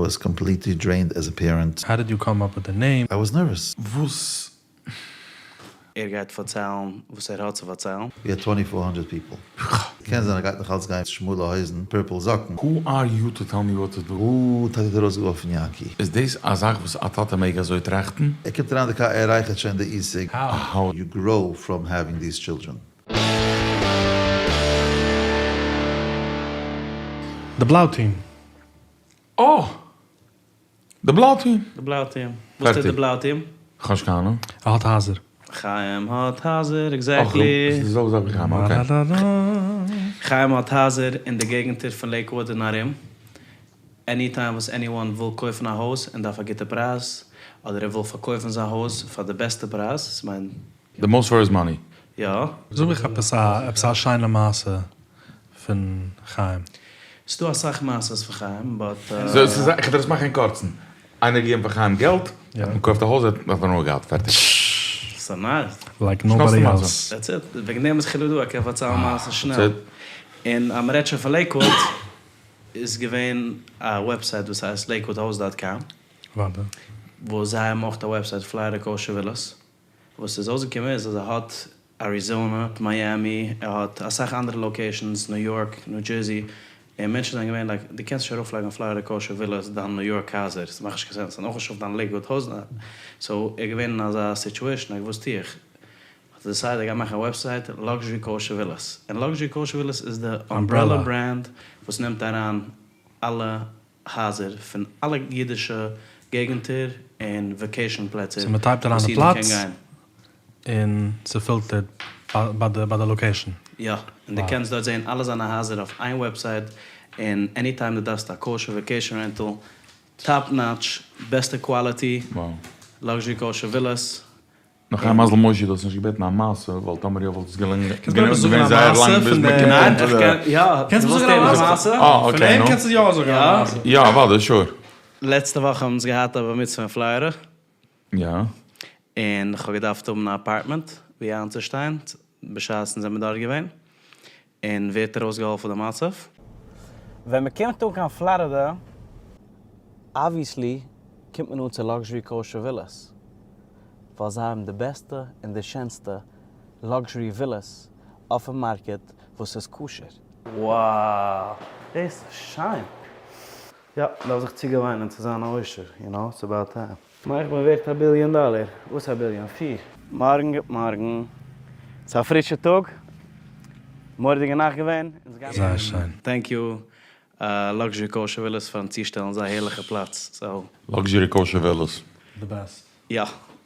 וואס קאמפליטלי דרעינד עז א פערענט. האו דיד יו קאם אפ וויט די נעים? איי וואס נערוועס. וואס? ער גייט פארציילן וואס ער האט צו פארציילן. ווי העד טווענטי פאר האנדרעט פיפל. קען זיין ער גייט נאך אלץ גיין שמאלע הויזן פורפל זאקן. הו אר יו טו טעל מי וואט טו דו? וואו טאטי האט ארויסגעווארפן יענקי. איז דאס א זאך וואס א טאטע מעג אזוי טראכטן? ער קומט אריין די קאר ער רייכערט שוין די e-cig. האו? יו גראו פראם העווינג דיס טשילדרען. די בלאו טיעם. אה! די בלאו טיעם. די בלאו טיעם. וואס טוט די בלאו טיעם? כ'האב נישט קיין אהנונג. ער האט הייזער. חיים האט הייזער, exactly. ס'איז די זעלבע זאך ווי חיים, okay. חיים האט הייזער אין די געגנטער פון לעיקוואד און ארום. anytime וואס anyone וויל קויפן א הויז און דארף א גוטע פרייז, אדער ער וויל פארקויפן זיין הויז פאר די בעסטע פרייז, ס'מיינט. The most for his money. יא. זאג מיך עפעס א עפעס א שיינע מעשה פון חיים. ס'דא אסאך מעשות פון חיים but. סאו ס'איז איך וועל דיר עס מאכן אין קורצן. איינער געגעבן פאר חיים געלט, האט מען געקויפט א הויז, ער האט הנאה געהאט, פערטיג. ס'איז nice. Like nobody else. That's it. וועגן דעם איז חילו דא, ער קען פארציילן מעשות שנעל. און אז מ'רעדט שוין פון לעיקוואד, איז געווען א website וואס הייסט לעיקוואד הויז dot com. וואס זיי האבן אויך א website פלארידע kosher villas. וואס איז אויסגעקומען איז אז ער האט אריזאנע, מיאמי, ער האט אסאך אנדערע locations, ניו יארק, ניו דזשערסי, און מענטשן זענען געווען like, דו קענסט נישט ארויפלייגן פלארידע kosher villas דיין ניו יארק הייזער, ס'מאכט נישט קיין sense, און אויך נישט אויף דיין לעיקוואד הויז, so ער איז געווען אין אזא situation, like וואס טו איך? האט ער decided ער גייט מאכן א website Luxury Kosher Villas, און Luxury Kosher Villas איז די umbrella brand וואס נעמט אריין אלע הייזער פון אלע אידישע געגענטער און vacation פלעצער so מ'טייפט אריין וואס די אידן קען פלאץ גיין. און ס'פילטערט ביי די ביי די location. יא, און דו קענסט דארט זעהן אלע זיינע הייזער אויף איין website, און anytime דו דארפסט א kosher vacation rental, top notch, בעסטע quality, Luxury Kosher Villas, נאך א מזל מושי דו האסט נישט געבעטן א מעשה, ווייל טאמער יא וואלט עס געלונגען קענסט מיר געווען זאגן א זייער מעשה לאנג ביז פון מען די קומט ניין אן צו איך די קען יא, קענסט דו מיר ווילסט זאגן א הערן א מעשה? מעשה? אה פון okay אים נו. קענסטו יא זאגן א מעשה. יא אוודאי sure. לעצטע וואך האבן אונז געהאט א בר מצוה אין פלארידע. יא. און כ'האב געדארפט האבן א apartment ווי איינצושטיין בשעת אונז זעמיר דארט געווען. און ווער האט ארויסגעהאלפן די מצב? ווען מען קומט אן קיין פלארידע, obviously קומט מען אן צו Luxury Kosher Villas, ווייל זיי האבן די בעסטע און די שענסטע luxury villas אויפן market וואס איז כשר. Wow! דאס איז שיין! יא, מ'דארף זיך צוגעוויינען צו זיין א עושר, you know, it's about time. מיין איך בין ווערט א ביליאן דאלער. וואס א ביליאן? פיר. מארגן גוט מארגן. ס'איז א פרישע טאג. מורא'דיגע נאכט געווען. זייער שיין. Thank you Luxury Kosher Villas פארן צושטעלן אזא הערליכע פלאץ. סאו. Luxury Kosher Villas. די בעסט. יא.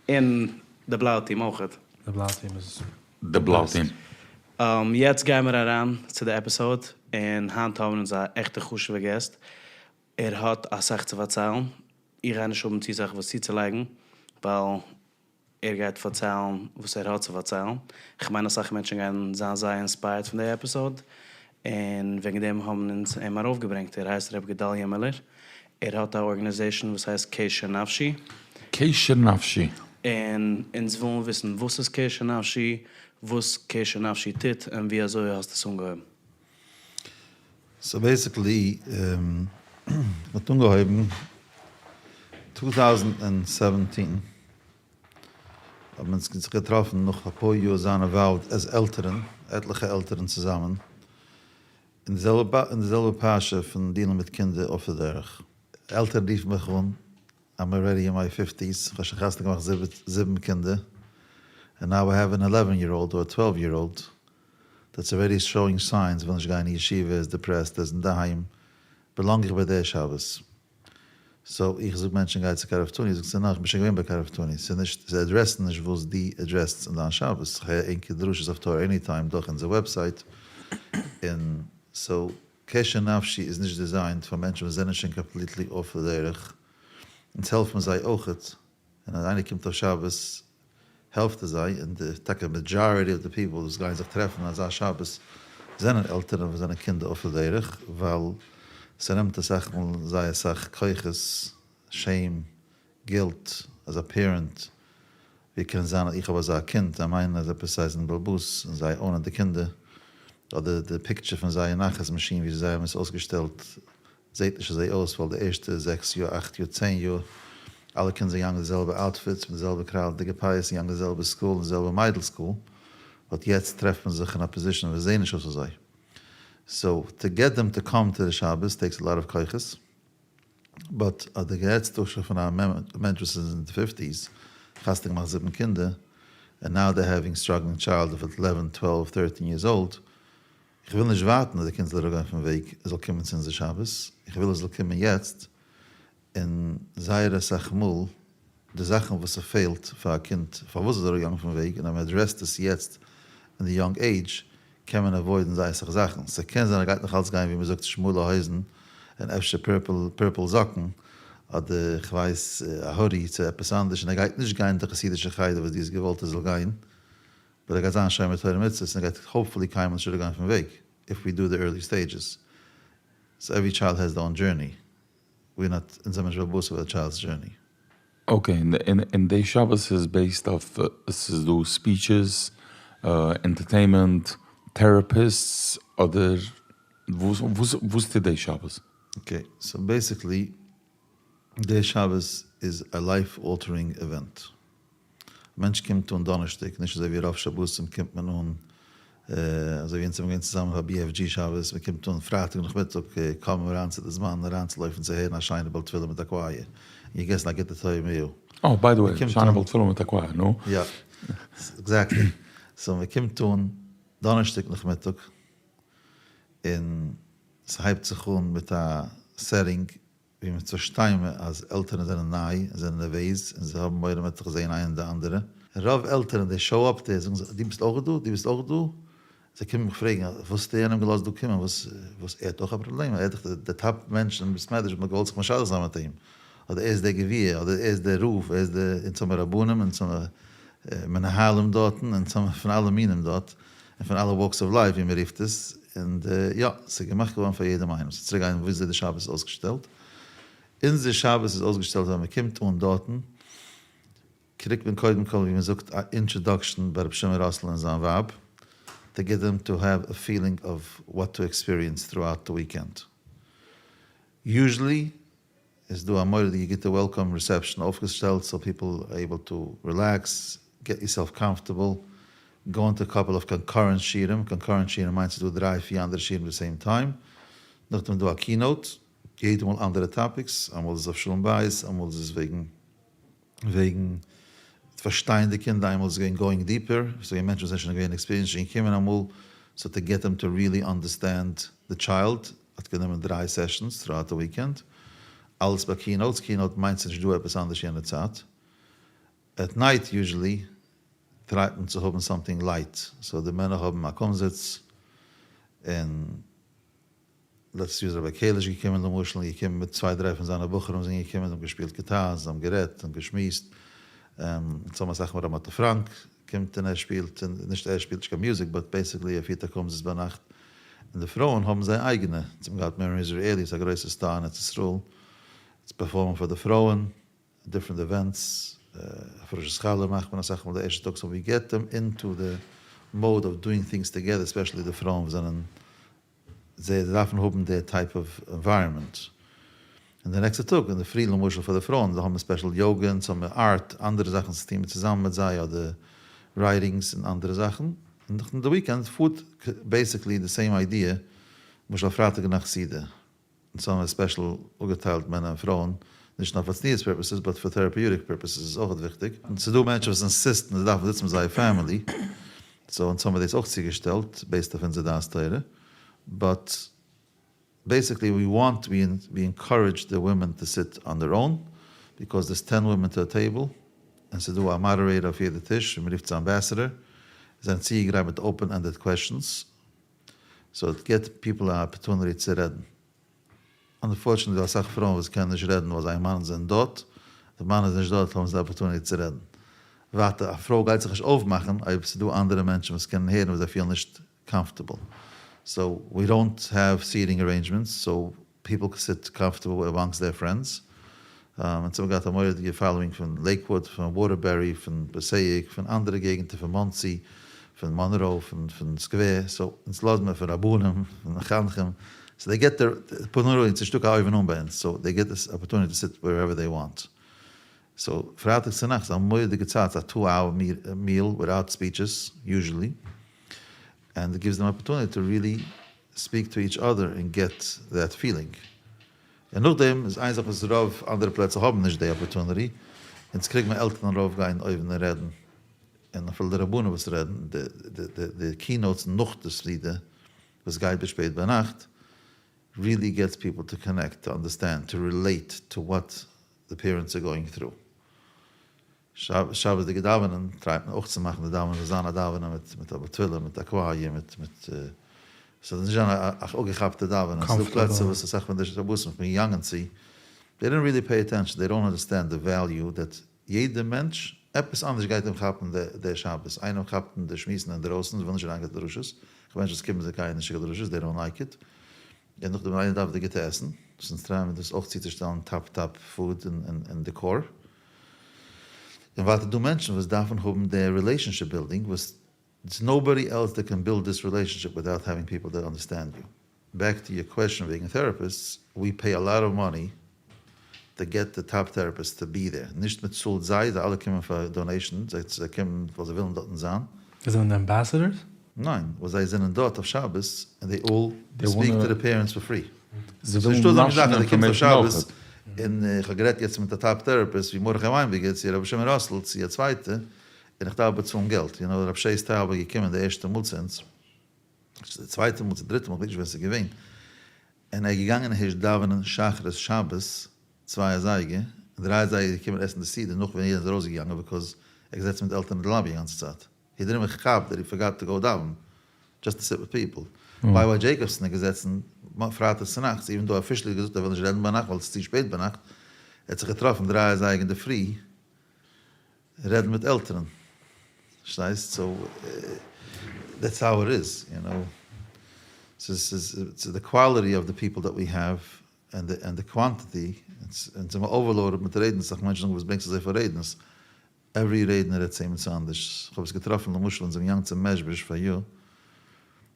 און די בלאו טיעם אויכעט. די בלאו טיעם איז די בלאו טיעם. יעצט גיימער אריין צו די episode, און היינט האבן אונז א עכטע חשוב'ע guest. ער האט אסאך צו פארציילן, איך גיי נישט האבן צו סאך וואס צוצולייגן, ווייל ער גייט פארציילן וואס ער האט צו פארציילן, כ'מיין אסאך מענטשן גייען זיין זייער inspired פון די episode, און וועגן דעם האבן אונז אים ארויפגעברענגט, ער הייסט ר' גדליה מילער, ער האט א organization וואס הייסט קשר נפשי. קשר נפשי. און אונז ווילן וויסן וואס איז קשר נפשי, וואס קשר נפשי טוט, און ווי אזוי האסטו עס אנגעהויבן. So basically האט אנגעהויבן two thousand and seventeen האבן אונז זיך געטראפן נאך אפאר יאר זיין involved as עלטערן, עטליכע עלטערן צוזאמען, אין די זעלבע אין די זעלבע פרשה פון דילן מיט קינדער אויף די דרך. עלטערן רופן מיך אן, I'm already in my fifties, כ'האב שוין חתונה געמאכט זיבן קינדער, and now I have an eleven year old or a twelve year old that's already showing signs וויל נישט גיין אין ישיבה, איז depressed, איז אינדערהיים, belong איך ביי דער שבת. So איך זאג מענטשן גיי צו קרבתני, זאגט זי ניין איך בין שוין געווען ביי קרבתני, ס'איז נישט, זיי אדרעסן נישט וואס דו אדרעסט אין דיין שבת, איך הער ענקער דרשות אויף תורה Anytime דורך אונזער website, און so קשר נפשי איז נישט designed פאר מענטשן וואס זענען שוין completely off די דרך, אונז העלפן זיי אויכעט, און אז איינער קומט אויף שבת העלפט ער זיי, און די טאקע majority of די people וואס גייען זיך טרעפן אזא שבת זענען עלטערן וואס זענען קינדער off די דרך, ווייל ס'נעמט אסאך מאל זייער אסאך כוחות, shame, guilt, as a parent, ווי קען זיין אז איך האב אזא קינד, זיי מיינען אז עפעס זיי זענען בעלבאס און זיי own ען די קינדער, אדער די picture פון זייער נחת מאשין ווי זיי האבן עס אויסגעשטעלט. זעהט נישט אזוי אויס ווייל די ערשטע זעקס יאר אכט יאר צען יאר אלע קינדער זענען געגאנגען די זעלבע outfits מיט די זעלבע קריילעדיגע פאות און געגאנגען די זעלבע school און די זעלבע מיידל school but יעצט טרעפט מען זיך אין א position וואס זעהן נישט אויס אזוי so to get them to come to די שבת takes a lot of כוחות. But אז דו רעדסט דא שוין פון א מענטש וואס איז אין די fifties, חתונה געמאכט זיבן קינדער, and now they're having struggling child of eleven, twelve, thirteen years old, איך וויל נישט ווארטן אז די קינד זאל אראפגיין פון וועג ער זאל קומען צו אונזער שבת, איך וויל ער זאל קומען יעצט, און זייער אסאך מאל די זאכן וואס ס'פעלט פאר א קינד פארוואס איז ער אראפגעגאנגען פון וועג און אז מען address ט עס יעצט אין די young age קען מען avoid ן זייער אסאך זאכן, ס'קען זיין ער גייט נאך אלץ גיין ווי מ'זאגט שמאלע הויזן און אפשר purple purple זאקן אדער כ'ווייס א hoodie צו עפעס אנדערש און ער גייט נישט גיין אין די חסידישע חדר וואס דו האסט געוואלט ער זאל גיין but ער גייט זיין שומר תורה ומצוות און ער גייט hopefully קיינמאל נישט אראפגיין פון וועג if we do the early stages, so every child has their own journey. We're not, אונז זעמיר נישט בעל הבית אויף א child's journey. Okay, און די שבת איז based אויף, עס איז דא speeches, entertainment, therapists, אדער וואס טוט די שבת? Okay, so basically די שבת איז א life altering event. מענטש קומט אן דאנערשטאג, נישט אזוי ווי רוב שבתים קומט מען אן, אזוי ווי אונז האבן געווען צוזאמען פאר BFG שבת, מען קומט אן פרייטאג נאכמיטאג קוים אריין צו די זמן אריינצולויפן צו הערן א שיינע בעל תפילה מיט א choir, און געגעסן א גוטע טועמיה. אה, by the way, שיינע בעל תפילה מיט א choir, נו. יא, exactly. So מען קומט אן דאנערשטאג נאכמיטאג, און ס'הייבט זיך אן מיט א setting ווי מיר פארשטייען מיר אז עלטערן זענען ניי און זענען נערוועז און זיי האבן מורא מ'וועט זיך זעהן איינער די אנדערע. רוב עלטערן they show up there זאגן זיי דו ביסט אויך דא? דו ביסט אויך דא? זיי קומען מיך פרעגן וואס האסטו יענעם געלאזט דא קומען? וואס וואס ער האט אויך א פראבלעם? ער איז דאך די top מענטש אין בית מדרש וואס מ'האט געוואלט זיך משדך זיין מיט אים, אדער ער איז דער גביר, אדער ער איז דער רב, ער איז דער, אונז האמיר רבנים, אונז האמיר מנהלים דארטן, אונז האמיר פון אלע מינים דארט, און פון אלע walks of life ווי מ'רופט עס, און יא, ס'איז געמאכט געווארן פאר יעדעם איינעם. So צוריק גיין וויאזוי די שבת איז אויסגעשטעלט. אונזער שבת איז אויסגעשטעלט ווען מ'קומט אן דארטן, קריגט מען קודם כל ווי מ'זאגט א introduction ביי רבי שמעון ראסל און זיין ווייב, to get them to have a feeling of what to experience throughout the weekend. Usually איז דא א מורא'דיגע גוטע welcome reception אויפגעשטעלט so people are able to relax, get yourself comfortable, go into couple of concurrent שיעורים, concurrent שיעורים מיינט ס'איז דא דריי פיר אנדערע שיעורים די same time, נאכדעם איז דא א keynote, יעדע מאל אנדערע topics, אמאל איז עס אויף שלום בית, אמאל איז עס וועגן וועגן פארשטיין די קינדער, איינמאל איז געווען going deeper, ס'איז געווען מענטשן וואס זענען שוין געווען experienced שוין געקומען אמאל, so to get them to really understand the child האט גענומען דריי sessions throughout the weekend, אלעס ביי keynotes, keynote מיינט ס'נישט דא עפעס אנדערש יענע צייט, at night usually try ט מען צו האבן something light, so די מענער האבן א קומזיץ און. לעצטע יאר איז רבי קעליש געקומען למשל און געקומען מיט צוויי דריי פון זיינע בחורים זענען געקומען זיי האבן געשפילט גיטאר זיי האבן גערעדט און געשמועסט אונז האבן אסאך מאל ר' מאטל פראנק קומט און ער שפילט און נישט ער שפילט נישט קיין מוזיק but basically ער פירט א קומזיץ ביינאכט און די פרויען האבן זייער אייגענע אונז האבן געהאט מירון איזריעלי איז א גרויסע star אין ארץ ישראל צו perform ען פאר די פרויען different events, הפרשת חלה מאכט מען אסאך מאל די ערשטע טאג, so we get them into the mode of doing things together, especially די פרויען וואס זענען זיי דארפן האבן די type of environment, און די נעקסטע טאג אינדערפרי למשל פאר די פרויען זיי האבן special יאגע און זיי האבן art אנדערע זאכן צו טון מיט צוזאמען מיט זיי אדער writings און אנדערע זאכן, און נאכדעם די weekend פארט basically די same idea, למשל פרייטאג נאכט סעודה. אונז האבן מיר special אפגעטיילט מענער און פרויען, נישט נאר פאר צניעות purposes but פאר therapeutic purposes איז אויך וויכטיג, און ס'איז דא מענטשן וואס insist ן זיי דארפן זיצן מיט זייער family, so אונז האבן מיר דאס אויך צוגעשטעלט based אויף אונזער דעת תורה, but basically we want we encourage די women to sit on their own, because there's ten women to a table, און ס'איז דא א moderator אויף יעדע טיש, ווי מ'רופט זיי ambassador, זיי זענען צוגעגרייט מיט open ended questions, so it גיבט people א opportunity צו רעדן. Unfortunately דא אסאך פרויען וואס קענען נישט רעדן ווייל זייער מאן זענען דארט, די מאן איז נישט דארט האבן זיי opportunity צו רעדן. ווייטער א פרוי גייט זיך נישט אויפמאכן אויב ס'איז דא אנדערע מענטשן וואס קענען הערן וואס זיי פילן נישט comfortable. So we don't have seating arrangements so people can sit comfortable amongst their friends. אונז האבן געהאט א מורא'דיגע following פון לעיקוואוד, פון וואטערבערי, פון פעסעיק, פון אנדערע געגנטער, פון מאנסי, פון מאנראו, פון סקווער, so אונז לאזן מיר פון רבנים, פון מחנכים, סאו דעי געט די אפארטוניטי, ס'נישטא קיין אויבן אן ביי אונז, סאו דעי געט דיס אפארטוניטי טו סיט ווערעווער דעי וואנט. סאו פרייטאג צונאכטס איז א מורא'דיגע צייט, ס'איז א טו אווער מיעל וויטאוט ספיטשעס יוזשעלי, ענד איט גיווס דעם אפארטוניטי טו ריעלי ספיעק טו איטש אדער און געט דעט פילינג. און נאכדעם איז איין זאך וואס רוב אנדערע פלעצער האבן נישט די אפארטוניטי, אונז קריג מיר עלטערן ארויף גיין אויבן און רעדן, און אפילו די רבנים וואס רעדן, די קינאוטס נאך די סעודה וואס גייט ביז שפעט ביינאכט, ריעלי געטס פיפל טו קאנעקט, טו אנדערסטענד, טו רילעיט טו וואט די פערענטס אר גאוינג טרו. שבת'דיגע דאווענען טרייט מען אויך צו מאכן די דאווענען זאל זיין א דאווענען מיט מיט א תפילה מיט א קווייער מיט מיט ס'זאל נישט זיין א אפגעכאפטע דאווענען, ס'דא פלעצער וואס אסאך פון די שבתים וואס כ'בין געגאנגען צו, דעי דאנט ריעלי פעי אטענשאן, דעי דאנט אנדערסטענד די וועליו דעט יעדע מענטש, עפעס אנדערש גייט אים כאפן די שבת, איינעם כאפט אים די שמועסן אינדרויסן, זיי ווילן נישט אריינגיין צו דרשות, כ'האב מענטשן וואס קומען זיי גייען נישט צו קיין דרשות, דעי דאנט לייק איט, און נאכדעם איינער דארף די גוטע עסן, וואס אונז טרייען מיר דאס אויך צוצושטעלן טאפ טאפ פוד און דעקאר, און ווייטער דא מענטשן וואס דארפן האבן די רילעישאנשיפ בילדינג וואס דערס נאובאדי עלס דעט קען בילד דיס רילעישאנשיפ וויטאוט העווינג פיפל דעט אנדערסטענד יו. בעק טו יור קוועשאן וועגן טעראפיסטס, ווי פעי א לאט אוו מאני טו געט די טאפ טעראפיסטס טו בי דער, נישט מען צאלט זיי, זיי אלע קומען פאר דאנעישאן, זיי קומען ווייל זיי ווילן דארטן זיין. זיי זענען די אמבאסעדארס? ניין, ווייל זיי זענען דארט אויף שבת און דעי אלל ספיעק טו די פערענטס פאר פרי. זיי ס'איז נישטא ווילן אזא מין זאך נאשן אז דו קומסט אויף אינפארמעישן אויכעט. שבת און איך האב גערעדט יעצט מיט א טאפ טעראפיסט ווי מרדכי וויינבערגער צו רבי שמעון ראסל צו א צווייטע און איך דארף באצאלן געלט, יו נאו רב שעי'ס טייל איז געקומען די ערשטע מאל צו אונז, צו די צווייטע מאל צו די דריטע מאל כ'ווייס נישט ווען ס'איז געווען, און ער איז געגאנגען הערשט דאווענען שחרית שבת צוויי אזייגער, און דריי אזייגער איז געקומען עסן די סעודה נאך ווען יעדער איז ארויסגעגאנגען ביקאוז ער איז געזעצן מיט עלטערן אין די לאבי די גאנצע צייט. הי דידנט איווען כאפ דעט הי פארגאט טו גאו דאווען דזשאסט טו סיט וויט פיפל. וויי וויי דזשעיקאבסאן איז געזעצן פרייטאג צונאכטס איווען דאו אפישעלי האט געזאגט ער וויל נישט רעדן ביינאכט ווייל עס איז צו שפעט ביינאכט, ער האט זיך געטראפן דריי אזייגער אינדערפרי רעדן מיט עלטערן. פארשטייסט? סאו דעטס האו איט איז, יו נאו. ס'איז ס'איז די קוואליטי אוו די פיפל דעט ווי העוו ענד די קוואנטיטי, אונז זעמער אווערלאודעד מיט רעדנערס, אסאך מענטשן זאגן וואס ברענגסטו אזויפיל רעדנערס? עווערי רעדנער רעדט צו אים צו אנדערש, כ'האב עס געטראפן למשל אונז זענען געגאנגען צו מעזשביזש פאריאר,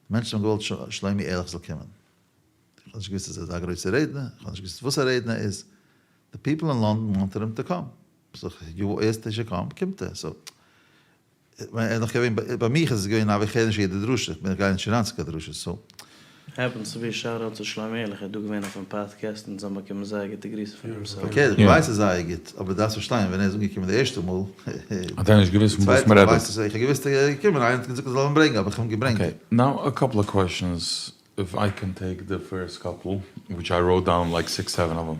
מענטשן האבן געוואלט שלומי ערליך זאל קומען, איך האב נישט געוואוסט אז ער איז אזא גרויסער רעדנער, איך האב נישט געוואוסט וואס א רעדנער איז, די פיפל אין לאנדאן וואנטעד אים טו קאם, זאג איך יו עסקד הי שוד קאם, קומט ער, סאו, ער איז נאך געווען, ביי מיך איז עס געווען אבי כ'הער נישט יעדע דרשה, איך גיי נישט אריין צו קיין דרשות, סאו. העפענס טו בי שאוט אוט צו שלמה ערליך ער איז דא געווען אויפן פאדקעסט אונז האבן באקומען זייער גוטע גריסן פון אים סאו. פארקערט איך ווייס עס זייער גוט אבער דארפסט פארשטיין ווען ער איז אנגעקומען די ערשטע מאל האט ער נישט געוויסט פון וואס מ'רעדט דא. איך האב געוויסט ער איז געקומען איינער האט געזאגט איך זאל אים ברענגען האב איך אים געברענגט. אקעי נאו א קאפל אוו קוועשאנס איף איי קען טעיק די פירסט קאפל וויטש איי ראוט דאון לייק סיקס סעווען אוו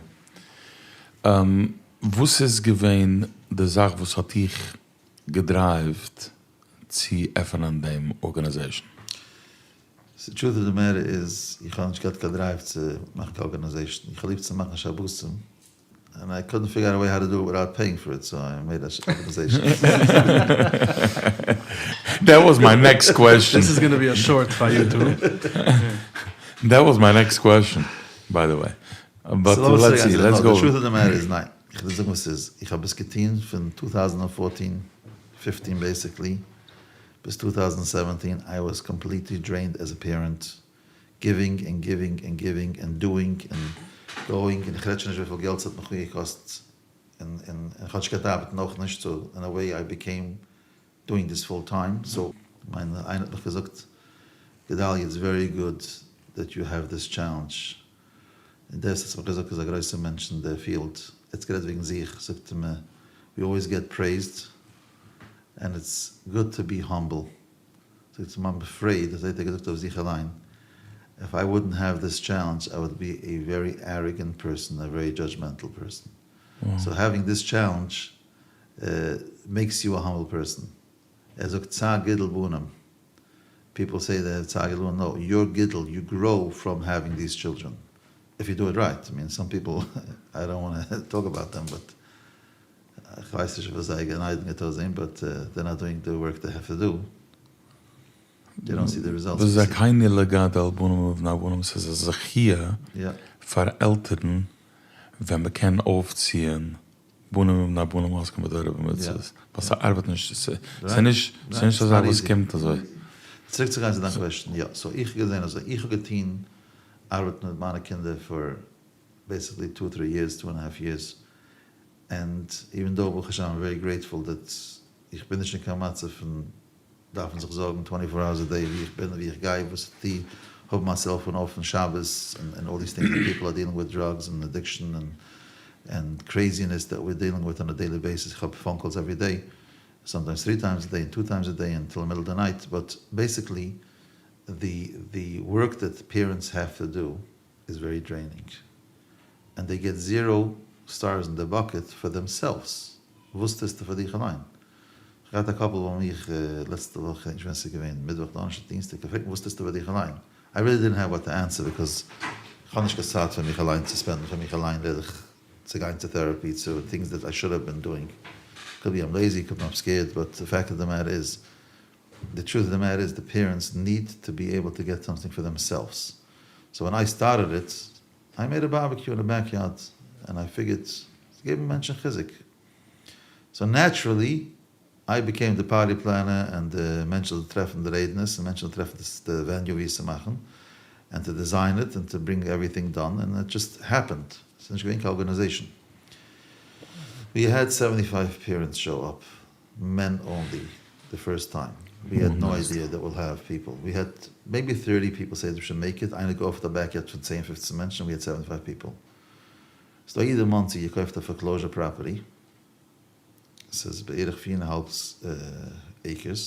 דעם. וואס איז געווען די זאך וואס האט דיך געדרייווט צו עפענען דעם ארגאניזעישן? די טרוט אוו די מעטער איז, איך האב נישט געהאט קיין דרייוו צו מאכן קיין ארגאניזעישן, איך האב ליב צו מאכן שבתים, ענד איי קאדנט פיגער אוט א וועי האו טו דו איט וויטאוט פעיאינג פאר איט, סאו איי מעיד א ארגאניזעישן. דעט וואס מיי נעקסט קוועשן. דיס איז גאנא בי א שארט פאר יוטוב. דעט וואס מיי נעקסט קוועשן ביי די וועי. באט לעטס סי, לעטס גאו. די טרוט אוו די מעטער איז ניין, איך וועל דיר זאגן וואס ס'איז, איך האב עס געטון פון טו טאוזענד און פארטין, פיפטין בעיסיקלי, ביז טו טאוזענד סעווענטין איי וואס קאמפליטלי דרעינד עז א פערענט, גיווינג און גיווינג און גיווינג און דואינג און גאואינג, און איך רעד שוין נישט וויפיל געלט ס'האט מיך אפגעקאסט, און און איך האב נישט געקענט ארבעטן אויך נישט, סאו אין א וועי איי ביקעים דואינג דיס פול טיים, סאו מיין איינער האט מיך געזאגט גדלי' איטס ווערי גוד דעט יו העוו דיס טשעלענדזש, און דער וואס האט מיך געזאגט איז א גרויסע מענטש אין די פיעלד, ער האט גערעדט וועגן זיך, זאגט ער מיר ווי אלוועיס געט פרעיזד ענד איטס גוד טו בי האמבל, זאגט ער איים עפרעיד, אזוי האט ער געזאגט אויף זיך אליין, איף איי וואלדנט העוו דיס טשעלענדזש איי וואלד בי עי ווערי עראגענט פערסאן, א ווערי דזשאדזשמענטל פערסאן, סאו העווינג דיס טשעלענדזש מעיקס יו א האמבל פערסאן, ער זאגט צער גידול בנים, פיפל סעי דעי העוו צער גידול בנים, נאו, יור גידול, יו גראו פראם העווינג דיס טשילדרען, איף יו דו איט רייט, איי מין סאם פיפל, איי דאנט וואנט טו טאלק אבאוט דעם, באט כ'ווייס נישט וואס זייער גן עדן גייט אויסזעהן, באט דעי נאט דואינג די ווארק דעי העוו טו דו, דעי דאנט סי די רעזאלטס. וזכני לגדל בנים ובני בנים, ס'איז א זכיה פאר עלטערן ווען מ'קען אויפציען בנים ובני בנים עוסקים בתורה ובמצוות, ווייל ס'ארבעט נישט, ס'איז נישט א זאך וואס קומט אזוי. צוריק צו גיין צו דיין קוועשטען, יא, סאו איך האב געזען אזוי, איך האב געטון. ארבעטן מיט מיינע קינדער for basically two three years, two and half years, and even though ברוך השם I'm very grateful that איך בין נישט אין קיין מצב פון דארפן זיך זארגן twenty four hours a day ווי איך בין ווי איך גיי וואס איך טו, האבן מיין cellphone off שבת and all these things that people are dealing with drugs and addiction and craziness that we're dealing with on a daily basis, איך האב phone calls every day, sometimes three times a day and two times a day until middle of the night, but basically the the work that parents have to do is very draining and they get zero stars in the bucket for themselves, וואס טוסטו פאר דיך אליין? איך געהאט א couple ביי מיך לעצטע וואך, כ'דענק נישט ווען ס'איז געווען, מיטוואך דאנערשטאג דינסטאג, געפרעגט וואס טוסטו פאר דיך אליין? I really didn't have what to answer because כ'האב נישט קיין צייט פאר מיך אליין צו spend ן פאר מיך אליין רעד איך צו גיין צו therapy צו things that I should have been doing, could be I'm lazy could be I'm scared but the fact of the matter is the truth of the matter is the parents need to be able to get something for themselves so when I started it I made a barbecue in the backyard and I figured צו געבן מענטשן חיזוק so naturally I became the party planner and די מענטשן זאלן טרעפן די רעדנערס און מענטשן זאלן טרעפן די venue ווי עס צו מאכן and to design it and to bring everything done and it just happened ס'איז נישט געווען קיין organization we had seventy five parents show up men only the first time we had no idea that we'll have people we had maybe thirty people say they should make it איינער געאפערט א backyard פון צען פופצן מענטשן we had seventy five people ס'דא א איד אין מאנסי געקויפט א foreclosure property ס'איז בערך פיר און א האלב acres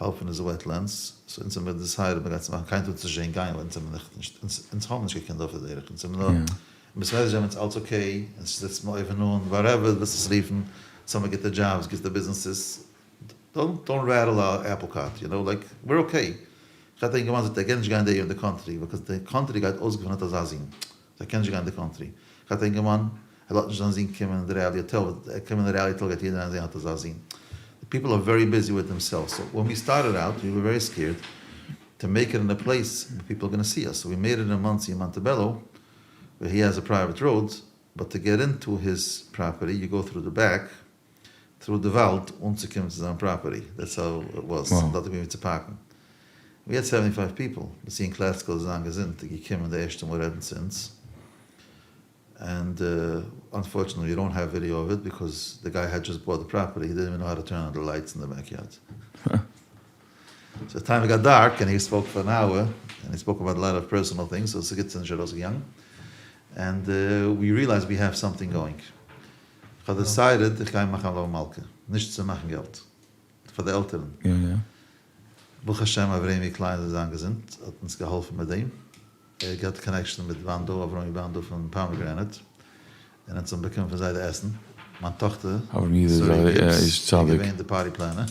האלב פון איז wetlands so אונז האמיר decided מ'גייט עס מאכן קיינער טאר נישט זען גיין ווייל אונז האמיר נאכנישט אונז האבן נישט קיין קינדער אויף די דרך אונז האמיר נאר אין בית מדרש זעמיר אונז אלץ okay, אונז זיצט מען אויבן אן, whatever ווילסט עס רופן, אונז האמיר גוטע דזשאבס, גוטע ביזנעסעס, don't don't rattle our apple cart, you know, like, we're okay. איך האט א אינגערמאן זאגט ער קען נישט גיין די יאר אין די country, because די country גייט אויסגעפונען האט אזא זון, so ער קען נישט גיין אין די country. איך האט א אינגערמאן, ער לאזט נישט זיין זון קומען אין די rally hotel, ווייל ער קומען אין די rally hotel גייט יעדער איינער זען האט אזא זון. די people are very busy with themselves, so when we started out we were very scared to make it in a place where people are gonna see us, so we made it in מאנסי אין מאנטיבעלא, where he has a private road, but to get into his property you go through the back, through די וואלד אנצוקומען צו זיין property, that's how it was, דארט האט געווען ווי צו park ן. We had seventy five people, בנציון קלעצקי זאל זיין געזונט איז געקומען די ערשטע מאל רעדן צו אונז, and unfortunately we don't have video of it because the guy had just bought the property, he didn't even know how to turn on the lights in the backyard. So time got dark and he spoke for an hour and he spoke about a lot of personal things so ס'גוט ס'נישט ארויסגעגאנגען and we realized we have something going. כ'האב decided איך גיי מאכן א מלוה מלכה, נישט צו מאכן געלט, פאר די עלטערן. ברוך השם אברמי קליין זאל זיין געזונט האט אונז געהאלפן מיט דעם, ער האט געהאט connection מיט באנדא, אברמי באנדא פון פאמעגרענעט, און אונז האבן באקומען פון זיי די עסן, מיין טאכטער שרי גיבס איז געווען די party planner,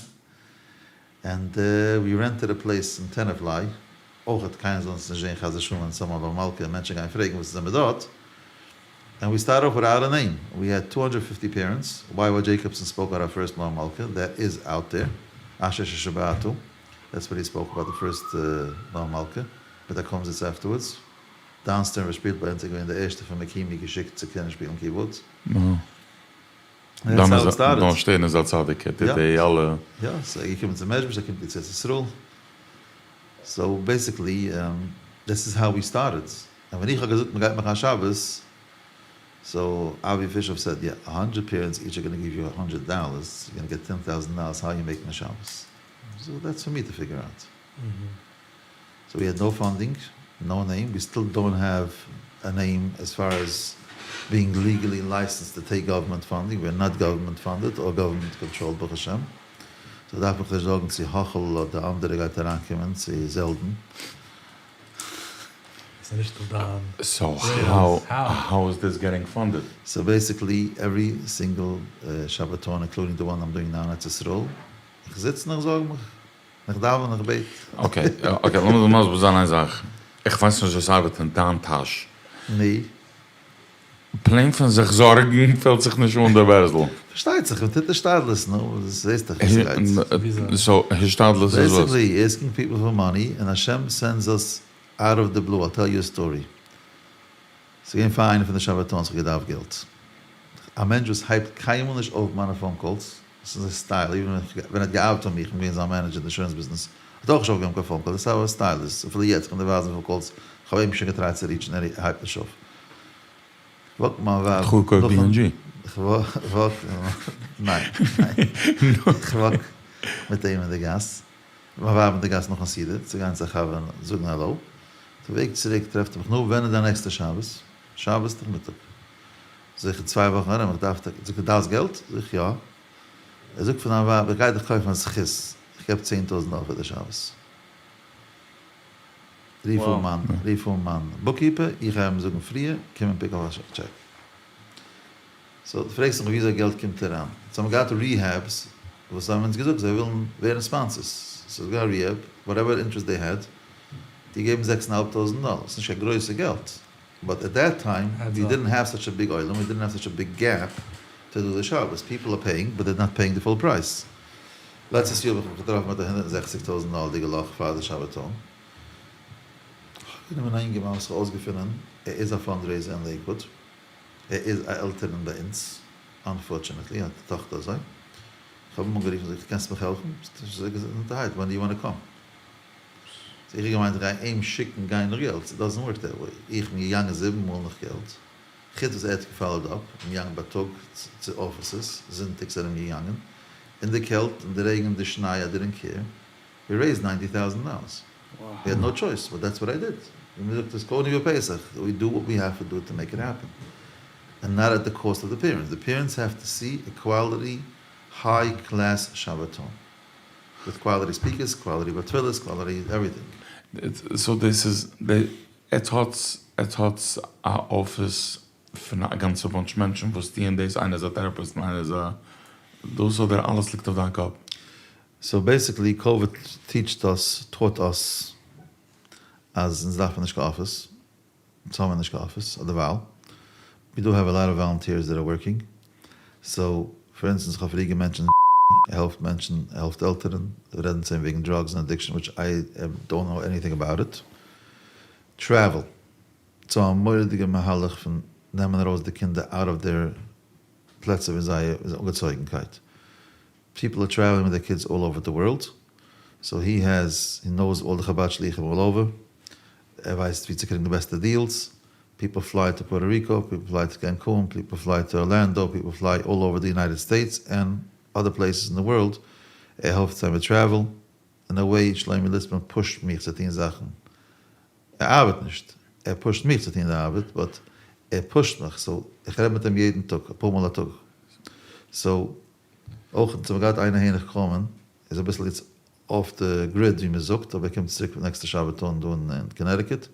and we rented a place אין טענעפליי, אויכעט קיינער זאל אונז נישט זעהן חס ושלום אונז האבן א מלוה מלכה און מענטשן גייען פרעגן וואס איז מיר דארט, and we start off without a name, we had two hundred fifty parents, וויי וויי דזשעיקאבסאן spoke at our first מלוה מלכה, that is out there, אשר ששבעתו, that's what he spoke about the first מלוה מלכה, מיט א קומזיץ afterwards, דאן סטערן וואס שפילט ביי אונז איז געווען די ערשטע פון מקימי געשיקט צו קענען שפילן keyboards. דאן שטערן איז א צדיק, ער טוט די אלע. יא, ס'איז געקומען צו מעזשביזש, ער קומט יעצט ארץ ישראל, so basically this is how we started, און ווען איך האב געזאגט מ'גייט מאכן א שבת, so אבי פישאף said yeah, a hundred parents each are gonna give you a hundred dollars, you gonna get ten thousand dollars, how you making a שבת? so that's for me to figure out. so we had no funding, no name, we still don't have a name as far as being legally licensed to take government funding, we are not government funded or government controlled ברוך השם, so דארף מיך נישט זארגן צו האכל אדער אנדערע גייט אריינקומען צו זעלדן. ס'איז נישט אויף דיין. so how how is this getting funded? so basically every single שבתון including the one I'm doing now אין ארץ ישראל, איך זיץ און איך זארג מיך. איך דאווען איך בעט. okay okay לאמיר דיר מסביר זיין איין זאך, איך ווייס נישט וואס ארבעט אין דיין טאש. נו? plain פון זיך זארגן פעלט זיך נישט אן די בערזל. פארשטייט זיך, מען טוט השתדלות, נו, זעסט דאך ווי ס'גייט. so השתדלות איז וואס? basically asking people for money און השם sends us out of the blue, I'll tell you a story. ס'איז געווען פאר איינע פון די שבתון'ס כ'האב געדארפט געלט. א מענטש וואס הייבט קיינמאל נישט אויף מיינע phone calls, דאס איז זיין style, even ווען ער האט געארבעט פאר מיך, כ'בין געווען זיין manager אין די אינשורענס ביזנעס, האט ער אויך נישט אויפגעהויבן קיין phone call, דאס איז how his style איז, אפילו יעצט, כ'קען דיר ווייזן וויפיל calls. כ'האב אים שוין געטרייט צו ריטשן ער הייבט נישט אויף. כ'וואק מיט מיין ווייב חו קויף בי ענד דזשי. כ'וואק ניין ניין כ'וואק מיט אים אין די גאס מיט מיין ווייב אין די גאס נאכן סעודה צו גיין צו א חבר און זאגן האלאו. אויפן וועג צוריק טרעפט ער מיך נו ווען איז דיין נעקסטע שבת? שבת נאכמיטאג. זאג איך אין צוויי וואכן ארום איך דארף טאקע זאגט ער דארפסט געלט? זאג איך יא. ער זאגט פאר זיין ווייב איך גיי דיך קויפן א זכות איך געב 10,000 דאלער פאר די שבת. רוף אן מיין רוף אן מיין bookkeeper איך גיי אים זאגן פריער קום און pick up א טשעק. So דו פרעגסט מיך וויאזוי געלט קומט אריין. אונז האבן געהאט rehabs וואס האבן אונז געזאגט זיי ווילן ווערן sponsors. ס'איז געווען א rehab whatever interest they had די געבן זעקס און א האלב טויזנט דאלער. ס'איז נישט קיין גרויסע געלט but at that time we didn't have such a big עולם we didn't have such a big gap to do די שבת. People are paying but they're not paying די full price. לעצטעס יאר האב איך מיך געטראפן מיט א 160 טויזנט דאלערדיגע לאך פאר די שבתון. איך האב גענומען א אינגערמאן וואס איך האב אויסגעפונען ער איז א fundraiser אין לעיקוואוד, ער איז א עלטערן ביי אונז, unfortunately האט א טאכטער אזוי, איך האב אים אנגערופן זאג איך קענסט מיך העלפן? זאגט ער געזונטערהייט when do you wanna come? So איך האב געמיינט איך גיי אים שיקן גיין נאך געלט, it doesn't work that way, איך בין געגאנגען זיבן מאל נאך געלט, חוץ וואס ער האט גע followed up, איך בין געגאנגען בייטאג צו offices, זונטאג זענען מיר געגאנגען, אין די קעלט, אין די רעגן, אין די שניי, I didn't care, we raised 90,000 dollars. We had no choice, but that's what I did. ווי מ'זאגט עס קודם פסח, we do what we have to do to make it happen. And not at the cost of the parents. The parents have to see a quality, high class Shabbaton. With quality speakers, quality batfilas, quality everything. So this is, עטס האטס, עטס האטס א office פון א גאנצע bunch מענטשן וואס טוען דאס, איינער איז א therapist און איינער איז א דאס אדער אלעס ליגט אויף דיין קאפ? So basically COVID teached us, taught us אז אונז דארף מען נישט קיין office, אונז האבן נישט קיין office, אדערווייל. We do have a lot of volunteers that are working. So, for instance, איך האב פריער געמענטשנט, ער העלפט מענטשן, ער העלפט עלטערן, רעדן צו אים וועגן drugs and addiction, which I don't know anything about it. Travel. So א מורא'דיגע מהלך פון נעמען ארויס די קינדער out of their פלעצער ווי זייער אנגעצויגנקייט. People are traveling with their kids all over the world. So he has, he knows all the Chabad shlichim all over. ער ווייסט ווי צו קריגן די בעסטע deals. People fly to Puerto Rico, people fly to Cancun, people fly to Orlando, people fly all over the United States and other places in the world. ער העלפט זיי מיט travel. In a way, שלומי ליצמן pushed מיך צו טון זאכן. ער ארבעט נישט. ער pushed מיך צו טון די ארבעט, but ער pushed מיך. So, איך רעד מיט אים יעדן טאג, אפאר מאל א טאג. So, אויך, צום געהאט איינער העניך קראמען, איז אביסל יעצט off the grid, ווי מען זאגט, אבער ער קומט צוריק נעקסטע שבתון דא אין Connecticut,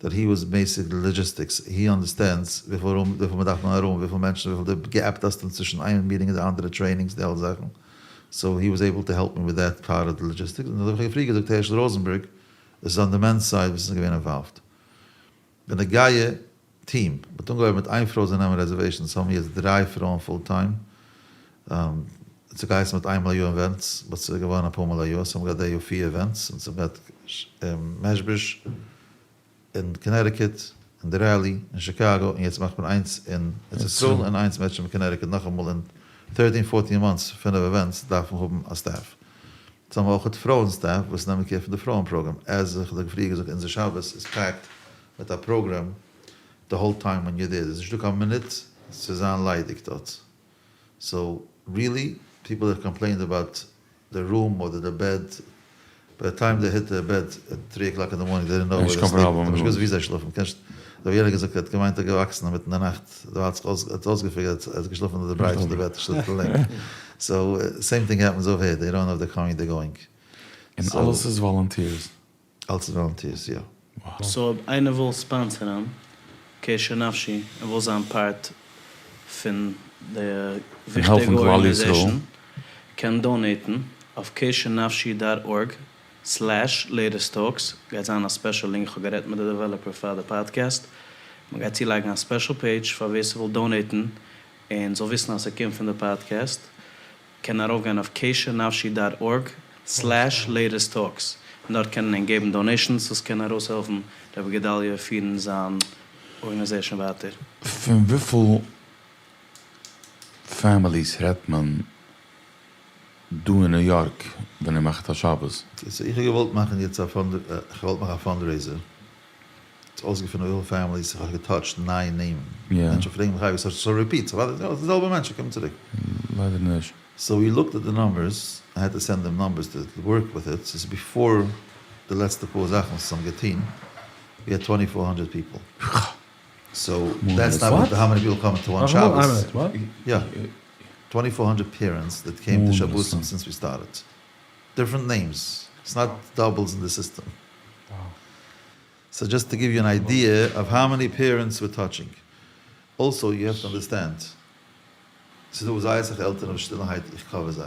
that he was basically logistics. He understands וויפיל room, וויפיל מען דארף מען ארום, וויפיל מענטשן, וויפיל די gap דאס דעם צווישן איין meeting און די אנדערע trainings, די אלע זאכן. So he was able to help me with that part of the logistics. און אזוי האב איך פריער געזאגט, הערשל ראזענבערג, דאס איז on the men's side, וואס איז געווען involved. בנוגע team, מ'האט אנגעהויבן מיט איין פרוי זיי נעמען reservations, האבן יעצט דריי פרויען full time. ס'געהייסן מיט איינמאל א יאר events, but ס'איז געווארן אפאר מאל א יאר, so האבן געהאט די יאר פיר events, און ס'האבן געהאט מעזשביזש אין Connecticut, אין די rally אין שיקאגא, און יעצט מאכט מען איינס אין ארץ ישראל און איינס מערטשעם אין Connecticut נאכאמאל אין 13, 14 months, פינף events דארף מען האבן א staff. יעצט האבן מיר אויך פרויען staff וואס נעמען care פון די פרויען program. As איך האב פריער געזאגט, אונזער שבת איז packed מיט א program the whole time when you're there. עס איז נישטא קיין מינוט צו זיין ליידיג דארט. So really, people that complained about the room or the bed, by the time they hit the bed at 3 o'clock in the morning, they didn't know where they sleep. זיי האבן נישט געוואוסט ווי זיי שלאפן. קענסט, דער יענער געזאגט, ער האט געמיינט ער איז געוואקסן אינמיטן די נאכט. דער האט זיך אויס, האט אויסגעפיגערט, ער האט געשלאפן אין די ברייט פון די בעט, אנשטאט די לענג. So, same thing happens over here. They don't know if they're coming, they're going. און אלעס איז volunteers? אלעס איז volunteers, יא. So, אויב איינער וויל ספאנסערן קשר נפשי און וויל זיין part פון די פון העלפן וויכטיגע כלל ישראל. organization, קען דאנעיטן אויף קשרנפשי.org/latest talks. גייט זיין א special link, איך האב גערעדט מיט די developer פאר די podcast. מען גייט צולייגן א special page פאר ווער ס'וויל דאנעיטן און זאל וויסן אז ס'קומט פון די podcast. קען ארויפגיין אויף קשרנפשי.org/latest talks און דארט קענען אים געבן donations וואס קען ארויסהעלפן רבי גדליה פירן זיין organization ווייטער. פון וויפיל families רעדט מען דא אין ניו יארק ווען איר מאכט א שבת? So איך האב געוואלט מאכן יעצט א fund, איך וואלט מאכן א fundraiser. אויסגעפונען וויפיל families איך האב געטאטשט נייע נעמען. מענטשן פרעגן מיך אייביג סאו repeat, סאו די זעלבע מענטשן קומען צוריק. ליידער נישט. So we looked at the numbers, I had to send them numbers to work with it, ס'איז before די לעצטע פאר זאכן וואס זיי האבן געטון, we had twenty four hundred people. So that's not how many people come to one שבת. יא, twenty four hundred parents that came to שבתים since we started. Different names, it's not doubles אין די סיסטעם. So just to give you an idea of how many parents we're touching. Also you have to understand, ס'איז דא זייער אסאך עלטערן וואס שטילערהייט איך cover זיי.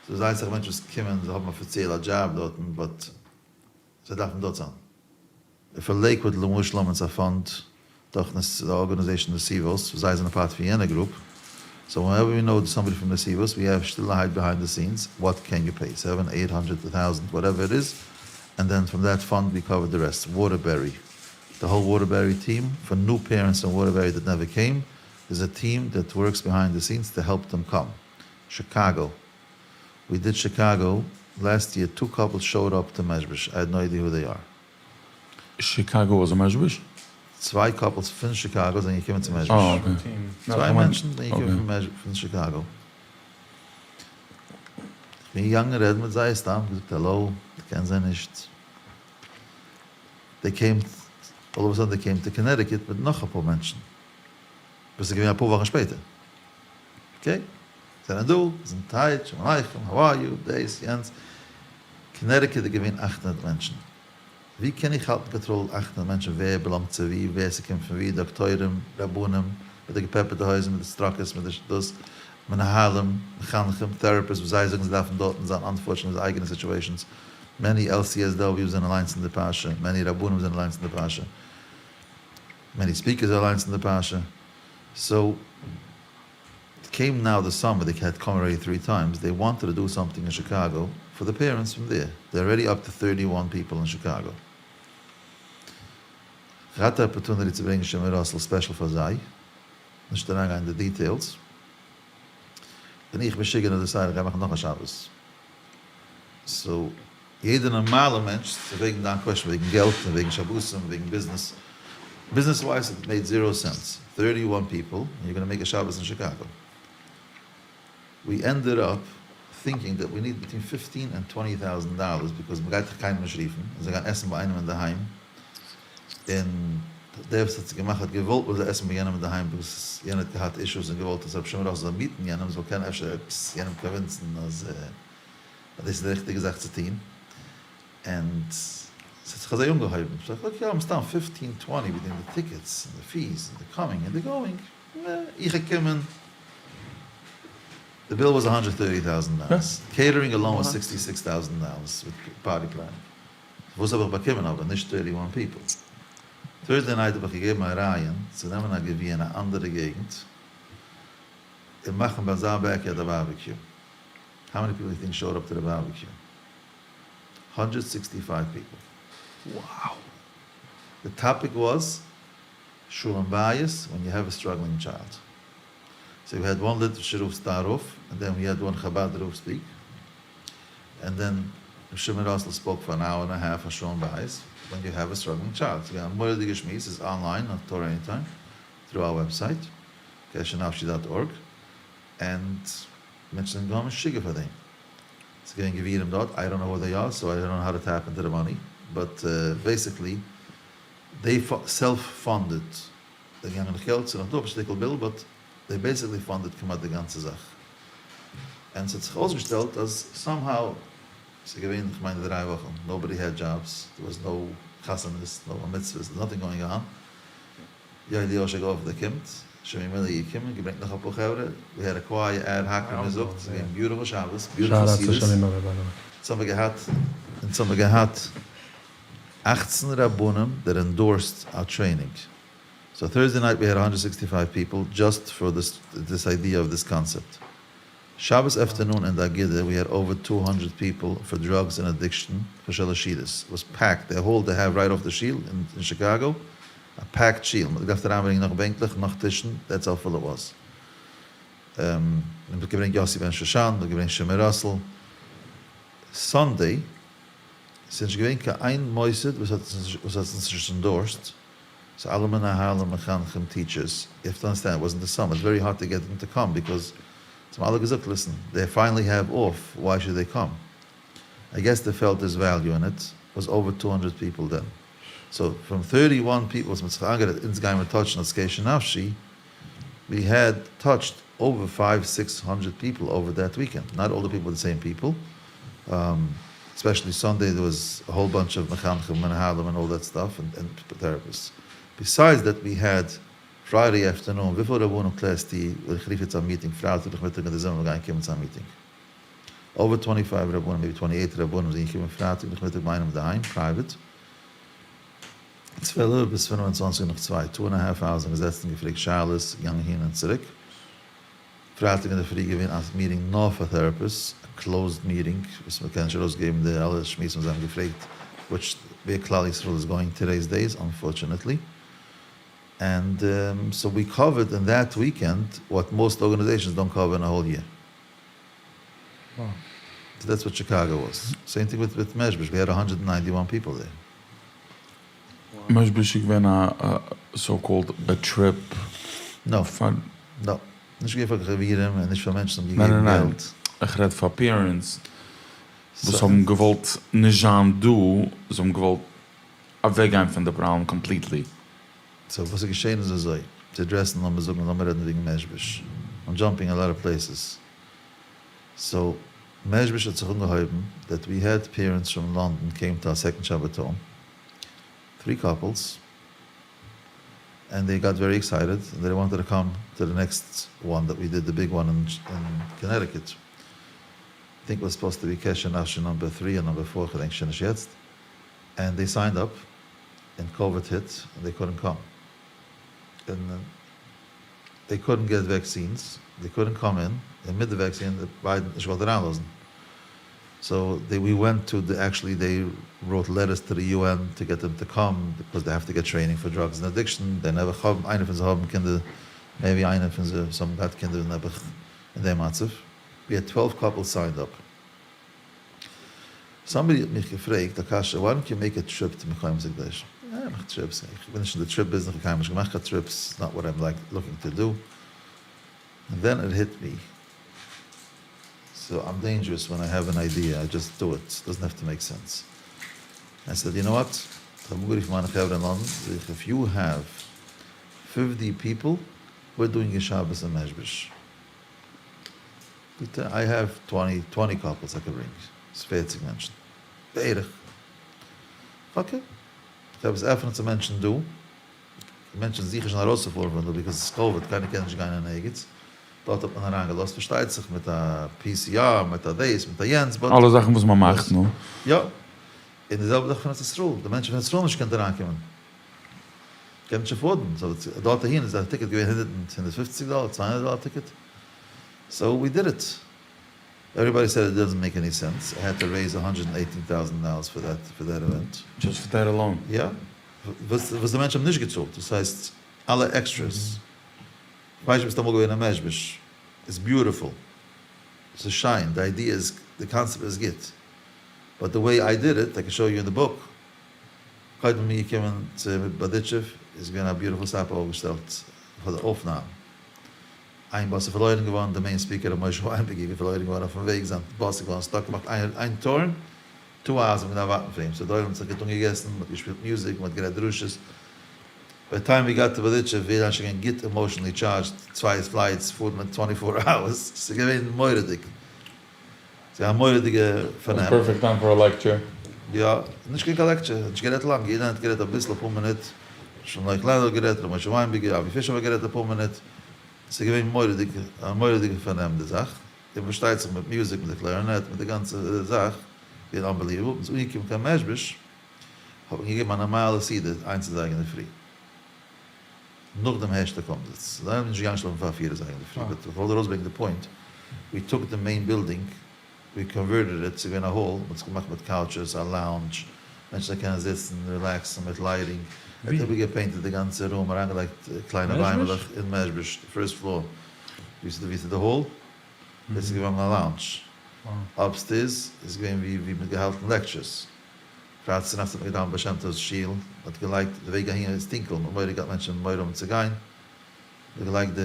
ס'איז דא זייער אסאך מענטשן וואס קומען זיי האבן אפיציעל א דזשאב דארטן but זיי דארפן דארט זיין. פאר לעיקוואד למשל האבן אונז א fund דורך די organization נתיבות וואס זיי זענען part פון יענע group, so whenever we know somebody from נתיבות we have שטילערהייט behind the scenes what can you pay seven eight hundred א thousand whatever it is and then from that fund we cover the rest וואטערבערי די whole וואטערבערי team פאר new parents אין וואטערבערי that never came איז א team that works behind the scenes to help them come שיקאגא we did שיקאגא last year two couples showed up to מעזשביזש I had no idea who they are. שיקאגא was מעזשביזש? צוויי couples פון שיקאגא זענען געקומען צו מעזשביזש. צוויי מענטשן זענען געקומען פון שיקאגא. איך בין געגאנגען רעדן מיט זיי, סתם געזאגט העלאו, איך קען זיי נישט. They came, all of a sudden they came to קאנעטיקוט מיט נאך אפאר מענטשן. וואס איז געווען אפאר וואכן שפעטער. Okay, זענען דא, געזונטהייט, שלום עליכם, how are you, דאס, יענץ. קאנעטיקוט איז געווען 800 מענטשן. ווי קען איך האלטן קאנטראל 800 מענטשן ווער belong ט צו ווי, ווער ס'קומט פון ווי, דאקטוירים, רבנים, מיט די געפעפערטע הויזן, מיט די סטראקעס, מיט די דאס, מנהלים, מחנכים, therapists, וואס זיי זאגן זיי דארפן דארטן זיין, unfortunately זייער אייגענע situations. Many LCSW זענען אליינס אין די פרשה, many רבנים זענען אליינס אין די פרשה, many speakers אליינס אין די פרשה. So, it came now the summer, they had come already three times, they wanted to do something in Chicago for the parents from there. They're already up to 31 people in Chicago. געהאט א opportunity צו ברענגען שמעון ראסל special פאר זיי, נישט אריינגיין אין די details. בין איך משוגע און decide איך גיי מאכן נאך א שבת. So, יעדער נארמאלער מענטש, וועגן דיין question וועגן געלט און וועגן שבתים, וועגן ביזנעס, business wise it made zero sense, 31 people, and you're gonna make a Shabbos in Chicago. We ended up thinking that we need between 15 and 20,000 dollars because מ'גייט דאך קיינעם נישט רופן, און זיי גייען עסן ביי איינעם אינדערהיים, און דער וואס האט עס געמאכט האט געוואלט מ'זאל עסן ביי יענעם אינדערהיים because יענער האט געהאט issues און געוואלט אז רבי שמעון ראסל זאל meet ן יענעם, זאל קענען אפשר עפעס יענעם convince ן אז דאס איז די ריכטיגע זאך צו טון. און ס'האט זיך אזוי אנגעהויבן, so איך זאג יא, מסתם fifteen twenty between די tickets און די fees און די coming און די going, איך האב קומען, די bill was 130 thousand dollars, catering alone was 66 thousand dollars מיט party planning, וואס האב איך באקומען אבער נישט 31 people. Thursday night האב איך געגעבן א רעיון צו נעמען א גביר אין א אנדערע געגנט און מאכן ביי זיין backyard א barbecue. How many people you think showed up to the barbecue? 165 people. Wow. The topic was שלום בית when you have a struggling child. So we had one literature רב start off, and then we had one Chabad רב speak. And then Shimon Russell spoke for an hour and a half on שלום בית when you have a struggling child. So we have מורא'דיגע שמועס is online on Torah Anytime through our website, keshenafshi.org. And מענטשן זענען געווארן משוגע פאר דעם. ס'איז געווען גבירים דארט, I don't know who they are, so I don't know how to tap into the money, but basically they self-funded, זיי געגאנגען נאך געלט, ס'איז נאך דא א שטיקל bill, but they basically funded כמעט די גאנצע זאך. און ס'האט זיך אויסגעשטעלט אז somehow, ס'איז געווען, איך מיין דריי וואכן, nobody had jobs, there was no חתונות, no בר מצוות, nothing going on. יואלי אשר גאלד קומט, שמעון מילער געקומען, געברענגט נאך אפאר חברה, we had a choir ad hoc ווי מ'זאגט, ס'איז געווען beautiful שבת, beautiful סעודות. אונז האבן געהאט, אונז האבן געהאט 18 רבנים that endorsed our training. So Thursday night we had 165 people just for this, this idea of this concept. Shabbos afternoon in the Aguda we had over 200 people for drugs and addiction for שלש סעודות. It was packed. The hall they have right off the shul in, in Chicago, a packed shul. מ'האט געדארפט אריינברענגען נאך בענקלעך, נאך טישן. That's how full it was. מ'האט געברענגט יוסי בן שושן, מ'האט געברענגט שמעון ראסל. Sunday, ס'איז נישט געווען קיין איין מוסד וואס האט וואס האט אונז נישט endorsed, so אלע מנהלים מחנכים teachers, you have to understand it wasn't די summer, it's very hard to get them to come because זיי האבן אלע געזאגט listen, they finally have off, why should they come? I guess they felt there's value in it, was over 200 people then. So from 31 people וואס מ'האט זיך איינגערעדט אונז גיימער touch ן אלס קשר נפשי, we had touched over five 600 people over that weekend, not all the people the same people, especially Sunday there was a whole bunch of מחנכים מנהלים and all that stuff and therapists. Besides that we had Friday afternoon, וויפיל רבנים קלערסטו ווען איך רוף יעצט א meeting פרייטאג נאכמיטאג אין די זומער מיר גייען קומען צו א meeting? Over 25 רבנים, maybe 28 רבנים זענען געקומען פרייטאג נאכמיטאג ביי איינעם אינדערהיים, private. 12 ביז 25 נאך 2, two and a half hours זענען געזעצן און געפרעגט שאלות, געגאנגען הין און צוריק. פרייטאג אינדערפרי געווען א meeting נאר פאר therapists, א closed meeting, וואס מען קען נישט ארויסגעבן די אלע שמועסן וואס זיי האבן געפרעגט, which ווער כלל ישראל איז going today's days, unfortunately. And so we covered in that weekend what most organizations don't cover in a whole year. Wow. So that's what Chicago was. Same thing with Mezhbish. We had 191 people there. Mezhbish איז געווען א so-called a trip? No. פאר No. נישט געווען פאר חברים און נישט פאר מענטשן האבן ניין, געגעבן ניין, ניין. געלט. איך רעד פאר parents וואס האבן געוואלט נישט זיין דא, זיי האבן געוואלט אוועקגיין פון די problem completely. So וואס איז געשען איז אזוי, צו address ן, לאמיר זאגן, לאמיר רעדן וועגן מעזשביזש. I'm jumping a lot of places. So, מעזשביזש האט זיך אנגעהויבן that we had parents from London came to our second Shabbaton, three couples, and they got very excited and they wanted to come to the next one that we did, the big one in Connecticut. I think it was supposed to be Kesher Nafshi number 3 and number 4, כ'דענק שוין נישט יעצט. And they signed up, and COVID hit, and they couldn't come. And they couldn't get vaccines, they couldn't come in, and mid the vaccine, the Biden נישט געוואלט אריינלאזן. So they, we went to the, actually they wrote letters to the UN to get them to come, because they have to get training for drugs and addiction. They never האבן, איינער פון זיי האבן קינדער, maybe איינער פון זיי, some געהאט קינדער נעבעך אין דעם מצב. We had 12 couples signed up. Somebody האט מיך געפרעגט, א קשיא, why don't you make a trip to מקומות הקדושים? Ja, איך מאך trips. איך בין נישט אין די trip business, איך האב קיינמאל נישט געמאכט קיין trips, it's not what I'm looking to do. And then it hit me. So I'm dangerous when I have an idea, I just do it. It doesn't have to make sense. I said, you know what? איך האב אנגערופן מיינע חברה אין לאנדאן, זאג איך, if you have 50 people, we're doing a Shabbos in Mezhbish. I have 20 couples I can bring. עס איז 40 מענטשן. בערך. Okay. איך האב עס עפענען צו מענטשן דא. די מענטשן זוכן שוין ארויסצופארן פון דא, because עס איז COVID, קיינער קען נישט גיין אין ערגעץ. דארט האט מען אריינגעלאזט, פארשטייט זיך, מיט א PCR, מיט א דאס, מיט א יענץ, but אלע זאכן וואס מען מאכט, נו. יא. און די זעלבע זאך פון ארץ ישראל. די מענטשן פון ארץ ישראל נישט געקענט אריינקומען. קען נישט afford ן. So, דארט אהין איז א ticket געווען הונדערט פופציג דאלער, צוויי הונדערט דאלער ticket. So we did it. Everybody said it doesn't make any sense. I had to raise $118,000 for that event. Just for that alone? Yeah. וואס, וואס די מענטשן האבן נישט געצאלט. דאס הייסט, אלע extras. ווייסט, ביסט אמאל געווען אין מעזשביזש. It's beautiful. It's a shine. The idea is, the concept is good. But the way I did it, I can show you in the book. קודם מיר געקומען צו בארדיטשוב, איז געווען א beautiful setup אויפגעשטעלט פאר די אויפנאם. איין באס איז פארלוירן געווארן, דער main speaker, ר' משה וויינבערגער, איז פארלוירן געווארן אויפן וועג, זיין באס איז געווארן stuck, געמאכט איין turn, 2 hours האבן געדארפט ווארטן פאר אים. So דער עולם האט זיך גוט אנגעגעסן, מ'האט געשפילט music, מ'האט גערעדט דרשות. By the time we got to Berditchev, wir haben schon גוט emotionally charged, zwei flights, פארן מיט 24 hours. ס'איז געווען מורא'דיג. ס'איז א מורא'דיגע פארנעם. Perfect time for a lecture. יא, נישט קיין lecture, נישט גערעדט לאנג, יעדער האט גערעדט אביסל, אפאר מינוט. שלום לייכלער האט גערעדט, ר' משה וויינבערגער, אבי פישער האט גערעדט אפאר מינוט. ס'איז געווען מורא'דיג, א מורא'דיגע פארנעם די זאך. און פארשטייט זיך מיט music, מיט די clarinet, מיט די גאנצע זאך. געווען unbelievable. מ'איז אנגעקומען קיין מעזשביזש, האט מען געגעבן א נארמאלע סעודה, איינס אזייגער אין די פרי. נאך דעם ערשטע קומזיץ. זיי האבן נישט געגאנגען שלאפן פאר פיר אזייגער אין די פרי, but איך וואלט ארויסברענגען די point. We took the main building, we converted it צו געווען א hall, מ'האט עס געמאכט מיט couches, א lounge, מענטשן זאלן קענען זיצן, relax ן מיט lighting. ווי? האט איבערגעפעינטעט די גאנצע room, אריינגעלייגט קליינע מעזשביזש? ביימעלעך אין מעזשביזש, the first floor. ווי ס'איז די hall? דאס איז געווארן א lounge. Wow. Upstairs איז געווען ווי מ'האט געהאלטן lectures. פרייטאג צונאכטס האט מען געדאווענט בעל שם טוב'ס שול, מען האט געלייגט, די וועג אהין איז טונקל, מען האט מורא געהאט מענטשן האבן מורא האבן צו גיין, מען האט געלייגט די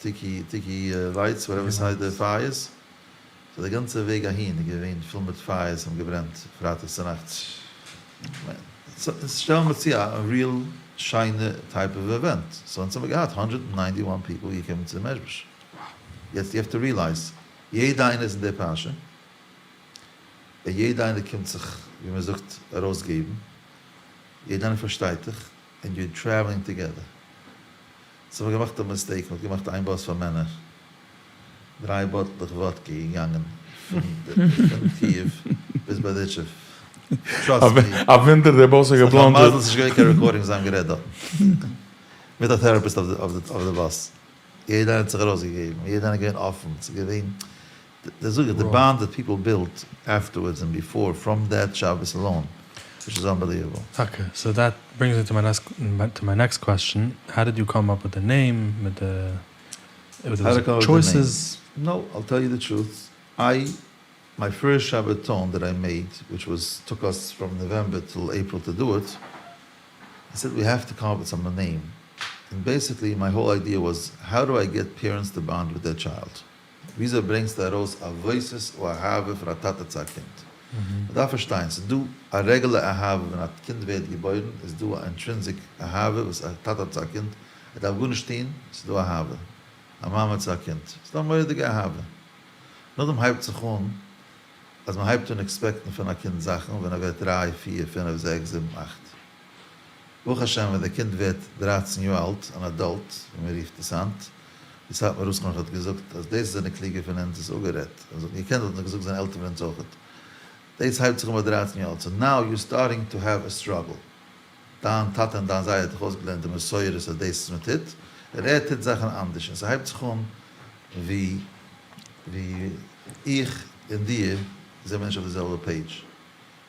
tiki tiki lights whatever ס'הייסט די פייערס, so די גאנצע וועג אהין איז געווען פול מיט פייערס האבן געברענט פרייטאג צונאכטס. שטעלן מיר צו א real שיינע type of event, so אונז האמיר געהאט 191 people געקומען צו מעזשביזש. יעצט you have to realize, יעדע איינער איז אין די פרשה, און יעדע איינער קומט זיך ווי מען זאגט ארויסגעבן, יעדע איינער פארשטייט דיך, and you're traveling together. so האט מען געמאכט א mistake, מען האט געמאכט איין באס פאר מענער, דריי באטלעך וואדקע געגאנגען פון קיעוו ביז בארדיטשוב, trust me. א וואונדער דער באס האט געבלאנדזשעט. ס'איז א מזל ס'נישט געווען קיין recordings זיי האבן גערעדט דארטן מיט א therapist אויף די באס, יעדער איינער האט זיך ארויסגעגעבן, יעדער איינער איז געווען אפן, ס'איז געווען, דאס זאג איך, די bond that people built afterwards and before from that שבת alone, which is unbelievable. Okay, so that brings me to my to my next question, how did you come up with the name, מיט די choices? No, I'll tell you the truth, I, my first שבתון that I made, which was, took us from November till April to do it, I said we have to come up with some name, and basically my whole idea was, how do I get parents to bond with their child? וויאזוי ברענגסטו ארויס א וואויסעס או אהבה פון א טאטע צו א קינד? מען דארף פארשטיין, ס'איז דא א רעגולער אהבה ווען א קינד ווערט געבוירן איז דא א intrinsic אהבה וואס א טאטע האט צו א קינד, ער דארף גארנישט טון, ס'איז דא אהבה. א מאמע צו א קינד, ס'איז דא א מורא'דיגע אהבה. נאכדעם הייבט זיך אן אז מען הייבט אן expect ן פון א קינד זאכן ווען ער ווערט דריי, פיר, פינף, זעקס, זיבן, אכט. ברוך השם ווען די קינד ווערט 13 יאר אלט, אן adult ווי מען רופט עס היינט, ווי סאטמאר רב האט געזאגט אז דאס זענען קלוגער פון אונז איז אפגערעדט, און זיי וואלטן געקענט וואלטן זיי געזאגט זענען עלטער פון אונז אויכעט. דאס הייבט זיך אן ביי 13 יאר אלט, so now you starting to have a struggle. דיין טאטע און דיין זיידע האט דיך אויסגעלערנט די מסורת אז דאס איז מען טוט, און ער טוט זאכן אנדערש, און ס'הייבט זיך אן ווי ווי איך און דיר זעמיר נישט אויף די זעלבע page.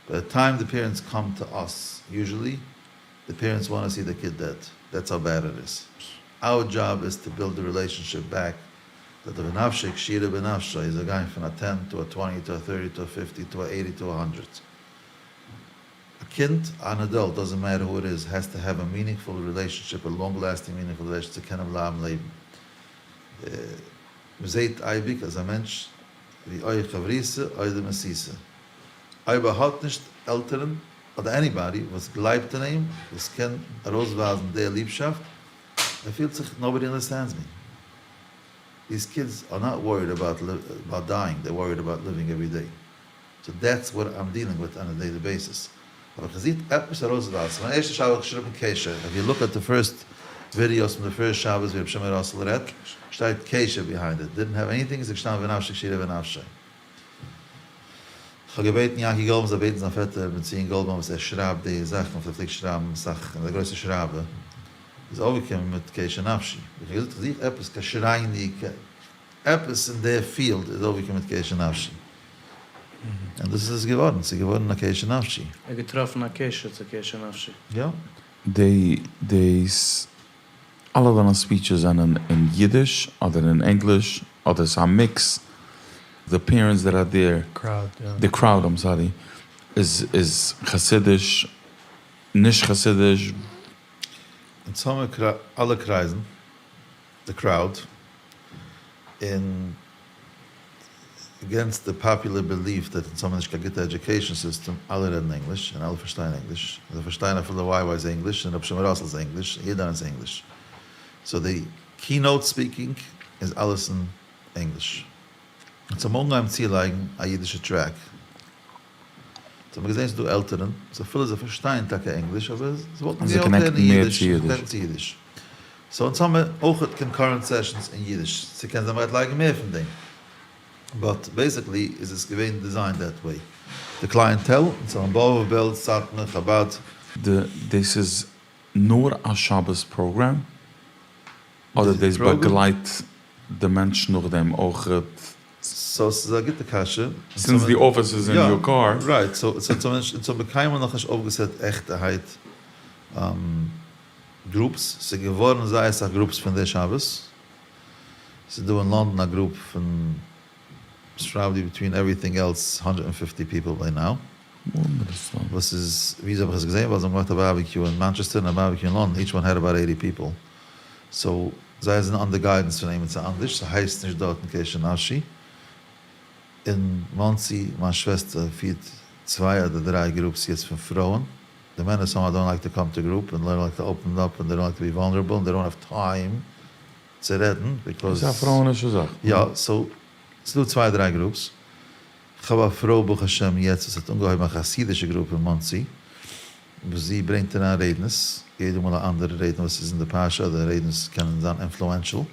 By the time the parents come to us, usually, the parents want to see the kid dead. That's how bad it is. Our job is to build the relationship back, that the ונפשי קשירה בנפשו איז גיין פון א 10 to a 20 to a 30 to a 50 to a 80 to a 100. א קינד, an adult, doesn't matter who it is, has to have a meaningful relationship, a long lasting meaningful relationship צו קענען בלייבן לעבן. מ'זעט אייביג אז א מענטש ווי אוי חברותא אוי די מסיסה. אויב ער האט נישט עלטערן אדער anybody וואס גלייבט אין אים, וואס קען ארויסווייזן די ליבשאפט, ער פילט זיך nobody understands me. These kids are not worried about about dying, they're worried about living every day. So that's what I'm dealing with on a daily basis. האב איך געזוכט עפעס ארויסווייזן. מיין ערשטע שבת האב איך געשריבן קשר. If you look at the first videos פון די first שבת ווי רבי שמעון ראסל רעדט, שטייט קשר behind it. Didn't have anything, איז געשטאנען ונפשי קשירה בנפשו. כ'האב געבעטן יענקי גאלדמאן זאל בעטן זיין פעטער בן ציון גאלדמאן וואס ער שרייבט די זאכן וואס ער פלעגט שרייבן אסאך און איז א גרויסע שרייבער איז אויפגעקומען מיט קשר נפשי. איך האב געזאגט איך זוך עפעס קשריני עפעס אין די field איז אויפגעקומען מיט קשר נפשי. און דאס איז עס געווארן, ס'איז געווארן א קשר נפשי. ער האט געטראפן א קשר צו קשר נפשי. יא. די דאס אלע דיינע speeches זענען אין אידיש אדער אין ענגליש אדער ס'איז א mix? The parents that are there, the crowd, I'm sorry, איז איז חסידיש, נישט חסידיש? אונז האמיר אלע קרייזן, די crowd, און against the popular belief that אונז האבן נישט קיין גוטע education system, אלע רעדן ענגליש און אלע פארשטייען ענגליש, און זיי פארשטייען אפילו YY's ענגליש און רבי שמעון ראסל'ס ענגליש און יעדער איינער'ס ענגליש. So די keynote speaking איז אלעס אין ענגליש. אונז האבן אנגעהויבן צולייגן א אידישע track. אונז האבן געזען ס'איז דא עלטערן וואס אפילו זיי פארשטייען טאקע ענגליש אבער זיי וואלטן געוואלט הערן אידיש, זיי connect ן צו אידיש. So אונז האמיר אויכעט concurrent sessions אין אידיש. ס'קען זיין מ'גייט לייגן מער פון דעם. But basically איז עס געווען designed that way. די clientele, אונז האבן באבוב, בעלז, סאטמאר, חבד. דאס איז נאר א שבת פראגראם? אדער דאס באגלייט די מענטש נאכדעם אויכעט? So ס'איז א גוטע קשיא. Since the office is in your car. Right, so אונז האבן קיינמאל נאכנישט אויפגעסעט עכטערהייט groups, ס'איז געווארן זייער אסאך groups פון די שבת, ס'איז דא אין לאנדאן א group פון probably between everything else 150 people by now. וואס איז, וויאזוי האב איך עס געזען? ווייל זיי האבן געמאכט א בארביקיו אין מאנטשעסטער און א בארביקיו אין לאנדאן, each one had about eighty people, so זיי זענען under guidance פון עימיצער אנדערש, ס'הייסט נישט דארטן קשר נפשי. אין מאנסי, מיין שוועסטער פירט צוויי אדער דריי groups יעצט פון פרויען, די מענער somehow don't like to come to group און don't like to open up און they don't like to be vulnerable און they don't have time צו רעדן because. ס'איז א פרויענישע זאך. יא, so ס'דא צוויי דריי groups, כ'האב א פרוי ברוך השם יעצט וואס האט אנגעהויבן א חסידישע group אין מאנסי, וואס זי ברענגט אריין רעדנערס, יעדע מאל א אנדערע רעדנער וואס איז אין די פרשה אדער רעדנערס קענען זיין influential,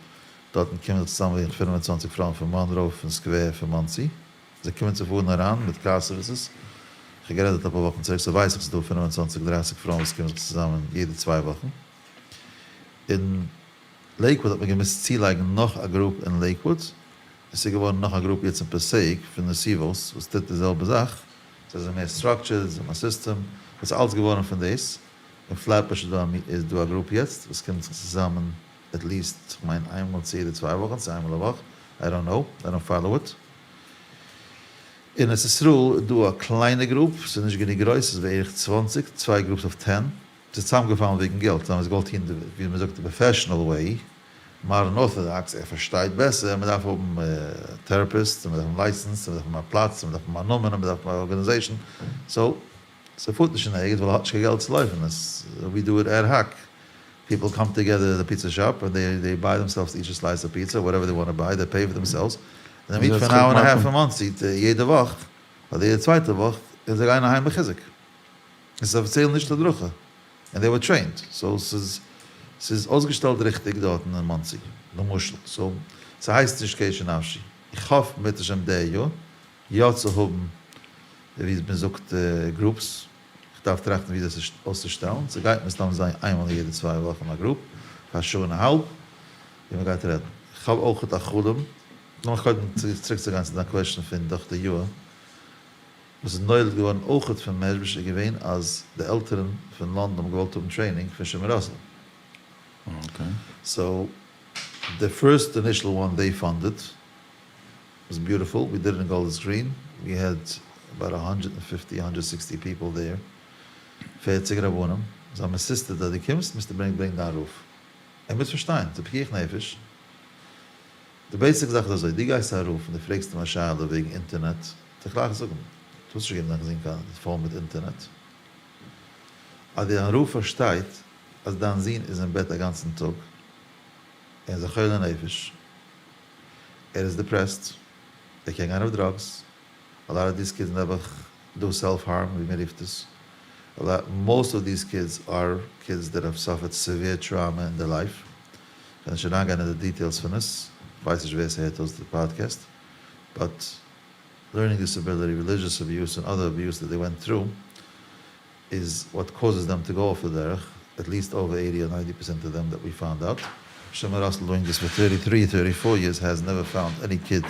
דארטן קומען זיך צוזאם בערך 25 פרויען פון מאנראו, פון סקווער, פון מאנסי, זיי קומען צו פארן אריין מיט car services, כ'האב גערעדט דארט אפאר וואכן צוריק so ווייס איך ס'איז דא 25 דרייסיג פרויען וואס קומען זיך צוזאמען יעדע צוויי וואכן. אין לעיקוואד האט מען געמוזט צולייגן נאך א group אין לעיקוואד, עס איז געווארן נאך א group יעצט אין פעסעיק פון נתיבות וואס טוט די זעלבע זאך, זיי זענען מער structured, זיי האבן א סיסטעם, עס איז אלץ געווארן פון דאס, אין פלעטבוש איז דא א איז דא א group יעצט וואס קומט זיך צוזאמען at least כ'מיין איינמאל צו יעדע צוויי וואכן צו איינמאל א וואך, I don't know, I don't follow it. אין ארץ ישראל איז דא א קליינע group, ס'איז נישט גענוג גרויס, ס'איז בערך 20, צוויי groups אויף 10, ס'איז צוזאמגעפאלן וועגן געלט, זיי האבן עס געוואלט טון די, ווי מען זאגט, די professional way, modern orthodox, ער פארשטייט בעסער, מען דארף האבן therapist, מען דארף האבן license, מען דארף האבן א פלאץ, מען דארף האבן א נאמען, מען דארף האבן א organization, so ס'פארט נישט אין ערגעץ ווייל ער האט נישט קיין געלט צו לויפן, עס we do it ad hoc, people come together at the pizza shop and they they buy themselves each a slice of pizza, whatever they want to buy, they pay for themselves, און זיי meet for an hour and a half אין מאנסי יעדע וואך, אדער יעדע צווייטע וואך, און זיי גייען אהיים בחיזוק. עס איז אפיציעל נישט הדרכה, און they were trained, so ס'איז ס'איז אויסגעשטעלט ריכטיג דארטן אין מאנסי, למשל, so ס'הייסט נישט קשר נפשי, איך האף בעזרת השם די יאר יא צו האבן ווי מען זאגט groups, איך דארף טראכטן ווי דאס אויסצושטעלן, ס'גייט מסתם זיין איינמאל יעדע צוויי וואכן א group פאר א שעה און א האלב ווי מען גייט רעדן, איך האב אויכעט א חלום, לאמיך קודם צוריק צו גיין צו דיין question פון דורך די יאר. וואס איז נולד געווארן אויכעט פון מעזשביזש איז געווען אז די עלטערן פון לאנדאן האבן געוואלט האבן training פון שמעון ראסל. so די first initial one they funded was beautiful, we did it in גאלדערס גרין, we had about a hundred and fifty, hundred sixty people there, פערציג רבנים, זיי האבן insisted אז דו קומסט מוזטו ברענגען דיין רב. ער מוז פארשטיין, ס'איז פיקוח נפש. די basic זאך איז אזוי, דו גייסט צו א רב און דו פרעגסט אים א שאלה וועגן אינטערנעט, וועט ער גלייך זאגן, דו האסט נישט געגעבן דיין זון קיין phone מיט אינטערנעט. אז דיין רב פארשטייט אז דיין זון איז אין בעט א גאנצן טאג, ער איז א חולה נפש, ער איז depressed, ער קען גיין אויף drugs, a lot of these kids נעבעך do self harm ווי מען רופט עס, most of these kids are kids that have suffered severe trauma in their life, כ'וועל נישט אריינגיין אין די details פון עס, כ'ווייס נישט ווער ס'הערט אויס די podcast, but learning disability, religious abuse און other abuse that they went through is what causes them to go off די דרך, at least over eighty or ninety percent of them that we found out. שמעון ראסל doing this for thirty three thirty four years has never found any kid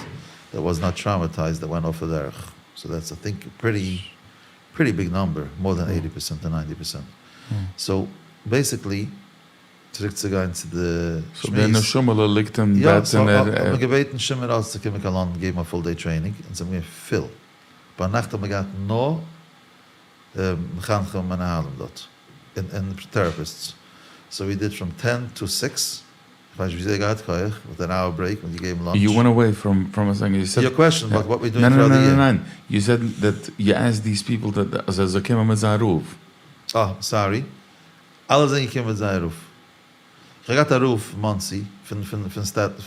that was not traumatized that went off די דרך, so that's I think pretty pretty big number, more than eighty percent or ninety percent. so basically צוריק צו גיין צו די שמועס. so דער נשמה'לע ליגט אין בעט און ער. יא, so האט מען געבעטן שמעון ראסל צו קומען קיין לאנדאן געבן א full day training, און ס'איז געווען פול. ביינאכט האט מען געהאט נאר מחנכים און מנהלים דארט, און therapists. so we did from ten to six, כ'ווייס נישט וויאזוי ער האט געהאט כח, מיט אן hour break, מ'האט געגעבן lunch. You went away from from a second, you said. Your question about what we doing throughout the year. ניין ניין ניין, you said that you asked these people that אז ער זאל קומען מיט זיין רב. אה, sorry. אלע זענען געקומען מיט זייער רב. איך האב געהאט א רב פון מאנסי, פון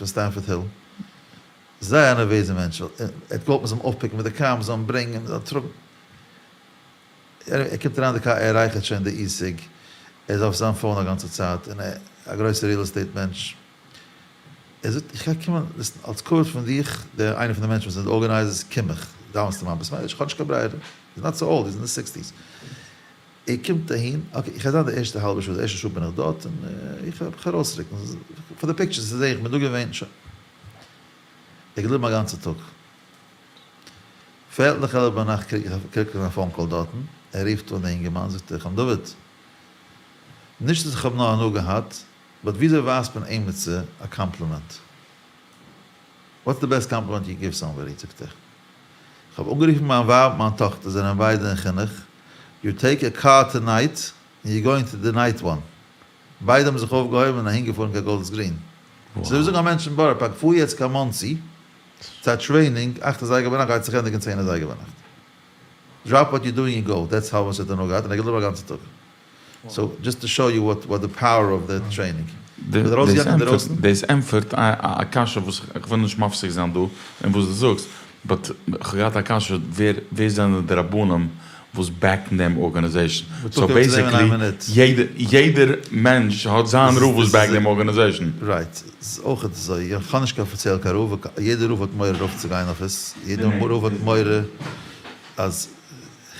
סטעמפארד היל, זייער א נערוועזע מענטש, ער האט געוואלט מען זאל אים אויפפיקן מיט די קאר, מען זאל אים ברענגען, מען זאל אים טראגן. ער קומט אריין אין די קאר, ער רייכערט שוין די e-cig, ער איז אויף זיין phone א גאנצע צייט, און א גרויסע real estate מענטש. ער זאגט, איך גיי קומען, אלס כבוד פון דיך, דער איינער פון די מענטשן וואס זענען די organizers, קום איך, דאווענסט אין מיין בית מדרש, איך האב נישט קיין ברירה, he's not so old, he's in the sixties. ער קומט אהין, okay, איך גיי זיין די ערשטע האלבע שעה, די ערשטע שעה בין איך דארט, און איך וועל מיך ארויסרוקן, פאר די pictures צו זעהן איך בין דא געווען, שוין. ער איז געבליבן א גאנצע טאג. פערטל נאך עלף ביינאכט קריג איך א phone call דארטן, ער רופט אן די אינגערמאן, זאגט ער, חיים דוד, נישט אז איך האב נאר הנאה געהאט, but וויאזוי ווייזט מען עימיצער א קאמפלימענט? What's the best compliment you give somebody? זאגט ער. כ'האב אנגערופן מיין ווייב מיין טאכטער זענען ביידע אין חינוך, יו טעיק א קאר טונייט און יו גאוינג טו די נייט וואן. ביידע האבן זיך אויפגעהויבן און אהינגעפארן קיין גאלדערס גרין. ס'איז ווי זאגן א מענטש אין בארא פארק פאר יעצט קיין מאנסי צו א טרעינינג אכט אזייגער ביינאכט גייט זיך ענדיגן צען אזייגער ביינאכט. דראפ וואט יו דואינג און גאו, דעטס האו וואס האט ער נאר געהאט און ער געבליבן א גאנצע טאג. סאו דזשאסט טו שאו יו וואט וואט די פאוער אוו די טרעינינג. מ'איז ארויסגעגאנגען אינדערויסן. דאס ענטפערט א קשיא וואס איך וויל נישט מפסיק זיין דא אין וואס דו זאגסט, באט כ'האב געהאט א קשיא ווער ווער זענען די רבנים וואס בעקן דעם ארגאניזעישן? סאו בעיסיקלי יעדער מענטש האט זיין רב וואס בעקט דעם ארגאניזעישן. רייט, ס'איז אויך אזוי, איך האב נישט קיין אפיציעל קיין רב, יעדער רב האט מורא ארויפצוגיין אויף עס, יעדער רב האט מורא אז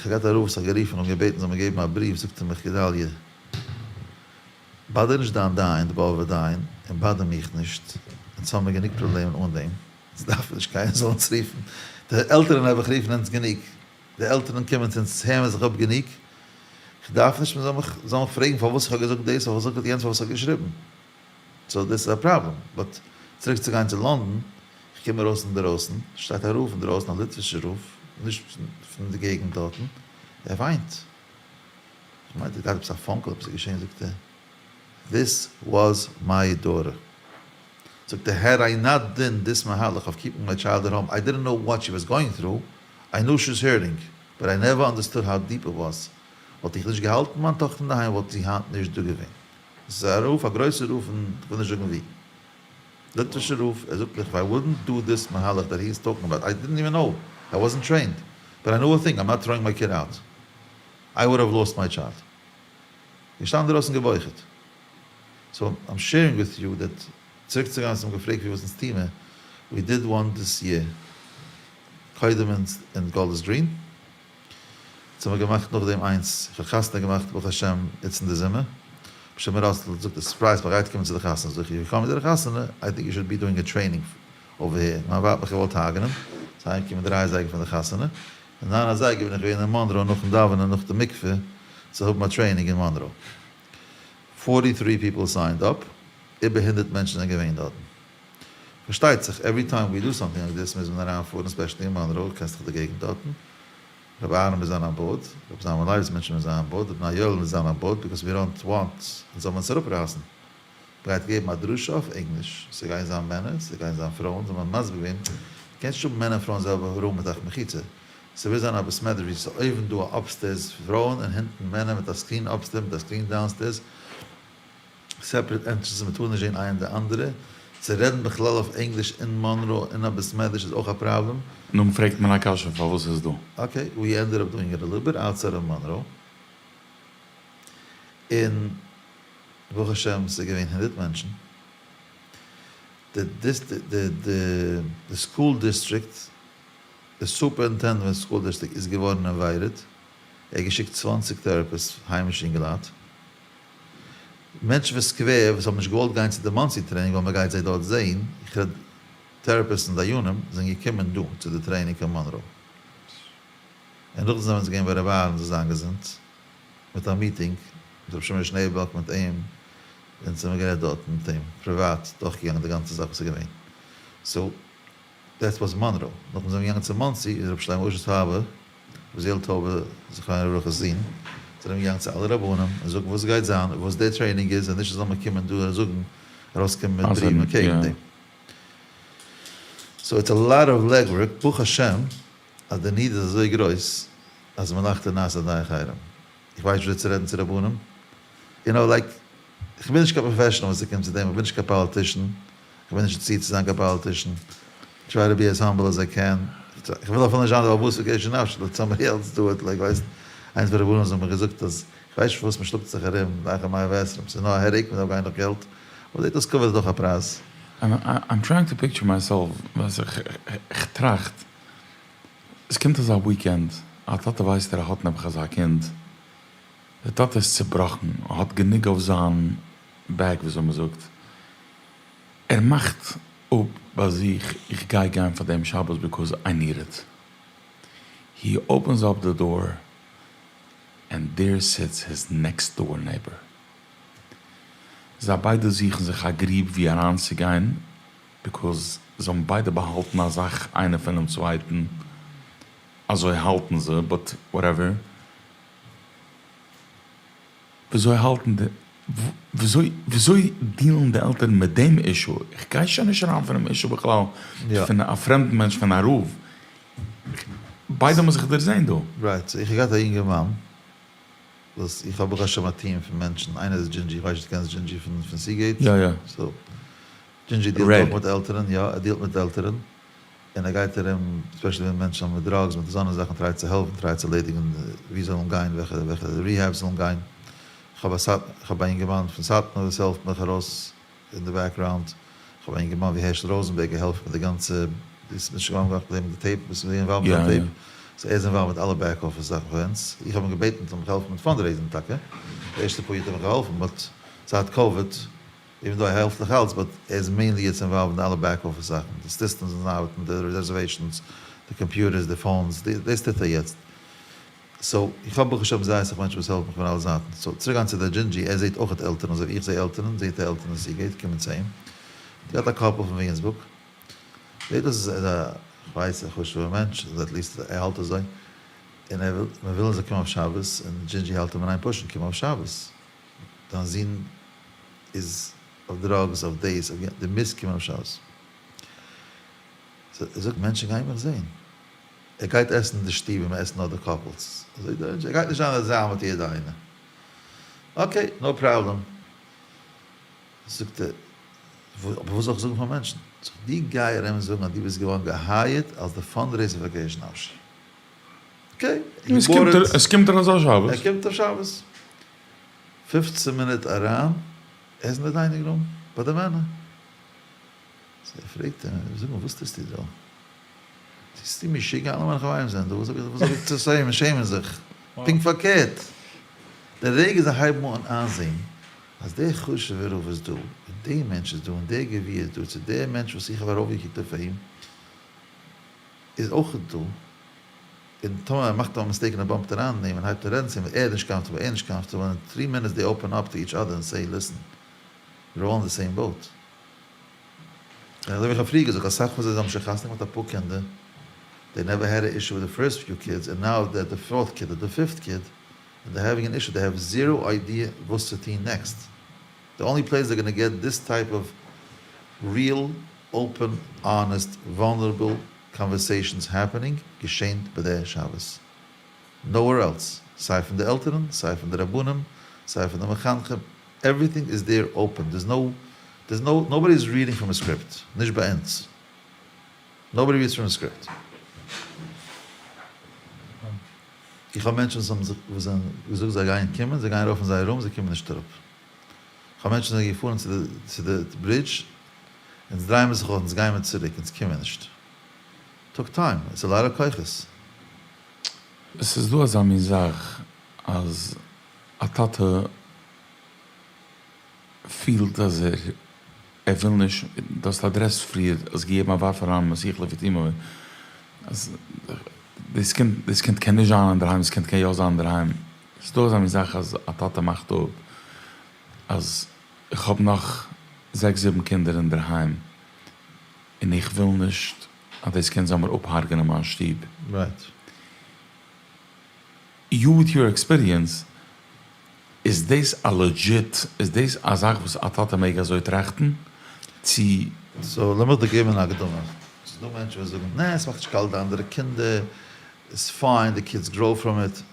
כ'האב געהאט א רב וואס האט גערופן און געבעטן זאל מיר געבן א בריוו, זאגט ער מיך גדליה, באדער נישט דיין דיין, די באבובער דיין, און באדער מיך נישט, אונז האמיר גענוג פראבלעמען אן דעם, אונז דארפן נישט קיינער זאל אונז רופן, די עלטערן נעבעך רופן אונז גענוג, די עלטערן קומען צו אונז הערן מיר זיך אפ גענוג, כ'דארף נישט מען זאל מיך זאל מיך פרעגן פארוואס איך האב געזאגט דאס פארוואס איך האב געזאגט יענץ פארוואס איך האב געשריבן, סאו דאס איז א פראבלעם, באט צוריק צו גיין צו לאנדאן, איך קום ארויס אינדערויסן, שטייט א רב אינדערויסן א ליטווישע רב, נישט פון די געגנט דארטן, ער וויינט, איך מיין ער האט געהאט עפעס א פאון קאל עפעס איז געשען זאגט ער, דיס וואס מיי דאטער, זאגט ער, העד איי נאט דאן דיס מהלך אוו קיפינג מיי טשיילד עט האום, איי דידנט נאו וואט שי וואס גאוינג טרו, איי נו שי איז הערטינג, באט איי נעווער אנדערסטוד האו דיפ איט וואס, וואלט איך נישט געהאלטן מיין טאכטער אינדערהיים וואלט זי היינט נישט דא געווען. עס איז א רב, א גרויסער רב פון, כ'וויל נישט זאגן ווי. ליטווישער רב, ער זאגט מיך, איף איי וואלדנט דו דיס מהלך דעט הי איז טאלקינג אבאוט, איי דידנט איווען נאו, איי וואזנט טרעינד, באט איי נאו א טינג, איים נאט טראואינג מיי קיד אוט, איי וואלד האוו לאסט מיי טשיילד. געשטאנען אינדערויסן געבוכה'ט. סאו איים שעירינג וויט יו דעט, צוריק צו גיין האסט אים געפרעגט ווי וואס אונז טוה מיר, ווי דיד וואן דיס יער, קודם אין גאלדערס גרין, אונז האמיר געמאכט נאכדעם איינס, איך האב חתונה געמאכט ברוך השם איצט אין די זומער, שמעון ראסל זאגט עס סורפרייז מיך גייט קומען צו די חתונה, זאג איך יו קאמינג צו די חתונה, איי טינק יו שוד בי דואינג א טרעינינג אווער העיר, מיין ווייב האט מיך געוואלט הרג'נען, ס'איז אהיימגעקומען דריי אזייגער פון די חתונה, און ניין אזייגער בין איך געווען אין מאנרא נאכן דאווענען נאך די מקווה צו האבן א טרעינינג אין מאנרא, פארטי טרי פיפל סיינד אפ, איבער הונדערט מענטשן זענען געווען דארטן. פארשטייט זיך עווערי טיים ווי דו סאמטינג לייק דיס מוז מען אריין פארן ספעשעלי אין מאנרא, קענסט דאך די געגנט דארטן, רבי אהרן מוז זיין אן באורד, רבי זלמן לייב'ס מענטשן מוז זיין אן באורד, די בני יואל מוז זיין אן באורד ביקאוס ווי דאנט וואנט אונז זאל מען עס אראפרייסן. מ'גייט געבן א דרשה אויף ענגליש, ס'גייען זיין מענער, ס'גייען זיין פרויען, זיי האבן מסביר געווען, קענסט נישט האבן מענער און פרויען זעלבע רום מיט א מחיצה, ס'מוז זיין א בית מדרש ווי ס'איז אויבן דא א אפסטערס פרויען און הינטן מענער מיט א סקרין אפסטערס מיט א סקרין דאונסטערס, סעפערעט ענטרענסעס מ'טאר נישט זעהן איינער די אנדערע, צו רעדן בכלל אויף ענגליש אין מאנרא אין א בית מדרש איז אויך א פראבלעם. נו פרעגט מען א קשיא פארוואס איז דא. אקעי, ווי ענדעד אפ דואינג איט א ליטל ביט אוטסייד אוו מאנרא, און ברוך השם ס'איז געווען הונדרעט מענטשן, די די סקול דיסטריקט, די סופעראינטענדענט פון סקול דיסטריקט איז געווארן אינווייטעד, ער האט געשיקט צוואנציג טעראפיסטס היימישע אינגעלייט, מענטשן פון סקווער וואס האבן נישט געוואלט גיין צו די מאנסי טרעינינג ווייל מ'גייט זיי דארט זעהן, איך רעד טעראפיסטס און דיינים, זענען געקומען דא צו די טרעינינג קיין מאנרא. און נאכדעם זענען אונז געווען ביי רבי אהרן זאל זיין געזונט, מיט א מיטינג מיט רבי שמעון שנעעבאלג מיט אים, אונז האבן גערעדט דארטן מיט אים פריוואט, דורכגעגאנגען די גאנצע זאך וואס איז געווען. סאו דעט וואס מאנרא. נאכדעם זענען מיר געגאנגען צו מאנסי איז רבי שלמה אשר טויבער עוזיאל טויבער זכרונו לברכה'ס זון, זענען מיר געגאנגען צו אלע רבנים און זאגן וואס גייט זיין און וואס די טרעינינג איז און נישט זאל מען קומען דא און זאגן ארויסקומען מיט בריוון אקעגן דעם. סאו איטס א לאט אוו לעג ווארק, ברוך השם אז די ניד איז אזוי גרויס אז מלאכתו נעשית על ידי אחרים. איך ווייס נישט וויאזוי צו רעדן צו רבנים, יו נאו לייק איך בין נישט קיין פראפעשענעל ווען ס'קומט צו דעם, איך בין נישט קיין פאליטישן, איך בין נישט צו צו זיין קיין פאליטישן, טריי טו בי עז האמבל עז איי קען, איך וויל אפילו נישט זיין די בעל הבית פון קשר נפשי, לעט סאמבאדי עלס דו איט, לייק ווייסט, איינס פון די רבנים האבן מיר געזאגט אז איך ווייס נישט פארוואס מ'שלאגט זיך ארום לאחר מאה ועשרים, ס'איז נאר א העדעיק, מ'דארף גיין נאך געלט, אבער זעט אויס כבוד איז דאך א פרייז. איים טרייאינג טו פיקטשער מייסעלף, ווייס איך, איך טראכט, עס קומט אזא וויקענד, א טאטע ווייסט ער האט נעבעך אזא קינד, דער טאטע איז צובראכן, ער האט גענוג אויף זיין בעק וויאזוי מען זאגט, ער מאכט אפ ביי זיך איך גיי גיין פאר דעם שבת ביקאז איי ניד איט, הי אפענס אפ די דאר ענד דער סיטס היז נעקסט דאר נעיבער, זיי ביידע זוכן זיך א גריב ווי אריינצוגיין ביקאז זיי האבן ביידע באהאלטן א זאך איינער פונעם צווייטן. אזוי האלטן זיי, באט וואטעווער. וויאזוי האלטן די, וויאזוי וויאזוי דיעלן די עלטערן מיט דעם אישו? איך גיי שוין נישט אריין פונעם אישו בכלל פון א פרעמדן מענטש פון א רב, ביידע האבן זיך דערזעהן דא. רייט, סאו איך האב געהאט א יונגערמאן וואס איך האב ברוך השם א טיעם פון מענטשן, איינער איז דזשינדזשי, איך ווייס נישט דו קענסט דזשינדזשי פון סיגעיט? יא יא. סאו דזשינדזשי דיעלט אויך מיט עלטערן, יא ער דיעלט מיט עלטערן, און ער גייט ארום, ספעשעלי ווען מענטשן האבן מיט דראגס מיט אזאנע זאכן טרייט צו העלפן, טרייט צו ערלעדיגן ווי זאלן גיין, וועלכע וועלכע ריהעבס זאלן גיין, איך האב א סאט איך האב א אינגערמאן פון סאטמאר וואס העלפט מיך ארויס אין די background, איך האב א אינגערמאן ווי הערשל ראזענבערג ער העלפט מיט די גאנצע, ביסט נישט געווארן געמאכט מיט דעם די tape, ביסט געווען involved מיט די tape? so ער איז involved מיט אלע back office זאכן פאר אונז, איך האב אים געבעטן זאל מיך העלפן מיט fundraising טאקע, די ערשטע פאר יאר האט ער מיך געהאלפן but זייט קאוויד even though ער העלפט נאך אלץ but ער איז mainly יעצט involved אין די אלע back office זאכן, די systems וואס ארבעטן, די reservations, די computers, די phones, דאס טוט ער יעצט. so איך האב ברוך השם זייער אסאך מענטשן וואס העלפן מיך פון אלע זייטן. so צוריק גיין צו די דזשינדזשי, ער זעט אויכעט עלטערן אזוי ווי איך זע עלטערן, זעט ער עלטערן אין סיגעיט קומען צו אים. ער האט געהאט א couple פון וויליאמסבורג, זעט אויס ער איז א, כ'ווייס, א חשוב'ער מענטש, אדער at least ער האלט אזוי, און ער וויל, מען וויל ער זאל קומען אויף שבת, און דזשינדזשי האלט אים אין איין push ן, קום אויף שבת. דיין זון איז אויף drugs, אויף דאס, אויף יענץ, דו מוזט קומען אויף שבת. ער זאגט, מענטשן גייען מיך זען. ער גייט עסן אין די שטוב ווי מען עסט נאר די couples. אזוי דער ער גייט נישט זיין א זיין מיט יעדע איינע. okay, no problem. זאגט ער, אבער וואס זאל איך זאגן פאר מענטשן? זאג איך, דו גיי ארום זאגן אז דו ביסט געווארן גע hire ט אלס די fundraiser פאר קרן נפשי. okay, עס קומט עס קומט ער אזא שבת? ער קומט אויף שבת. פופצן מינוט אריין, ער איז אין די dining room ביי די מענער. so ער פרעגט אים, זאג מיר וואס טוסטו דא? ביסטו משוגע? אלע מיינע חברים זענען דא, וואס האב איך צו שעמען זיך? פונקט פארקערט, די רגע זיי הייבן אן איינזען אז דער חשוב'ער רב איז דא, און דער מענטש איז דא, און דער גביר איז דא, צו דער מענטש וואס איך האב ארויפגעקוקט אויף אים איז אויך דא, און טאמער ער מאכט א mistake און ער bump ט אריין אין אים און הייבט אן רעדן צו אים, ער איז נישט comfortable, ער איז נישט comfortable, אין three minutes they open up to each other and say listen, we're all in the same boat. און אזוי ווי איך האב פריער געזאגט, אסאך פון זיי האבן שוין חתונה געמאכט אפאר קינדער, they never had a issue with the first few kids, and now they're the fourth kid or the fifth kid, and they're having an issue, they have zero idea וואס צו טון next. The only place they're gonna get this type of real, open, honest, vulnerable conversations happening געשענט ביי די שבת. Nowhere else. סיי פון די עלטערן, סיי פון די רבנים, סיי פון די מחנכים, everything is there open, there's no, there's no, nobody is reading from a script, נישט ביי אונז, nobody reads from a script. איך האב מענטשן וואס האבן זיך, וואס זענען געזאגט זיי גייען קומען, זיי גייען ארויף אין זייער room, זיי קומען נישט אראפ. איך האב מענטשן וואס זענען געפארן צו די, צו די bridge, אונז דרייען מיר זיך אויס, אונז גייען מיר צוריק, אונז קומען נישט. Took time, it's a lot of כוחות. עס איז דא אזא מין זאך אז א טאטע פילט אז ער ער וויל נישט, דו האסט addressed פריער, האסט געגעבן א ווארף אריין מסיח לפי תומו, אז דאס קינד דאס קינד קען נישט זיין אינדערהיים, דאס קינד קען יא זיין אינדערהיים, ס'איז דא אזא מין זאך אז א טאטע מאכט אפ אז איך האב נאך זעקס זיבן קינדער אינדערהיים און איך וויל נישט אז דאס קינד זאל מיר אפ'הרג'נען מיין שטוב. Right. You with your experience, איז דאס א legit, איז דאס א זאך וואס א טאטע מעג אזוי טראכטן? צו. So לאמיך דיר געבן אן הקדמה. ס'איז דא מענטשן וואס זאגן, נע, ס'מאכט נישט קאלט די אנדערע קינדער, it's fine, the kids grow from it.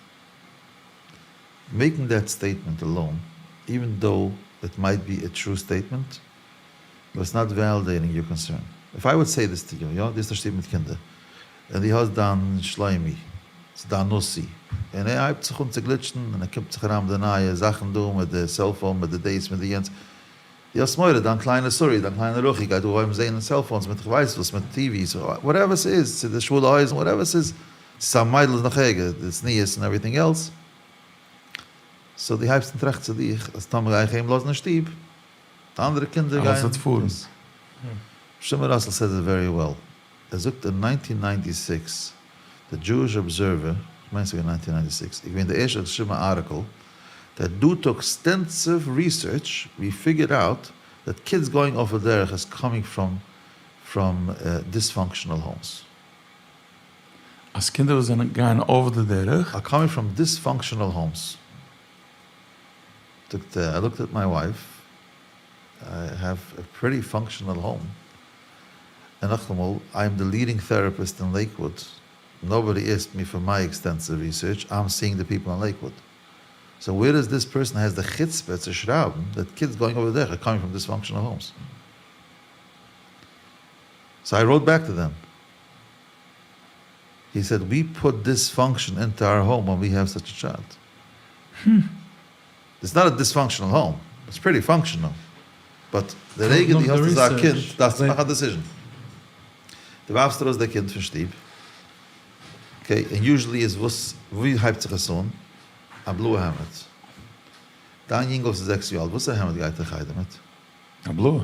Making that statement alone, even though it might be a true statement, but it's not validating your concern. If I would say this to you, יא, דו האסט א שטוב מיט קינדער, און דו האסט דיין שלומי, צו דיין נשיא, און ער הייבט זיך אן צו גליטשן, און ער קומט זיך אריין מיט די נייע זאכן דא, מיט די cellphone, מיט די דאס, מיט די יענץ, דו האסט מורא דיין קליינע סורי, דיין קליינע רוחי גייט אנהויבן זען cellphones מיט כ'ווייס וואס, מיט TVs, whatever ס'איז, צו די שמאלע הויזן, whatever ס'איז, צו ס'איז א מיידל איז נאך ערגער, די צניעות און everything else, so דו הייבסט אן טראכטן צו דיך, אז טאמער גיי איך אים לאזן אין שטוב, די אנדערע קינדער גייען. אלעס וועט פארן. שמעון ראסל says it very well, ער זאגט אין nineteen ninety six, די Jewish Observer, כ'מיין ס'איז געווען nineteen ninety six, איז געווען די ערשטע וואס האט געשריבן א ארטיקל, that due to extensive research we figured out that kids going off the דרך is coming from from dysfunctional homes. אז קינדער וואס זענען גייען off די דרך. Are coming from dysfunctional homes. זאגט ער, I looked at my wife, I have a pretty functional home, און נאכאמאל, I am the leading therapist in Lakewood, nobody asked me for my extensive research, I'm seeing the people in Lakewood. So where does this person has די חוצפה צו שרייבן that kids going off די דרך are coming from dysfunctional homes? So I wrote back to them. He said we put dysfunction into our home when we have such a child. It's not a dysfunctional home, it's pretty functional. But די רגע דו האסט אזא קינד דארפסטו מאכן א decision. דו ווארפסט ארויס די קינד פון שטוב, okay, און usually איז וואס, ווי הייבט זיך עס אן? א בלויע העמד. דיין יונגל וואס איז זעקס יאר אלט, וואסערע העמד גייט ער חדר מיט? א בלויע.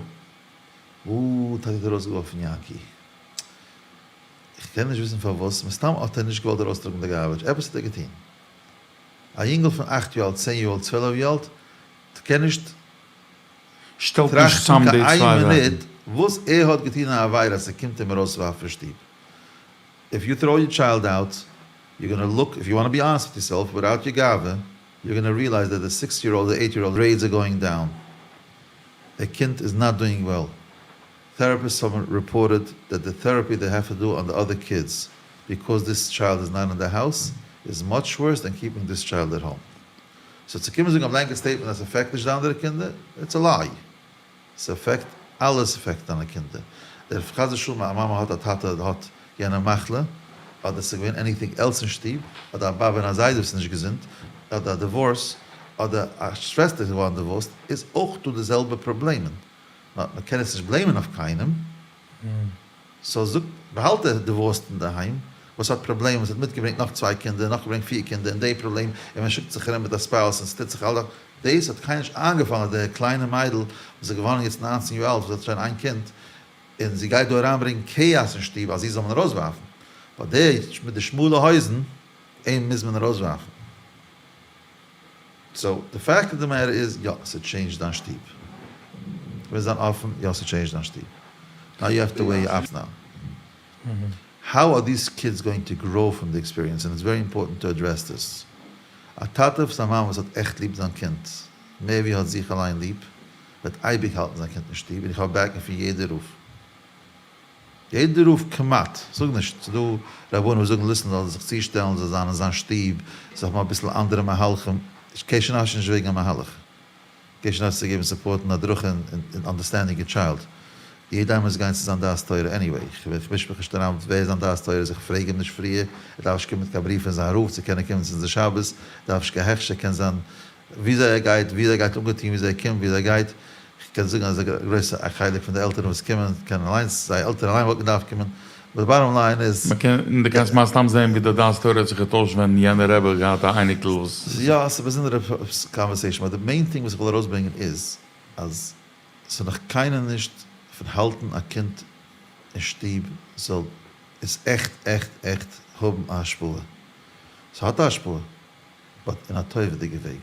אוי, טאטי האט ארויסגעווארפן יענקי. איך קען נישט וויסן פארוואס, מסתם האט ער נישט געוואלט ארויסטראגן די garbage, עפעס האט ער געטון. א יונגל פון אכט יאר אלט, צען יאר אלט, 12 יאר אלט, קען נישט שטעלט נישט טראכטן צאם קיין די איין צוויי זאכן. מינוט וואס ער האט געטון א עבירה אז ס'קומט אים ארויסווארפן פון שטוב. If you throw your child out, you're gonna look, if you wanna be honest with yourself, without your גאווה, you're gonna realize that the six year old, the eight year old grades are going down. די קינד is not doing well. Therapists have reported that the therapy they have to do on the other kids, because this child is not in the house, is much worse than keeping this child at home. So צו קומען זאגן א blanket statement אז ס'affect נישט די אנדערע קינדער, it's a lie. ס'affect, אלעס affect דיינע קינדער. דער חס ושלום א מאמע האט א טאטע האט יענע מחלה, אדער ס'איז געווען anything else אין שטוב, אדער א באבע און א זיידע וואס איז נישט געזונט, אדער א divorce, אדער א שוועסטער איז געווארן divorced, איז אויך דא די זעלבע פראבלעמען. נאר מען קען עס נישט blame ען אויף קיינעם. So זאגט, באהאלט ער divorced אינדערהיים, וואס האט פראבלעמען, וואס האט מיטגעברענגט נאך צוויי קינדער, נאך געברענגט פיר קינדער, און די פראבלעם, און מען שיקט זיך ארום מיט א spouse, און ס'טוט זיך אלע, דאס האט קיינער נישט איינגעפאלן אז די קליינע מיידל, וואס איז געווארן יעצט 19 יאר אלט, וואס האט שוין איין קינד, און זי גייט דא אריינברענגען chaos אין שטוב, אז זי זאל מען ארויסווארפן. But דער מיט די שמאלע הויזן, אים מוז מען ארויסווארפן. So, the fact of the matter is, יא, ס'טשעינדזשט דיין שטוב. מיר זיין אפן, יא, ס'טשעינדזשט דיין שטוב. Now you have to weigh up now. How are these kids going to grow from the experience? And it's very important to address this. א טאטע וואס א מאמע וואס האט עכט ליב זיין קינד, מער ווי האט זיך אליין ליב, וועט אייביג האלטן זיין קינד אין שטוב, און איך האב backing פון יעדער רב. יעדער רב כמעט, זאג נישט, ס'דא רבנים וואס זאגן listen זאל זיך צושטעלן, זאל זיין אין זיין שטוב, זאל האבן אביסל אנדערע מהלכים, קעש און אש איז נישט וועגן א מהלך. קעש און אש איז צו געבן support און הדרכה און understanding your child. יעדער איינער מוז גיין צו זיין דעת תורה anyway, איך מיש מיך נישט אריין ווער זיין דעת תורה איז, איך פרעג אים נישט פריער, ער דארף נישט קומען מיט קיין בריוו פון זיין רב צו קענען קומען צו אונזער שבת, ער דארף נישט קיין הכשר, קען זיין וויאזוי ער גייט, וויאזוי ער גייט אנגעטון, וויאזוי ער קומט, וויאזוי ער גייט, איך קען זאגן אז א גרויסע א חלק פון די עלטערן וואס קומען, קענען אליינס, זייער עלטערן אליין וואלטן געדארפט קומען, but bottom line איז. מען קען, און דו קענסט מן הסתם זען ווי די דעת תורה האט זיך געטוישט ווען יענער רבי האט געהאט א אייניקל וואס. יא, ס'איז א באזונדערע conversation, but די main thing וואס איך וויל ארויסברענגען איז, אז ס'איז נאך קיינער נישט פון האלטן א קינד אין שטוב זאל עס עכט עכט עכט האבן א השפעה. ס'האט א השפעה, but אין א טובה'דיגע וועג.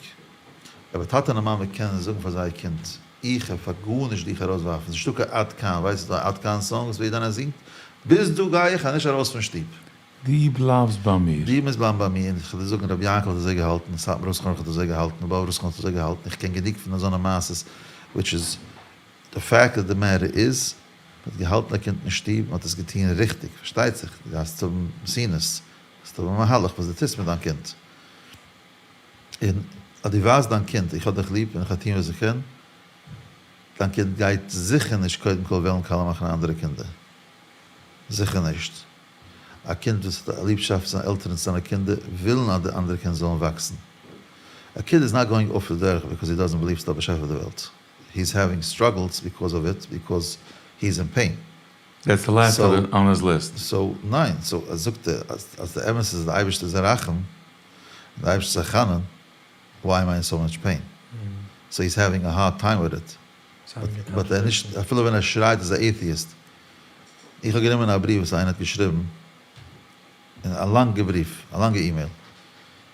אבער טאטע און מאמע קענען זאגן פאר זייער קינד, איך האב פאר גארנישט דיך ארויסווארפן, ס'נישטא קיין עד כאן, ווייסט ס'איז דא א עד כאן song וואס יעדער איינער זינגט, ביז דא גיי איך נישט ארויס פון שטוב. דו בלייבסט ביי מיר. דו מוזט בלייבן ביי מיר, און איך וועל דיר זאגן, רבי יענקל האט אזוי געהאלטן, סאטמאר רב זכרונו לברכה האט אזוי געהאלטן, באבוב רב זכרונו האט אזוי געהאלטן, איך קען גענוג פון אזאנע מעשות, which is the fact of the matter is, מ'האט געהאלטן א קינד אין שטוב, מ'האט עס געטון ריכטיג, פארשטייט זיך, דו דארפסט האבן מתינות, דארפסט האבן א מהלך וואס דו טוסט מיט דיין קינד, און אז דו ווייזט דיין קינד איך האב דיך ליב און איך וועל טון וואס איך קען, דיין קינד גייט זיכער נישט קודם כל וועלן קאלע מאכן אנדערע קינדער, זיכער נישט. א קינד וואס האט א ליבשאפט צו זיינע עלטערן צו זיינע קינדער ווילן אז די אנדערע קינדער זאלן וואקסן. A kid is not going off the דרך because he doesn't believe ס'דא א באשעפער אויף די וועלט. He is having struggles because of it because he is in pain. That's the last on his list. So ניין, so זאגט ער אז די אמת איז די אייבערשטער איז א רחום, און די אייבערשטער איז א חנון, why am I in so much pain? So he's having a hard time with it. But ער נישט, אפילו ווען ער שרייט איז א atheist. איך האב גענומען א בריוו וואס איינער האט געשריבן, א לאנגע בריוו, א לאנגע אימעיל.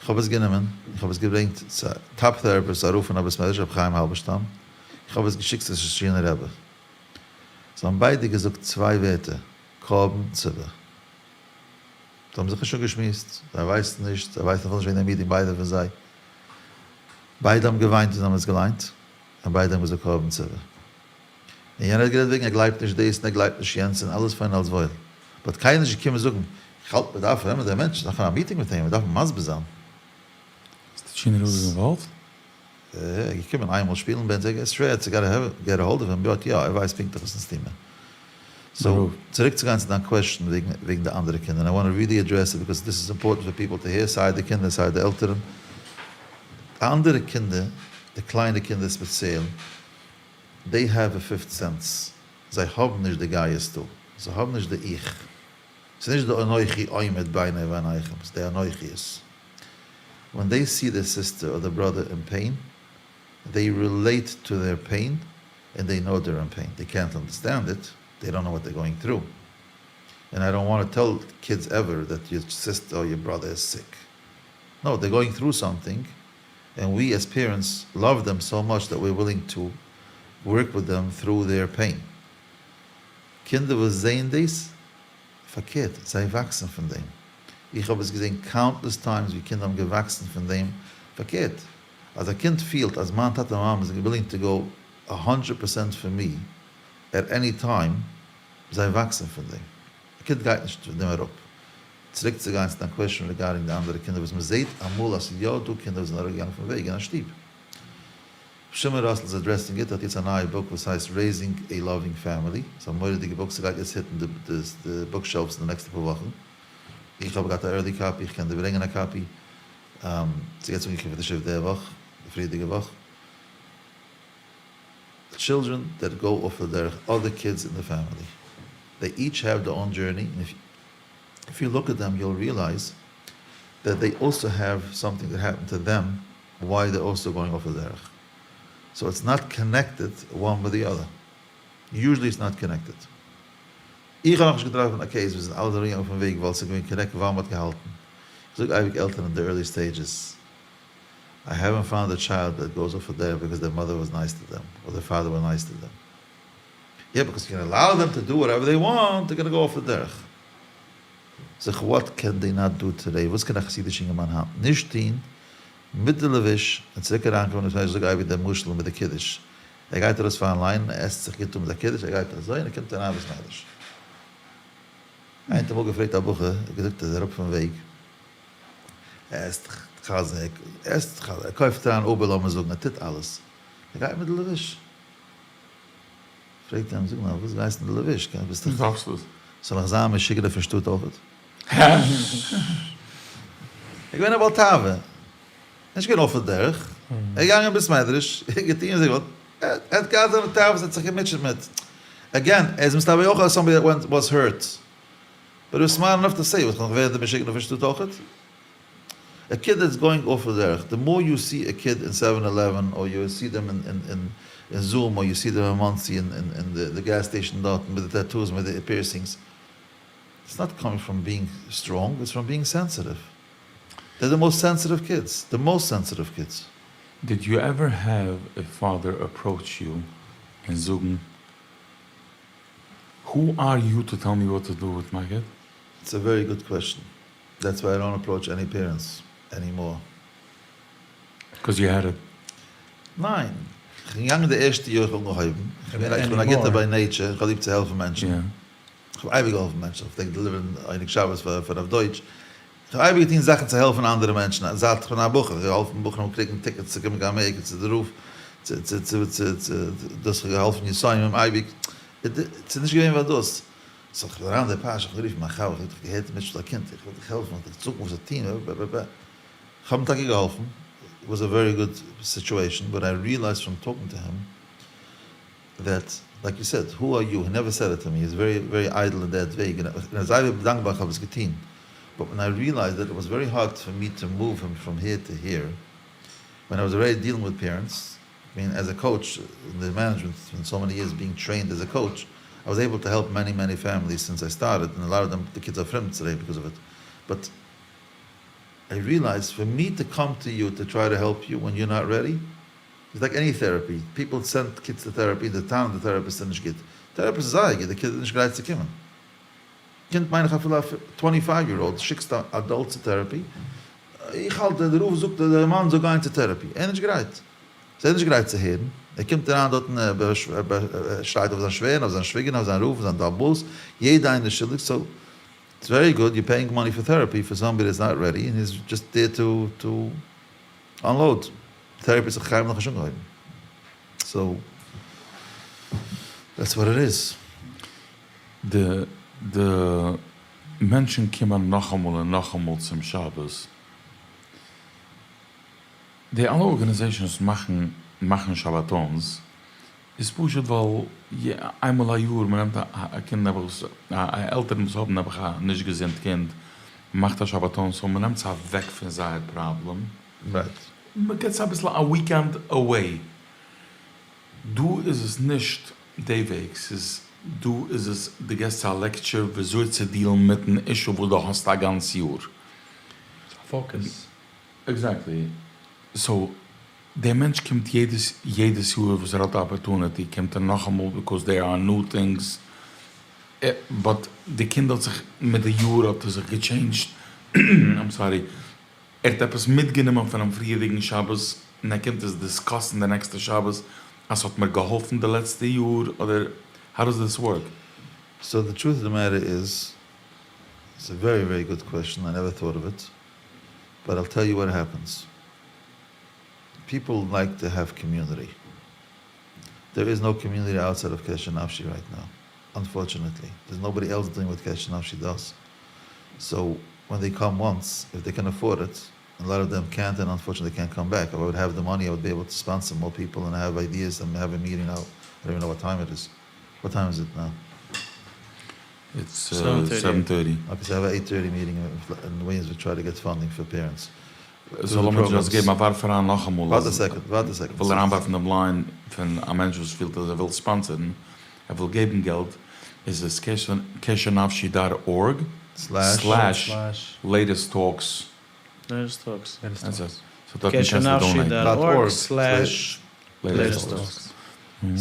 איך האב עס גענומען, איך האב עס געברענגט צו א top therapist, א רב פון א בית מדרש, רבי חיים האלבערשטאם. איך האב עס געשיקט צו סטוטשינער רבי. זיי האבן ביידע געזאגט צוויי ווערטער, קרבן ציבור. זיי האבן זיך נישט אפגעשמועסט, זיי ווייסן נישט, זיי ווייסן אפילו נישט וועגן די מיטינג ביידע פון זיי. ביידע האבן געוויינט ווען זיי האבן עס געליינט, און ביידע האבן געזאגט קרבן ציבור. און יענער האט גערעדט וועגן ער גלייבט נישט דאס און ער גלייבט נישט יענץ און אלעס פיין אלעס וואויל. באט קיינער איז נישט געקומען זאגן, איך האלט מען דארף נעמען דעם מענטש, מאכן א מיטינג מיט אים, מען דארף אים מסביר זיין. איז סטוטשינער רב אינוואלווד? ער איז געקומען איינמאל שפילן ביי אונז, ער איז שווער צו get a hold of him, but יא, ער ווייסט פונקטליך וואס אונז טוהן מיר. so, צוריק צו גיין צו דיין question וועגן די אנדערע קינדער, און I want really address it because this is important for people to hear, סיי די קינדער סיי די עלטערן. די אנדערע קינדער, די קליינע קינדער ספעציעל, they have a fifth sense, זיי האבן נישט די גייסט דא, זיי האבן נישט די איך, ס'איז נישט די אנכי עומד ביני וביניכם, ס'איז די אנכיות. When they see their sister or their brother in pain, they relate to their pain and they know they're in pain, they קענט אנדערסטענד איט, דעי דאנט נאו וואט דעיר גאוינג טרו, און I don't want tell kids ever that your sister or your brother is sick, no, they're going through something, and we as parents love them so much that we're willing to work with them through their pain. קינדער וואס זעען דאס, פארקערט, זיי וואקסן פון דעם. איך האב עס געזען countless times ווי קינדער האבן געוואקסן פון דעם. פארקערט, אז א קינד פילט אז מיין טאטע און מאמע זענען willing to go a hundred percent for me at any time, זיי וואקסן פון דעם. א קינד גייט נישט פון דעם אראפ. צוריק צו גיין צו דיין question regarding די אנדערע קינדער וואס מען זעט אמאל אז ס'איז יא דא קינדער וואס זענען אראפגעגאנגען פון וועג אין א שטוב. שמעון ראסל איז addressing it, ער האט יעצט א נייע book וואס הייסט Raising a Loving Family, ס'איז א מורא'דיגע book, ס'גייט יעצט hit ן די book shelves אין די נעקסטע פאר וואכן. איך האב געהאט א early copy, איך קען דיר ברענגען א copy. ס'איז יעצט אנגעקומען פון די שיף די וואך, די פריערדיגע וואך. Children that go off the דרך, other kids in the family, they each have their own journey, and if you look at them you'll realize that they also have something that happened to them why they're also going off the דרך. So it's not connected one with the other. Usually it's not connected. איך האב נאכנישט געטראפן א case וואס זענען אלע אראפגעגאנגען אויפן וועג ווייל ס'איז געווען connected ווייל מ'האט געהאלטן. איך זאג אייביג עלטערן אין די early stages, I haven't found a child that goes off the דרך because their mother was nice to them or their father was nice to them. Yeah, because you can allow them to do whatever they want, they're gonna go off the דרך. זיך what can they not do today, וואס קען א חסידיש אינגערמאן היינט נישט טון מיט די לבוש און צוריק אריינקומען אין בית מדרש, זאג אייביג דעם משל מיט די קידוש, ער גייט ארויס פארן ליינען, ער עסט זיך גוט אן מיט א קידוש, ער גייט אזוי און ער קומט אריין אין בית מדרש. איינער האט אמאל געפרעגט א בחור, ער האט געזאגט ער איז אראפ פון וועג, ער עסט חזיר, ער עסט חזיר, ער קויפט אריין Uber לאמיר זאגן, ער טוט אלעס, ער גייט מיט די לבוש. פרעגט ער אים, זאג נאר, וואס גייסטו מיט די לבוש? ביסט דאך, זאל איך זיין משוגענער פון שטאט אויכעט? ער איז געווען א בעל תאווה, נישט געווען אויף די דרך, ער איז געגאנגען אין בית מדרש, ער האט געטון וואס ער געוואלט, ער האט געהאט זיינע תאוות, ער האט זיך געמוטשעט מיט, again, ער איז מסתבר אויך somebody that went was hurt, but he was smart enough to say, וואס קען איך ווערן די משוגענער פון שטאט אויכעט? A kid that's going off the דרך, the more you see a kid in seven eleven or you see them in Zoom or you see them in Monsey in the gas station דארטן מיט די tattoos מיט די piercings, it's not coming from being strong, it's from being sensitive. They're the most sensitive kids, the most sensitive kids. Did you ever have a father approach you און זאגן who are you to tell me what to do with my kid? It's a very good question. That's why I don't approach any parents anymore. Cause you had it. ניין. כ'בין געגאנגען די ערשטע יאר איך האב אנגעהויבן, איך בין א גוטער by nature, איך האב ליב צו העלפן מענטשן. איך האב אייביג געהאלפן מענטשן, איך פלעג deliver ן עונג שבת פאר רב דויטש, איך האב אייביג געטון זאכן צו העלפן אנדערע מענטשן, זייט איך בין א בחור, איך האב געהאלפן בחורים קריגן tickets צו קומען קיין אמעריקע צו די רב, צו צו צו צו צו דאס, איך האב געהאלפן יתומים אייביג, ס'איז נישט געווען ווייל דאס, so איך בין אריין אין די פרשה, איך האב גערופן מיין חבר, איך האב געזאגט איך האב געהערט דו מוטשעסט א קינד, איך וויל דיך העלפן, איך וויל דיך זאגן וואס צו טון, ב ב ב, איך האב אים טאקע געהאלפן, it was a very good situation, but I realized from talking to him, that like you said, who are you, he never said it to me, he's very very איידל אין that וועג, און איך בין זייער דאנקבאר איך האב עס געטון, but when I realized that it was very hard for me to move him from here to here, when I was already dealing with parents, I mean as a coach אין די management פון so many years being trained as a coach, I was able to help many many families since I started, און a lot of them די kids are פרום today because of it, but I realized for me to come to you to try to help you when you're not ready, איז like any therapy, people send kids to therapy, די טענה די therapist איז נישט גוט, therapist איז זייער גוט, די קינד איז נישט גרייט צו קומען. קינד מיין איך אפילו א twenty five year old, שיקסט א adult צו therapy, איך האלט דער רב זאגט אז דער מאן זאל גיין צו therapy, ער איז נישט גרייט, ער איז נישט גרייט צו הערן, ער קומט אריין דארטן ער שרייט אויף זיין שווער און אויף זיין שוויגער און אויף זיין רב און זיין דאבלס, יעדע איינער איז שולדיג, so it's very good you paying money for therapy for somebody that's not ready and he's just there to to unload, therapy האט זיך קיינמאל נאכנישט אנגעהויבן, so that's what it is. די די מענטשן קומען נאכאמאל און נאכאמאל צום שבת. די אלע organizations מאכן מאכן שבתון'ס איז פשוט ווייל איינמאל א יאר מ'נעמט א קינד נעבעך וואס א עלטערן וואס האבן נעבעך א נישט געזונט קינד מ'מאכט א שבתון so מ'נעמט זיי אוועק פון זייער פראבלעם. מ'גיבט זיי אביסל א weekend away. דא איז עס נישט די וועג, ס'איז דא איז עס דו געסט זיי א lecture וויאזוי צו deal ן מיטן issue וואס דו האסט א גאנץ יאר. ס'איז א focus. Exactly. So דער מענטש קומט יעדעס יעדעס יאר וואס ער האט א opportunity קומט ער נאכאמאל because there are new things, but די קינד האט זיך מיט די יאר האט ער זיך גע change ט, I'm sorry, ער האט עפעס מיטגענומען פונעם פריערדיגן שבת און ער קומט עס discuss ן די נעקסטע שבת אז ס'האט מיר געהאלפן די לעצטע יאר אדער how does this work? So the truth of the matter is, it's a very very good question, I never thought of it, but I'll tell you what happens, people like to have community, there is no community outside of קשר נפשי right now, unfortunately, there is nobody else doing what קשר נפשי does, so ווען they come once, if they can afford it, און לאט אוו דעם קענט און unfortunately קענט come back, if I would have the money I would be able to sponsor more people and have ideas and have a meeting now, I don't even know what time it is, what time is it now? It's seven thirty. Okay so I have א eight thirty meeting אין וויליאמסבורג try to get funding for parents. So לאמיר just געבן א ווארף אריין נאכאמאל. ווארט א second, ווארט א second. כ'וויל אריינווארפן דעם line פון א מענטש וואס פילט אז ער וויל sponsor ן, ער וויל געבן געלט, איז עס קשר נפשי dot org slash latest talks. Latest talks. קשר נפשי dot org slash latest talks.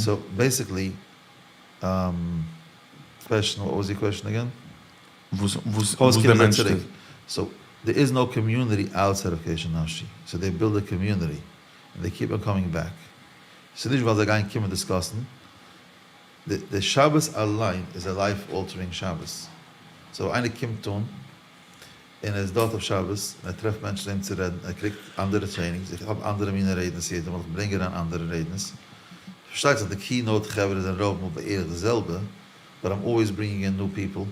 So basically, question, what was your question again? וואס דער מענטש טוט. So there is no community outside of קשר נפשי, so they build a community, and they keep on coming back. ס'איז נישט ווייל זיי גייען קומען discuss ן, די שבת אליין איז א life altering שבת, so איינער קומט אן און ער איז דארט אויף שבת און ער טרעפט מענטשן אים צו רעדן, ער קריגט אנדערע trainings, איך האב אנדערע מינע רעדנערס יעדע מאל, איך ברענג אריין אנדערע רעדנערס, פארשטייט זיך די keynote חברה זענען רוב מאל בערך די זעלבע, but I'm always bringing in new people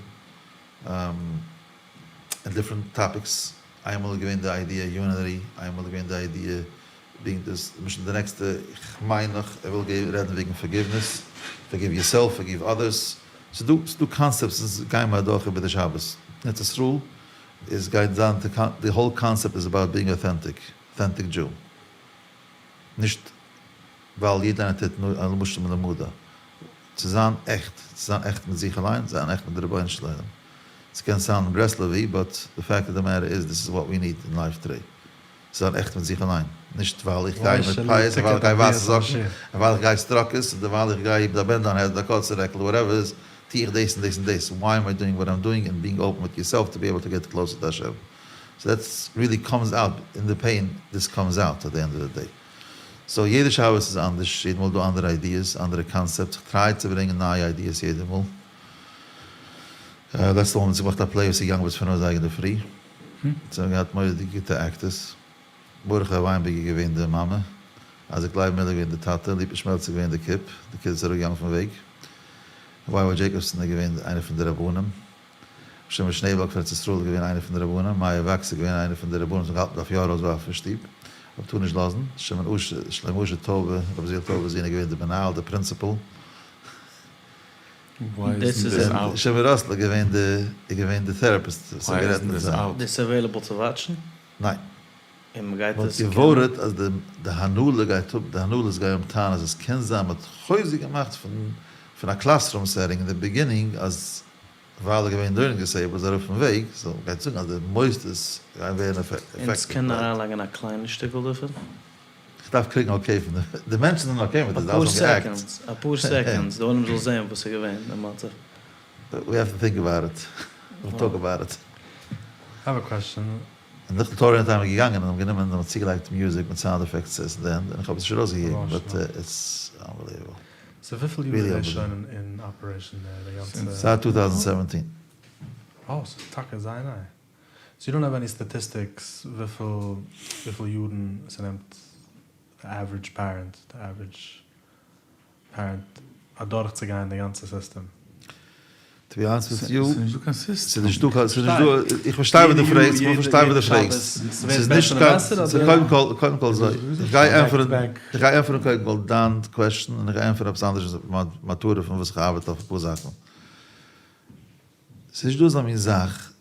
and different topics, איינמאל איז געווען די idea unity, איינמאל איז געווען די idea וועגן דאס, למשל די נעקסטע, איך מיין נאך ער וויל רעדן וועגן forgiveness, forgive yourself, forgive others, ס'איז דא ס'איז דא concepts וואס גייען מיר אדורך איבער די שבת, אין ארץ ישראל איז גייט זיין די whole concept איז about being authentic, authentic Jew, נישט ווייל יעדער איינער טוט נאר למשל מלומדה, צו זיין עכט, צו זיין עכט מיט זיך אליין, זיין עכט מיט די רבונו של עולם, ס'קען sound ן ברסלב'י but the fact of the matter is this is what we need in life today. צו זיין עכט מיט זיך אליין, נישט ווייל איך גיי מיט פאות, און ווייל איך גיי ווייסע זאקן, און ווייל איך גיי סטראקעס, אדער ווייל איך גיי מיט א בענדאנע אדער א קורצע רעקל, whatever איז, טו איך דאס און דאס און דאס, why am I doing what I'm doing and being open with yourself to be able to get closer to השם. So that's really comes out in the pain, this comes out at the end of the day. So יעדע שבת איז אנדערש, יעדע מאל איז דא אנדערע ideas, אנדערע concepts, איך try צו ברענגען נייע ideas יעדע מאל. לעצטע מאל האבן אונז געמאכט א play וואס איז געגאנגען ביז פינף אזייגער אינדערפרי. אונז האבן געהאט מורא'דיג גוטע actors. ברוך וויינבערג איז געווען די מאמע, אייזיק לייב מילער איז געווען די טאטע, ליפא שמעלצער איז געווען די קופ, די קינד איז אראפגעגאנגען פון וועג. וויי וויי דזשעיקאבסאן איז געווען איינער פון די רבנים. שמעון שנעעבאלג פון ארץ ישראל איז געווען איינער פון די רבנים. מאיר וואקס איז געווען איינער פון די רבנים וואס האבן געהאלטן מ'דארף יא ארויסווארפן פון שטוב, אבער טאר נישט לאזן. שמעון אשר, שלמה אשר טויבער, רבי עזריאל טויבער'ס זון איז געווען די מנהל, די principal. דאס איז און שמעון ראסל איז געווען די איז געווען די therapist וואס האט גערעדט מיט זיי. דאס איז available צו watch ן? ניין. און מען גייט מ'האט עס קענען? גע worry ט אז די די הנהלה גייט האבן די הנהלות גייען האבן טענות אז עס קען זיין מ'האט חוזק געמאכט פון פון א classroom setting אין די beginning אז ווייל ער איז געווען learning disabled איז ער אראפ פון וועג, so מ'גייט זאגן אז די מוסדות גייען ווערן אונז affected קענען by it. אריינלייגן א קליינע שטיקל דערפון? כ'דארף קריגן okay פון די די מענטשן זענען okay מיט עס, די אפאר אלע האבן גע act. Seconds, אפאר seconds, די עולם זאל זעהן וואס איז געווען די מצב. We have to think about it. We'll talk about it. I have a question. און נאכן תורה אין טיים איז געגאנגען און האבן גענומען און האבן צוגעלייגט music מיט sound effects at the end און איך האב עס נישט ארויסגעגעבן but it's unbelievable. So וויפיל יאר איז דאס שוין אין operation די גאנצע? זייט 2017. אה, ס'איז טאקע זייער ניי. So you don't have any statistics וויפיל וויפיל יארן ס'נעמט די average parent די average parent אדורכצוגיין די גאנצע סיסטעם? To be honest with you, ס'איז נישטא קיין סיסטעם. ס'איז נישטא קיין, ס'איז נישטא, איך פארשטיי וואס דו פרעגסט, איך פארשטיי וואס דו פרעגסט. ס'איז נישט קיין, ס'איז קודם כל, קודם כל אזוי, איך גיי ענטפערן, איך גיי ענטפערן קודם כל דיין question און איך גיי ענטפערן עפעס אנדערש וואס מיין מטרה פון וואס איך ארבעט אויף אפאר זאכן. ס'איז נישטא אזא מין זאך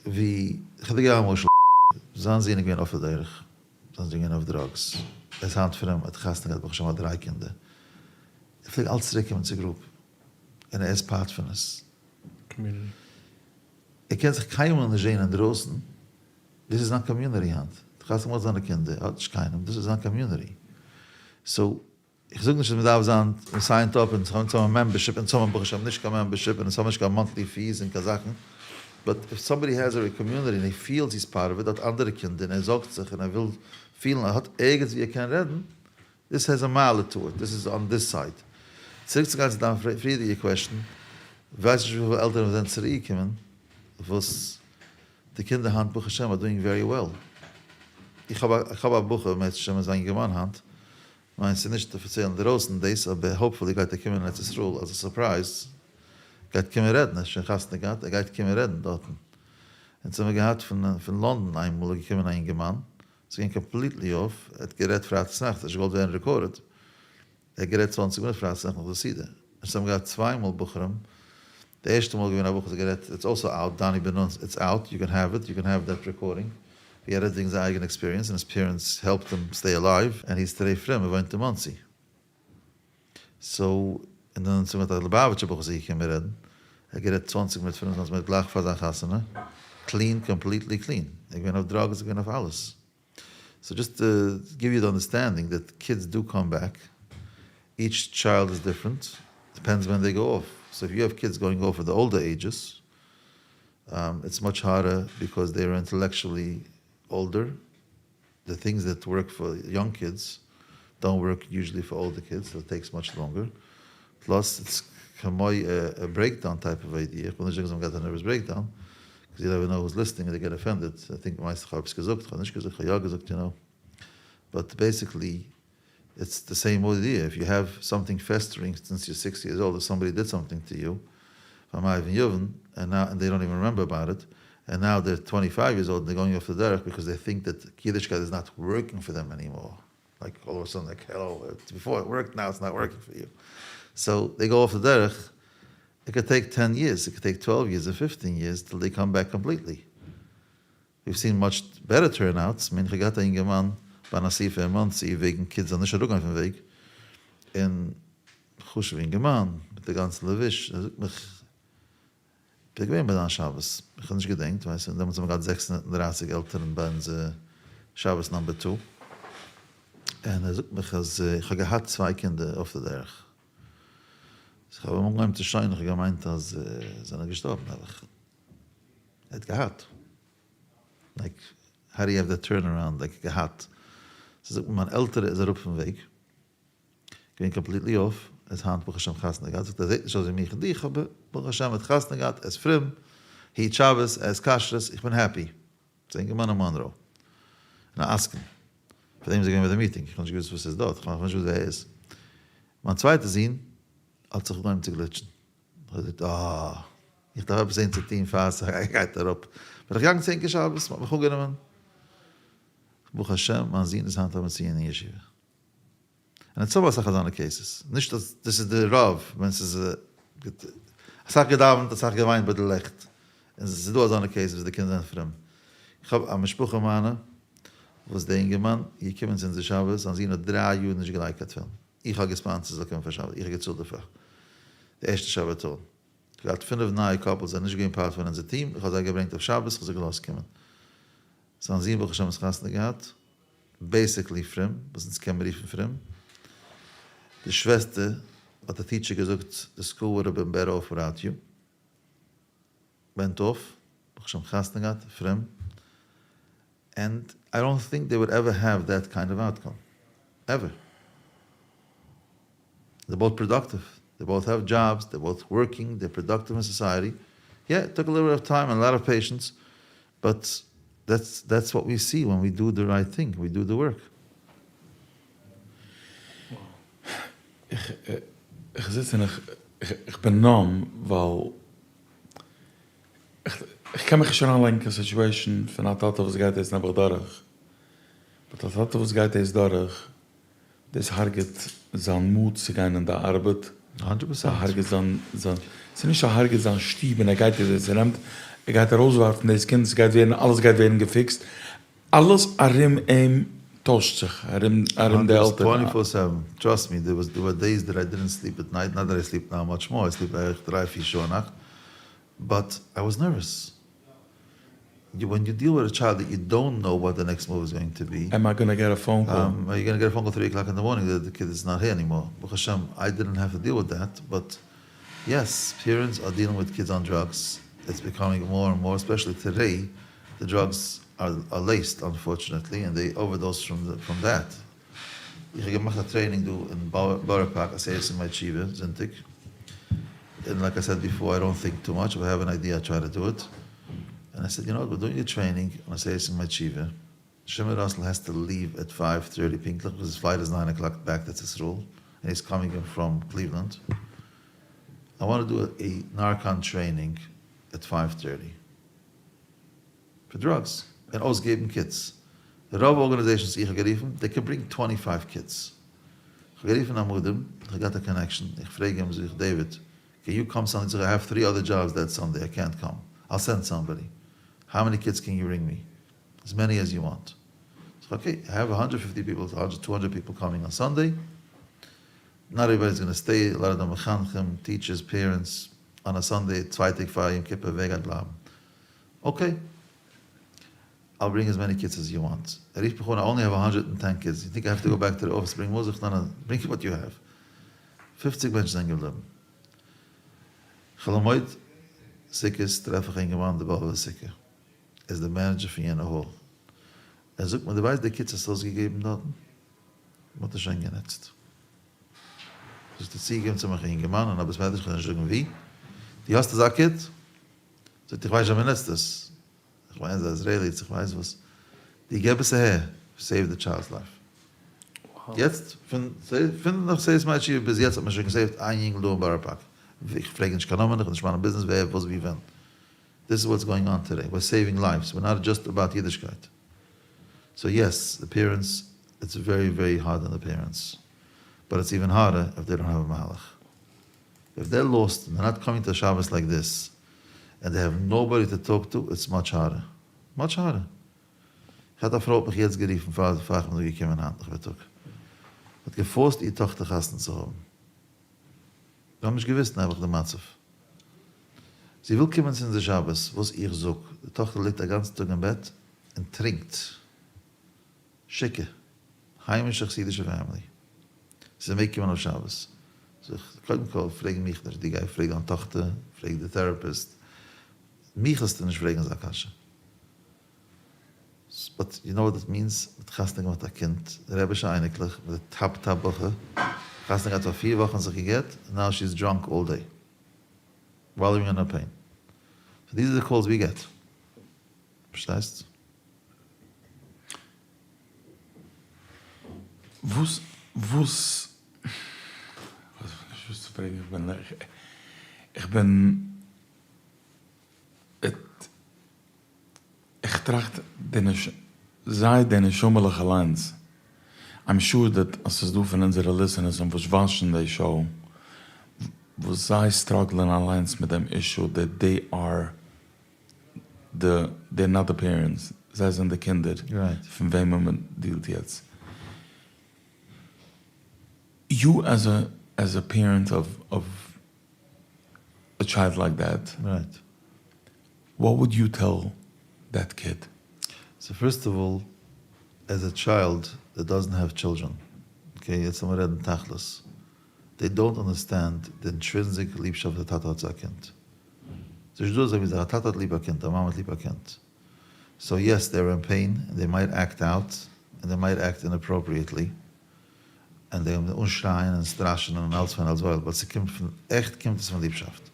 ווי, איך וועל דיר געבן א משל, זיין זון איז געווען אויף די דרך, זיין זון איז געווען אויף drugs, ער איז היינט פרום, ער האט חתונה געהאט ברוך השם האט דריי קינדער, ער פלעגט אלץ צוריק קומען צו group, און ער איז part פון עס. ער קען זיך קיינמאל נישט זעהן אינדרויסן, דאס איז זיין community היינט, ער האט חתונה געמאכט זיינע קינדער, ער האט נישט קיינעם, דאס איז זיין community, so איך זאג נישט אז מען דארף זיין signed up און אונז האבן membership, אונז האבן ברוך השם נישט קיין membership און אונז האבן נישט קיין monthly fees און קיין זאכן, but if somebody has a community און he feels he's part of it, האט אנדערע קינדער און ער זארגט זיך און ער וויל פילן ער האט ערגעץ ווי ער קען רעדן, this has א מעלה to it, דאס איז on this side. צוריק צו גיין צו דיין פריערדיגע question, ווייס נישט וויפיל עלטערן זענען צוריק געקומען וואס די קינדער היינט ברוך השם are doing very well. איך האב איך האב א בחור אם ירצה השם איז א אינגערמאן היינט, מיין ס'איז נישט אפיציעל אינדערויסן דאס אבער hopefully גייט ער קומען אין ארץ ישראל אלס א surprise גייט קומען רעדן ער האט שוין חתונה געהאט ער גייט קומען רעדן דארטן. אונז האמיר געהאט פון פון לאנדאן איינמאל איז געקומען א אינגערמאן ס'איז געווען completely off, ער האט גערעדט פרייטאג צונאכטס, ער האט נישט געוואלט ווערן recorded, ער האט גערעדט 20 מינוט פרייטאג צונאכטס נאך די סעודה, אונז האבן געהאט צוויי מאל בחורים, די ערשטע מאל איז געווען א בחור וואס האט גערעדט, it's also out, דני בן נון, it's out, you can have it, you can have that recording, ווי ער רעדט וועגן זיין אייגענע experience און his parents helped him stay alive, and he is today פרום, ער וואוינט אין מאנסי. So, און דאן האט א ליובאוויטשער בחור זיך געקומען רעדן, ער האט גערעדט 20 מינוט, 25 מינוט גלייך פאר זיין חתונה, clean, completely clean, ער איז געווען אויף drugs, ער איז געווען אויף אלעס. So just to give you the understanding that kids do come back, each child is different, depends when they go off. So if you have kids going off at the older ages, it's much harder because they are intellectually older. The things that work for young kids don't work usually for older kids, so it takes much longer. Plus, it's כמו a breakdown type of idea. איך וויל נישט זאגן אז מ'גייט א nervous breakdown, because you never know who's listening and they get offended. I think מיינסט איך האב עפעס געזאגט, איך האב נישט געזאגט, איך האב יא געזאגט, you know. But basically, it's the same idea. If you have something festering since you're 6 years old, if somebody did something to you, from Ivan Yuvin, and now and they don't even remember about it, and now they're 25 years old and they're going off the derech because they think that Yiddishkeit is not working for them anymore. Like all of a sudden, like, hello, before it worked, now it's not working for you. So they go off the derech. It could take 10 years, it could take 12 years or 15 years till they come back completely. We've seen much better turnouts. I mean, איך האב געהאט א אינגערמאן ביי אן אסיפה אין מאנסי וועגן kids זאלן נישט אראפגיין פון וועג. און חשוב'ע אינגערמאן מיט די גאנצע לבוש, ער זאגט מיך, איך בין געווען ביי דיין שבת, איך האב נישט געדענקט, ווייסט, און דעמאלטס האבן מיר געהאט 630 עלטערן ביי אונזער שבת number 2. און ער זאגט מיך אז איך האב געהאט צוויי קינדער אויף די דרך. איך האב אנגעהויבן צו שוינען, איך האב געמיינט אז זיי זענען געשטארבן, נעבעך. ער האט געהאט. Like, how do you have that turnaround, like, געהאט. זי זאגט מיר, מיין עלטערע איז אראפ פון וועג. געווען completely off, ער איז היינט ברוך השם חתונה געהאט, זאגט ער זעט נישט אויס ווי מיך און דיך, אבער ברוך השם ער האט חתונה געהאט, ער איז פרום, היט שבת, ער איז כשרות, איך בין happy. ס'איז א אינגערמאן אין מאנרא, און א עסקן. פאר דעם איז ער געווען ביי די meeting, איך האב נישט געוואוסט וואס איז דארט, איך האב נישט געוואוסט ווער ער איז. מיין צווייטע זון האט זיך אנגעהויבן צו גליטשן. איך האב געזאגט, אה, איך דארף עפעס זען צו טון פאר ס'גייט אראפ. בין איך געגאנגען צו ענקער שבת, מ'האט מיך אנגענומען. ברוך השם, מיין זון איז היינט א מצוין אין ישיבה. און אונז האבן אסאך אזאנע cases. נישט אז דאס איז די רוב, ווען ס'איז אסאך געדאווענט, אסאך געוויינט ביי די לעכט. און ס'איז דא אזאנע cases וואס די קינדער זענען פרום. איך האב א משפחה מיינע, וואס די אינגערמאן איז געקומען צו אונזער שבת, זיין זון האט דריי יאר נישט געלייגט קיין תפילין. איך האב געספאנסערט זאל קומען פאר שבת, איך האב געצאלט דערפאר. די ערשטע שבתון. איך האב געהאט פינף נייע couples זענען נישט געווען part פון אונזער team, איך האב זיי געברענגט אויף שבת, איך האב זיי געלאזט קומען. זיין זון ברוך השם האט חתונה געהאט, basically פרום, וואס אונז קען מען רופן פרום. די שוועסטער האט א teacher געזאגט, the school would have been better off without you. Went off. ברוך השם חתונה געהאט, פרום, ענד איי דאנט טינק דעי וואלד עווער העוו דעט קיינד אוו אוטקאם, עווער. דעי באוט פראדאקטיוו, דעי באוט העוו דזשאבס, דעי באוט ווארקינג, דעי פראדאקטיוו אין סאסייעטי, יא איט טוק א ליטל ביט אוו טיים ענד א לאט אוו פעישענס, באט דעטס דעטס וואט ווי סי ווען ווי דו די רייט טינג, ווי דו די ווארק. איך זיץ און איך בין נאם ווייל איך קען מיך נישט אריינלייגן קיין סיטועשאן פון א טאטע וואס גייט דאס נעבעך דורך, באט א טאטע וואס גייט דאס דורך דאס הרג'ט זיין מוט צו גיין אין די ארבעט, ס'הרג'ט זיין, זיין, ס'איז נישט ס'הרג'ט זיין שטוב און ער גייט עס נעמט, ער גייט ארויסווארפן דאס קינד, ס'גייט ווערן, אלעס גייט ווערן געפיקסט, אלעס ארום אים טוישט זיך, ארום ארום די עלטערן. טווענטי פאר סעווען, טראסט מי, דער וואס דער ווער דעיס דעט איי דידנט סליפ עט נייט, נאט דעט איי סליפ נאו מאטש מאר, איי סליפ בערך דריי פיר שעה א נאכט, באט איי וואס נערוועס. ווען יו דיעל וויט א טשיילד דעט יו דאונט נאו וואט די נעקסט מאוו איז גאוינג טו בי. עם איי גאנא געט א פאון קאל? אר יו גאנא געט א פאון קאל טרי אקלאק אין די מארנינג דעט די קיד איז נאט העיר ענימאר, ברוך השם איי דידנט העוו טו דיעל וויט דעט, באט יעס פערענטס אר דיעלינג וויט קידס אן דראגס, איטס ביקאמינג מאר און מאר ספעשעלי טודעי, די דראגס אר לעיסד אנפארטשענעטלי און דעי אווערדאוס פראם דעט. איך האב געמאכט א טרעינינג דא אין בארא פארק עשרת ימי תשובה זונטאג, און לייק איי סעד ביפאר איי דאנט טינק טו מאטש, איף איי העוו ען איידיע איי טריי טו דו איט, און איי סעד יו נאו וואט ווער דואינג א טרעינינג אן עשרת ימי תשובה, שמעון ראסל העז טו ליוו עט פייוו טערטי פונקטליך ביקאז היז פלייט איז ניין אקלאק בעק טו ארץ ישראל און היז קאמינג אין פראם קליוולענד, איי וואנט טו דו א נארקאן טרעינינג עט פייוו טערטי. פאר דראגס און אויסגעבן קיטס. רוב ארגאניזעישאנס איך האב גערופן דעי קען ברינג טווענטי פייוו קיטס. איך האב גערופן עמודים, איך האב געהאט א קאנעקשאן, איך פרעג אים זאג איך דעיוויד קען יו קאם סאנדעי זאגט ער איי העוו טרי אדער דזשאבס דעט סאנדעי איי קענט קאם איל סענד סאמבאדי האו מעני קיטס קען יו ברינג מי עז מעני עז יו וואנט זאג איך אקעי איי העוו א האנדרעט פיפטי פיפל טו האנדרעט פיפל קאמינג אן סאנדעי נאט עוועריבאדי איז גאנא סטעי א לאט אוו דעם מחנכים טיטשערס פערענטס אן א סאנדעי צוויי טעג פאר יום כיפור ווער גייט בלייבן אקעי, אייל ברינג עז מעני קיטס עז יו וואנט. ער רופט מיך אן, איי אנלי העוו א האנדרעט ענד טען קיטס, יו טינק איי העוו טו גאו בעק טו די אפיס ברינג מאר? זאג איך ניין ניין, ברינג וואט יו העוו. פופציג מענטשן זענען געבליבן. חול המועד סוכות טרעף איך א אינגערמאן די באבובער סוכה. ער איז די מענעדזשער פון יענע האל. ער זאגט מיר, דו ווייסט די קיטס האסטו אויסגעגעבן דארטן? מען האט עס שוין גענוצט. זאגט ער צוגעקומען צו מיך א אינגערמאן אין א בית מדרש, כ'וועל נישט זאגן וואו, דו האסט אזא קיט? זאגט איך ווייס נישט ווי מ'נוצט עס, איך מיין ס'איז איזרעילי צו כ'ווייס וואס, דו געב עס אהער, סעיוו די טשיילדס לייף. יעצט פון פון נאך עשרת ימי תשובה ביז יעצט האט מען שוין געסעיווט איין יונגל דא אין בארא פארק, איך פרעג נישט קיין נאמען, איך האב נישט מיינע ביזנעס ווער וואס ווי ווען, דיס איז וואטס גאוינג אן טודעי, ווער סעיווינג לייווס, ווער נאט דזשאסט אבאוט אידישקייט, סאו יעס די פערענטס, איטס ווערי ווערי הארד אן די פערענטס, באט איטס איווען הארדער איף דעי דאנט האוו א מהלך. איף דער לאסט און דער נאט קאמינג טו א שבת לייק דיס ענד דעי העוו נאובאדי טו טאלק טו איטס מאטש הארדער מאטש הארדער איך האט א פרוי האט מיך יעצט גערופן פאר פאר איך בין דא געקומען היינט נאכמיטאג האט געפארסט איר טאכטער חתונה צו האבן זיי האבן נישט געוויסט נעבעך די מצב זי וויל קומען צו אונזער שבת וואס איך זאג די טאכטער ליגט א גאנצן טאג אין בעט און טרינקט שיכור, היימישע חסידישע פעמילי, זי מעג קומען אויף שבת. זאג איך, קודם כל פרעג מיך נישט, דו גיי פרעג דיין טאכטער, פרעג די טעראפיסט, מיך זאלסטו נישט פרעגן אזא קשיא. באט יו נאו וואט דעט מינס, מ'האט חתונה געמאכט א קינד, רעבישע אייניקלעך, מיט די טאפ טאפ בחור, חתונה געהאט פאר פיר וואכן זיך גע'גט, נאו שי איז דראנק אלל דעי, וואלאווינג אין הער פעין. סאו דיז אר די קאלס ווי געט. פארשטייסט? וואס וואס כ'ווייס נישט וואס צו פרעגן איך בין איך בין איך טראכט די נש זיי די נשמה'לעך אליינס איים שור דעט אז ס'איז דא פון אונזערע ליסענערס און וואס וואטשן די שאו וואס זיי סטראגלען אליינס מיט דעם אישו דעט דעי אר די דעיר נאט די פערענטס, זיי זענען די קינדער פון וועמען מען דיעלט יעצט. יו עז א עז א פערענט אוו אוו א טשיילד לייק דעט, וואט וואלד יו טעל דעט קיד? סאו פירסט אוו אלל, עז א טשיילד דעט דאזענט העוו טשילדרען, אקעי יעצט לאמיר רעדן תכלית, דעי דאונט אנדערסטענד די אינטרינסיק ליבשאפט וואס א טאטע האט צו א קינד. ס'נישט דא אזא מין זאך, א טאטע האט ליב א קינד, א מאמע האט ליב א קינד. סאו יעס דעי אר אין פעין, און דעי מייט עקט אוט, און דעי מייט עקט אינאפראפריעטלי, און זיי וועלן אנשרייען און סטראשענען און אלץ פיין אלץ וואויל, באט ס'קומט פון, עכט קומט עס פון ליבשאפט.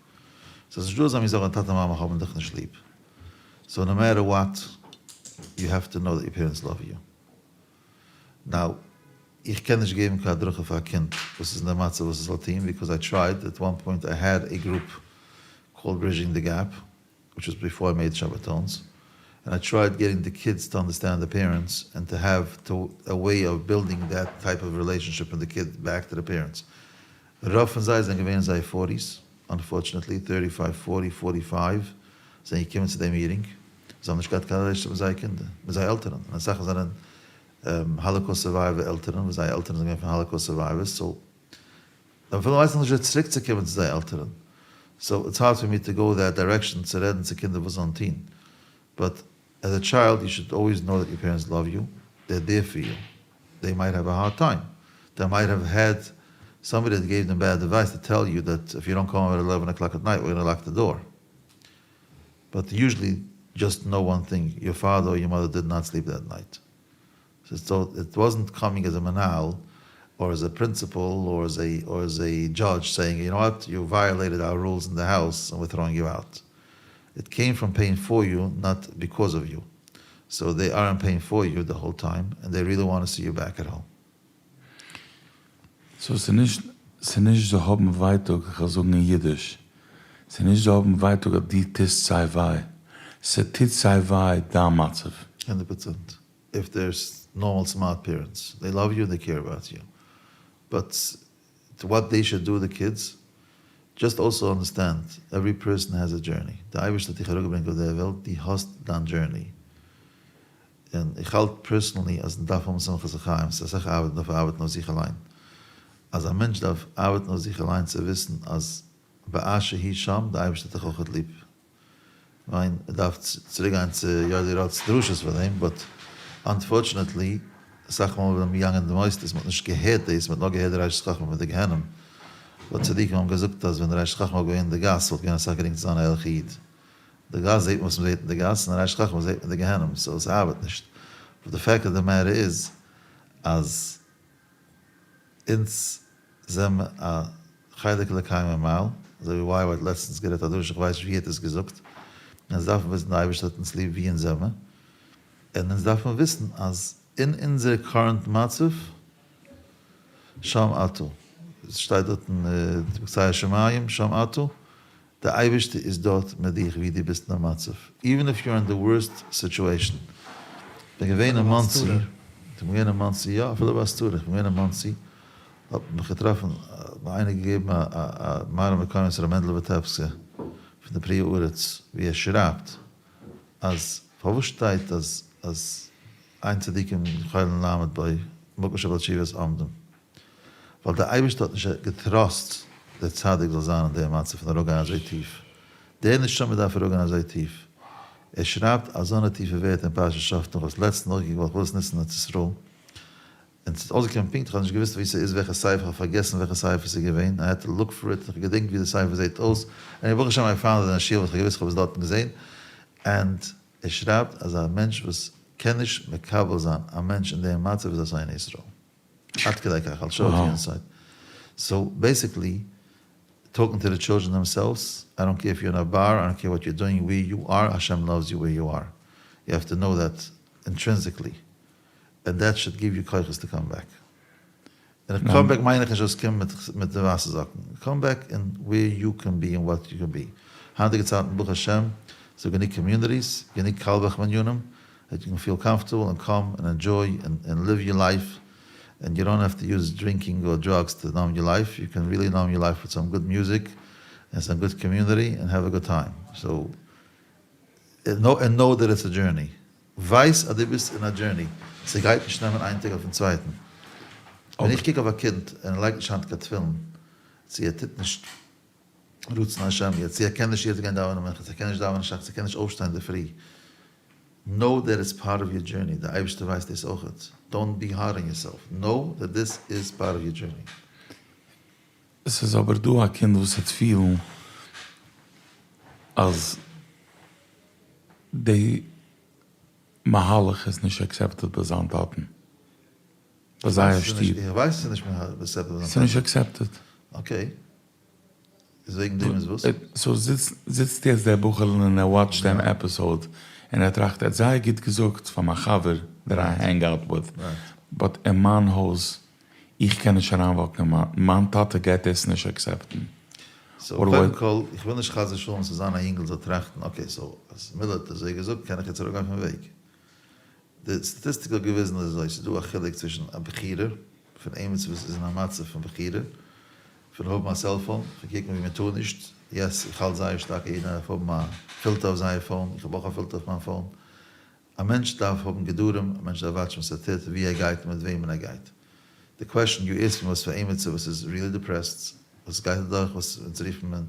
סאו ס'נישט דא אזא מין זאך ווען טאטע מאמע האבן דיך נישט ליב. סאו נאו מעטער וואט, יו העוו טו נאו דעט יור פערענטס לאוו יו. נאו, איך קען נישט געבן קיין הדרכה פאר א קינד וואס איז אין די מצב וואס ער זאל טון, ביקאוז איי טרייד, עט וואן פוינט איי העד עי גרופ קאלד בריזשינג די געפ, וויטש וואס ביפאר איי מעיד שבתון'ס, ענד איי טרייד געטינג די קידס טו אנדערסטענד די פערענטס ענד טו העוו טו א וועי אוו בילדינג דעט טייפ אוו רילעישאנשיפ פון די קיד בעק טו די פערענטס. רוב פון זיי זענען געווען אין זייער פארטיס, אנפארטשענעטלי, טערטי פייוו, פארטי, פארטי פייוו, זענען געקומען צו די מיטינג, זיי האבן נישט געהאט קיין רילעישאנשיפ מיט זייער קינדער, מיט זייער עלטערן, און אסאך זענען האלאקאוסט סורווייווער עלטערן וואס זייער עלטערן זענען געווען פון האלאקאוסט סורווייווערס, סאו זיי אפילו ווייסן נאכנישט ווי צוריק צו קומען צו זייער עלטערן, סאו איטס הארד פאר מי טו גאו דעט דירעקשאן צו רעדן צו קינדער וואס זאלן טון, באט עז א טשיילד יו שוד אלוועיס נאו דעט יור פערענטס לאוו יו, דער דער פאר יו, דעי מייט העוו א הארד טיים, דעי מייט העוו העד סאמבאדי דעט געיוו דעם בעד עדווייס טו טעל יו דעט איף יו דאנט קאם האום עט עלעווען אקלאק עט נייט ווער גאנא לאק די דאר, באט יוזשעלי דזשאסט נאו וואן טינג, יור פאדער אר יור מאדער דיד נאט סליפ דעט נייט. סאו איט וואזענט קאמינג עז א מנהל אר עז א פרינציפעל אר עז א אר עז א דזשאדזש סעיאינג יו נאו וואט יו ווייעלעיטעד אוער רולס אין די האוז און וויר טראואינג יו אוט. איט קעים פראם פעין פאר יו נאט ביקאוז אוו יו. סאו דעי אר אין פעין פאר יו די האול טיים און דעי ריעלי וואנט טו סי יו בעק עט האום. סאו ס'נישט ס'נישט זיי האבן ווייטאג, כ'וועל זאגן אין אידיש, ס'נישט זיי האבן ווייטאג אז דו טוסט זיי וויי, ס'טוט זיי וויי דיין מצב. הונדערט פראצענט. איף דערס נארמאל סמארט פערענטס דעי לאוו יו און דעי קעיר אבאוט יו באט וואט דעי שוד דו די קידס דזשאסט אלסא אנדערסטענד עווערי פערסאן העז א דזשערני די אייבערשטער האט דיך אראפגעברענגט אויף דער וועלט דו האסט דיין דזשערני און איך האלט פערסאנלי אז מען דארף האבן שמחת החיים ס'איז אסאך ארבעט מען דארף ארבעטן אויף זיך אליין אז א מענטש דארף ארבעטן אויף זיך אליין צו וויסן אז באשר הוא שם די אייבערשטער האט דיך אויכעט ליב כ'מיין מ'דארף צוריק גיין צו יודי ראט'ס דרשות פאר דעם, באט אנפארטשענעטלי אסאך מאל ווען מ'איז געגאנגען אין די מוסדות מ'האט נישט געהערט דאס, מ'האט נאר געהערט די ראשית חכמה מיט די גיהנום, באט צדיקים האבן געזאגט אז ווען די ראשית חכמה וואלט געווען אין די גאס וואלט געווען אסאך גרינגער צו זיין א ערליכע איד, די גאס זעט מען וואס מ'זעט אין די גאס און די ראשית חכמה זעט מען די גיהנום, סאו ס'ארבעט נישט, באט די פעקט אוו די מעטער איז אז אונז זעמער א חלק אלוקי ממעל, אזוי ווי YY האט לעצטנס גערעדט א דרשה, כ'ווייס נישט ווי ער האט עס געזאגט, אונז דארפן וויסן די אייבערשטער האט אונז ליב ווי אונז זעמער, און אונז דארפן וויסן אז אין אונזער קארענט מצב, שם אתה, עס שטייט דארט אין בקצה השמים, שם אתה, די אייבערשטער איז דארט מיט דיך ווי דו ביסט אין די מצב, איווען איף יו אר אין די ווארסט סיטועשאן. כ'בין געווען אין מאנסי, כ'בין געווען אין מאנסי, יא אפילו בהסתרה, כ'בין געווען אין מאנסי, האט מיך געטראפן, האט מיר איינער געגעבן א א מראה מקום ר' מענדל וויטעפסקער פון די פרי הארץ, ווי ער שרייבט אז פארוואס שטייט אז אז אין צדיקים יכולין לעמוד בו מקום שבעלי תשובות עומדים, ווייל דער אייבערשטער האט נישט געטראסט דער צדיק זאל זיין אין דער מצב פון אראפגיין אזוי טיף, דער נשמה דארף אראפגיין אזוי טיף, ער שרייבט אזאנע טיפע ווערטער אין פרשת שופטים, איך האב עס לעצטנס נאכגעקוקט ווייל איך וויל עס נוצן אין ארץ ישראל, און ס'איז אויסגעקומען פונקט, איך האב נישט געוואוסט וואו ס'איז וועלכע ספר, איך האב פארגעסן וועלכע ספר ס'איז געווען, איי העד טו לוק פאר איט, איך געדענק ווי די ספר זעט אויס, עניוועי ברוך השם איי פאונד איט אין א שיעור וואס איך האב געוואוסט איך האב עס דארטן געזען, ענד ער שרייבט אז א מענטש וואס קען נישט מקבל זיין א מענטש אין דעם מצב איז א שונא ישראל. עד כדי כך, I'll show it to you inside. סאו בעסיקלי, טאלקינג טו די טשילדרען דעמסעלווס, איי דאנט קעיר איף יור אין א באר, איי דאנט קעיר וואט יור דואינג, וועיר יו אר, השם לאווס יו וועיר יו אר. יו העוו טו נאו דעט אינטרינסיקלי. ענד דעט שוד גיוו יו כוחות טו קאם בעק. און קאם בעק מיין איך נישט זאלסט קומען מיט די ווייסע זאקן. קאם בעק אין וועיר יו קען בי און וואט יו קען בי. היינטיגע צייטן ברוך השם ס'דא גענוג קאמיוניטיס, גענוג קאלבעך מנינים, דעט יו קען פיל קאמפארטעבל און קאם און ענדזשוי און ליוו יור לייף און יו דאנט העוו טו יוז דרינקינג אר דראגס טו נאם יור לייף, יו קען ריעלי נאם יור לייף וויט סאם גוד מיוזיק און סאם גוד קאמיוניטי און העוו א גוד טיים. סאו און נאו דעט איטס א דזשורני. ווייס אז דו ביסט אין א דזשורני, ס'גייט נישט נעמען איין טאג אויפן צווייטן. ווען איך קוק אויף א קינד און ער לייגט נישט היינט קיין תפילין, צו ער טוט נישט רצון השם יעצט, צו ער קען נישט יעצט גיין דאווענען מנחה, צו ער קען נישט דאווענען שחרית, צו ער קען נישט אויפשטיין אינדערפרי, נאו דעט איטס פארט אוו יור דזשורני, דער אייבערשטער ווייסט דאס אויכעט, דאונט בי הארד אן יורסעלף, נאו דעט דיס איז פארט אוו יור דזשורני. עס איז אבער דא א קינד וואס וועט פילן. אז די מהלך איז נישט עקסעפטעד ביי זיין טאטן, ביי זייער שטוב. איך ווייס ס'איז נישט עקסעפטעד ביי זיין טאטן. ס'איז נישט עקסעפטעד. אקעי. איז וועגן דעם איז וואס? סאו זיצט יעצט דער בחור'ל און ער וואטשט דעם עפיסאוד און ער טראכט ער האט זייער גוט געזאגט פאר מיין חבר דעט איי הענג אוט וויט, באט אין מיין הויז איך קען נישט אריינוואקן אין מיין, מיין טאטע גייט דאס נישט עקסעפטן. סאו קודם כל, איך וויל נישט חס ושלום ס'זאל זיין א יונגל זאל טראכטן אקעי סאו אז מילער האט אזוי געזאגט קען איך יעצט אראפגיין פון וועג. די סטאטיסטיק האט געוויזן אזוי, ס'איז דא א חילוק צווישן א בחירה פון עימיצער וואס איז אין א מצב פון בחירה, פון האבן א סעלפאון, פון קוקן ווי מ'טאר נישט, יעס איך האלט זייער שטארק אז יעדער דארף האבן א פילטער אויף זייער פאון, איך האב אויך א פילטער אויף מיין פאון, א מענטש דארף האבן גדרים, א מענטש דארף וואטשן וואס ער טוט, ווי ער גייט און מיט וועמען ער גייט. די קוועשאן יו עסקד מי וואס פאר עימיצער וואס איז ריעלי דיפרעסט, וואס גייט אדורך וואס אונז רופן מען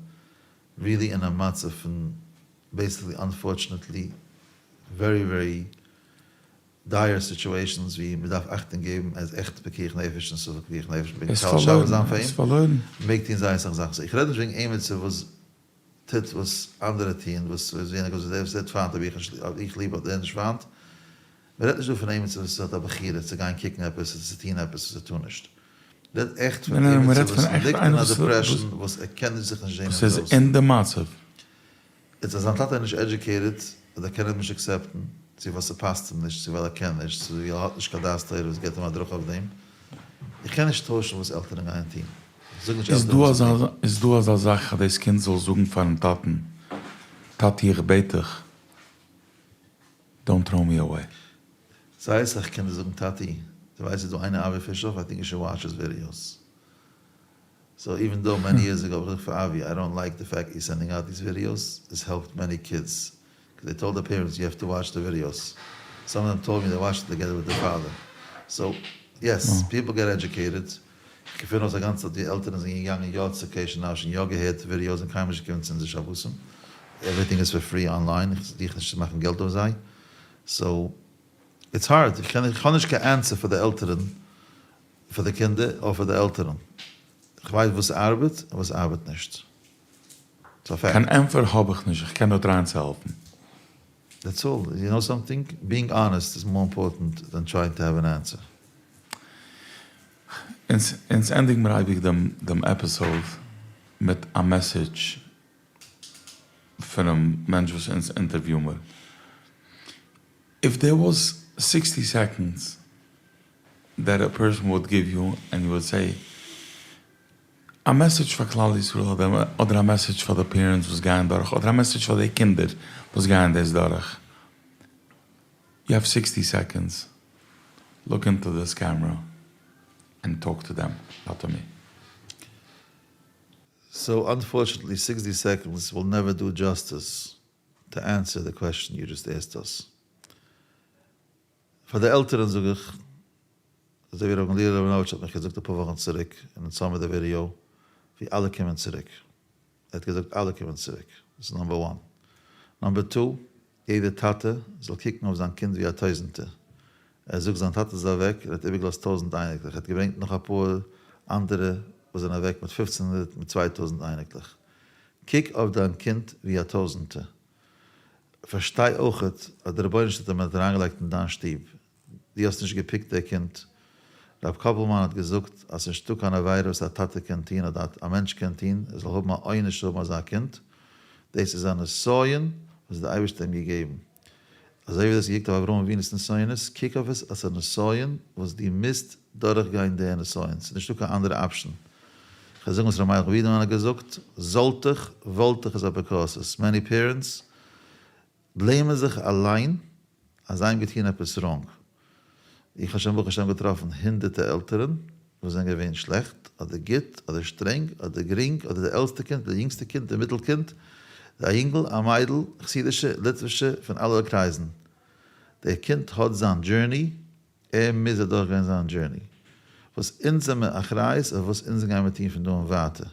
ריעלי אין א מצב פון בעיסיקלי אנפארטשענעטלי ווערי ווערי דייער סיטועשאנס ווי מען דארף אכטונג געבן ער איז עכט פיקוח נפש און ספק פיקוח נפש מען מעג מחלל שבת זיין פאר אים, מען מעג טון זייער אסאך זאכן, סאו איך רעד נישט וועגן עימיצער וואס טוט וואס אנדערע טוען, וואס וואס יענער וואס דער וואס ער האט פיינט האב איך נישט האב איך ליב האט ער נישט פיינט, מען רעדט נישט דא פון עימיצער וואס האט א בחירה צו גיין קוקן עפעס אדער צו טון עפעס וואס ער טאר נישט, מען רעדט עכט פון עימיצער וואס ליגט אין א דעפרעשאן וואס ער קען נישט זיך נישט זען וואס איז אין די מצב. איז אז זיין טאטע איז נישט עדיוקעיטעד אדער קען אים נישט עקסעפטן, צו ווייל ס'פאסט אים נישט, צו ווייל ער קען נישט, צו ווייל ער האט נישט קיין דעת תורה וואס געבט אים הדרכה אויף דעם. איך קען נישט טוישן וואס עלטערן גייען טון. איך זאג נישט עלטערן וואס צו טון. איז דא אזא זאך אז דאס קינד זאל זאגן פארן טאטן, טאטי איך בעט דיך, דאונט טראו מי אוועי? זייער אסאך קינדער זאגן טאטי, דו ווייסט ס'איז דא איינער אבי פישאף, איי טינק יו שוד וואטש היז ווידיאוס. סאו איווען דאו מעני יערס עגאו האב איך געזאגט פאר אבי איי דאנט לייק די פעקט יור סענדינג אוט דיס ווידיאוס, דיס העלפט מעני קידס, קאז דעי טאלד דער פערענטס יו העוו טו וואטש די ווידיאוס, סאם אוו דעם טאלד מי דעי וואטשט איט טאגעדער וויט דער פאדער, סאו יעס פיפל געט עדיוקעיטעד, איך געפין אויס א גאנצע צייט ווי עלטערן זענען געגאנגען יא צו קעש און שוין יא געהערט ווידיאוס און קיינמאל נישט געקומען צו אונזער שבתים, עווריטינג איז פאר פרי אנליין, איך זוך נישט צו מאכן געלט אויף זיי, סאו איטס הארד, איך האב נישט קיין ענסער פאר די עלטערן. פאר די קינדער אדער פאר די עלטערן? כ'ווייס וואס ארבעט און וואס ארבעט נישט. ס'איז א פעקט. קיין ענפער האב איך נישט, איך קען נאר טרייען צו העלפן. דעטס אלל. יו נאו סאמטינג? ביאינג האנעסט איז מאר אימפארטענט דען טרייאינג טו העוו ען ענסער. אונז אונז ענדיגן מיר אייביג דעם דעם עפיסאוד מיט א מעסעדזש פונעם מענטש וואס אונז אינטערוויו מיר. איף דער וואס סיקסטי סעקאנדס דעט א פערסאן וואלד גיוו יו ענד יו וואלד סעי א מעסעדזש פאר כלל ישראל אדער אדער א מעסעדזש פאר די פערענטס וואס גייען דורך אדער א מעסעדזש פאר די קינדער וואס גייען דאס דורך יו העוו סיקסטי סעקאנדס לוק אינטו דיס קעמרע ענד טאלק טו דעם נאט טו מי. סאו אנפארטשענעטלי סיקסטי סעקאנדס וויל נעווער דו דזשאסטיס טו ענסער די קוועסטשען יו דזשאסט עסקד אס. פאר די עלטערן זאג איך, אזוי ווי ר' גמליאל ראבינאוויטש האט מיך געזאגט אפאר וואכן צוריק און אונז האמיר די ווידיאו ווי אלע קומען צוריק, ער האט געזאגט אלע קומען צוריק, דאס איז נאמבער וואן. נאמבער טו, יעדער טאטע זאל קוקן אויף זיין קינד ווי א טויזענטער. ער זאגט זיין טאטע איז אוועק, ער האט איבערגעלאזט טויזענט אייניקלעך, ער האט געברענגט נאך אפאר אנדערע וואס זענען אוועק מיט פופצן הונדערט מיט צוויי טויזענט אייניקלעך. קוק אויף דיין קינד ווי א טויזענטער. פארשטיי אויכעט אז דער רבונו של עולם האט אים אריינגעלייגט אין דיין שטוב, דו האסט נישט געפיקט דער קינד. רב קאפלמאן האט געזאגט אז ס'נישטא קיין עבירה וואס א טאטע קען טון אדער א מענטש קען טון ער זאל האבן א עונש צו האבן אזא קינד, דאס איז א נסיון וואס דער אייבערשטער האט אים געגעבן. אזוי ווי דו האסט געקוקט אויף אברהם אבינו'ס נסיונות, קוק אויף עס אלס א נסיון וואס דו מוזט דורכגיין די נסיון, ס'איז נישטא קיין אנדערע אפשן. כ'וועל זאגן וואס ר' מיילך בידערמאן האט געזאגט, זאלט איך, וואלט איך איז אפיקורסות. מעני פערענטס בלעימען זיך אליין אז זיי האבן געטון עפעס ראנג. איך האב שוין ברוך השם געטראפן הונדערטער עלטערן וואס זענען געווען שלעכט, אדער גוט, אדער שטרענג, אדער גרינג, אדער די עלטסטע קינד, די יונגסטע קינד, די מיטל קינד, א יונגל, א מיידל, חסידישע, ליטווישע, פון אלע קרייזן. דער קינד האט זיין דזשורני, ער מוז אדורכגיין זיין דזשורני. וואס אונז זעמיר אחריות אויף וואס אונז גיימיר טון פון דא און ווייטער,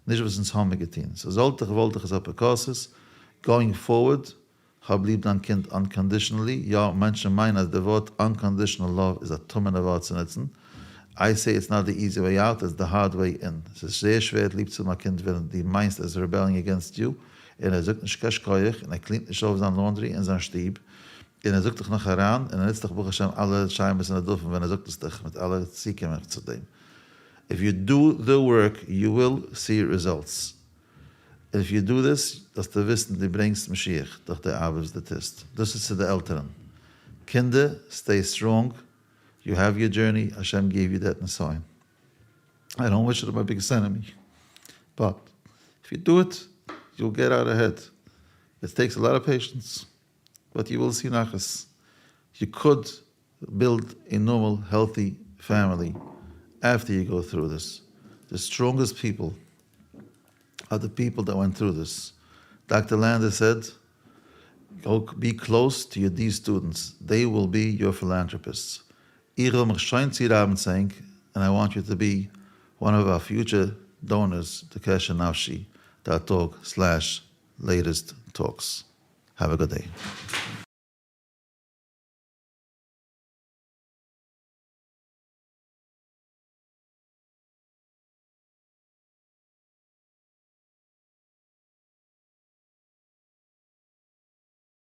נישט וואס אונז האמיר געטון. סאו זאלט איך וואלט איך איז אפיקורסות, גאוינג פארווארד, האב ליב דיין קינד אנקאנדישאנעלי, יא, מענטשן מיינען אז די ווארט אנקאנדישאנעל לאוו איז א טמא'נע ווארט צו נוצן, איי סעי איטס נאט די איזי וועי אוט, איטס די הארד וועי אין. ס'איז זייער שווער ליב צו האבן א קינד ווען דו מיינסט אז ער איז רעבעלינג אגעינסט יו. און ער זאגט נישט קיין שכוח, און ער clean ט נישט אויף זיין laundry אין זיין שטוב, און ער זאגט דיך נאך אריין, און ער נוצט דיך ברוך השם אלע שמות און נדפים ווען ער זאגט עס דיך מיט אלע צוקומען צו דעם. If you do the work you will see results. If you do this זאלסטו וויסן דו ברענגסט משיח דורך די ארבעט וואס דו טוסט. דאס איז צו די עלטערן. קינדער, stay strong, you have your journey, השם gave you that נסיון. I don't wish it on my biggest enemy, but if you do it, you will get out ahead. It takes a lot of patience, but you will see נחת. You could build a normal healthy family after you go through this. The strongest people are the people that went through this. Doctor Lander said, go be close to your D students, they will be your philanthropists. איך וויל מיך שוין צורייבן צו ענק, and I want you to be one of our future donors to קשר נפשי dot org slash latest talks. Have a good day.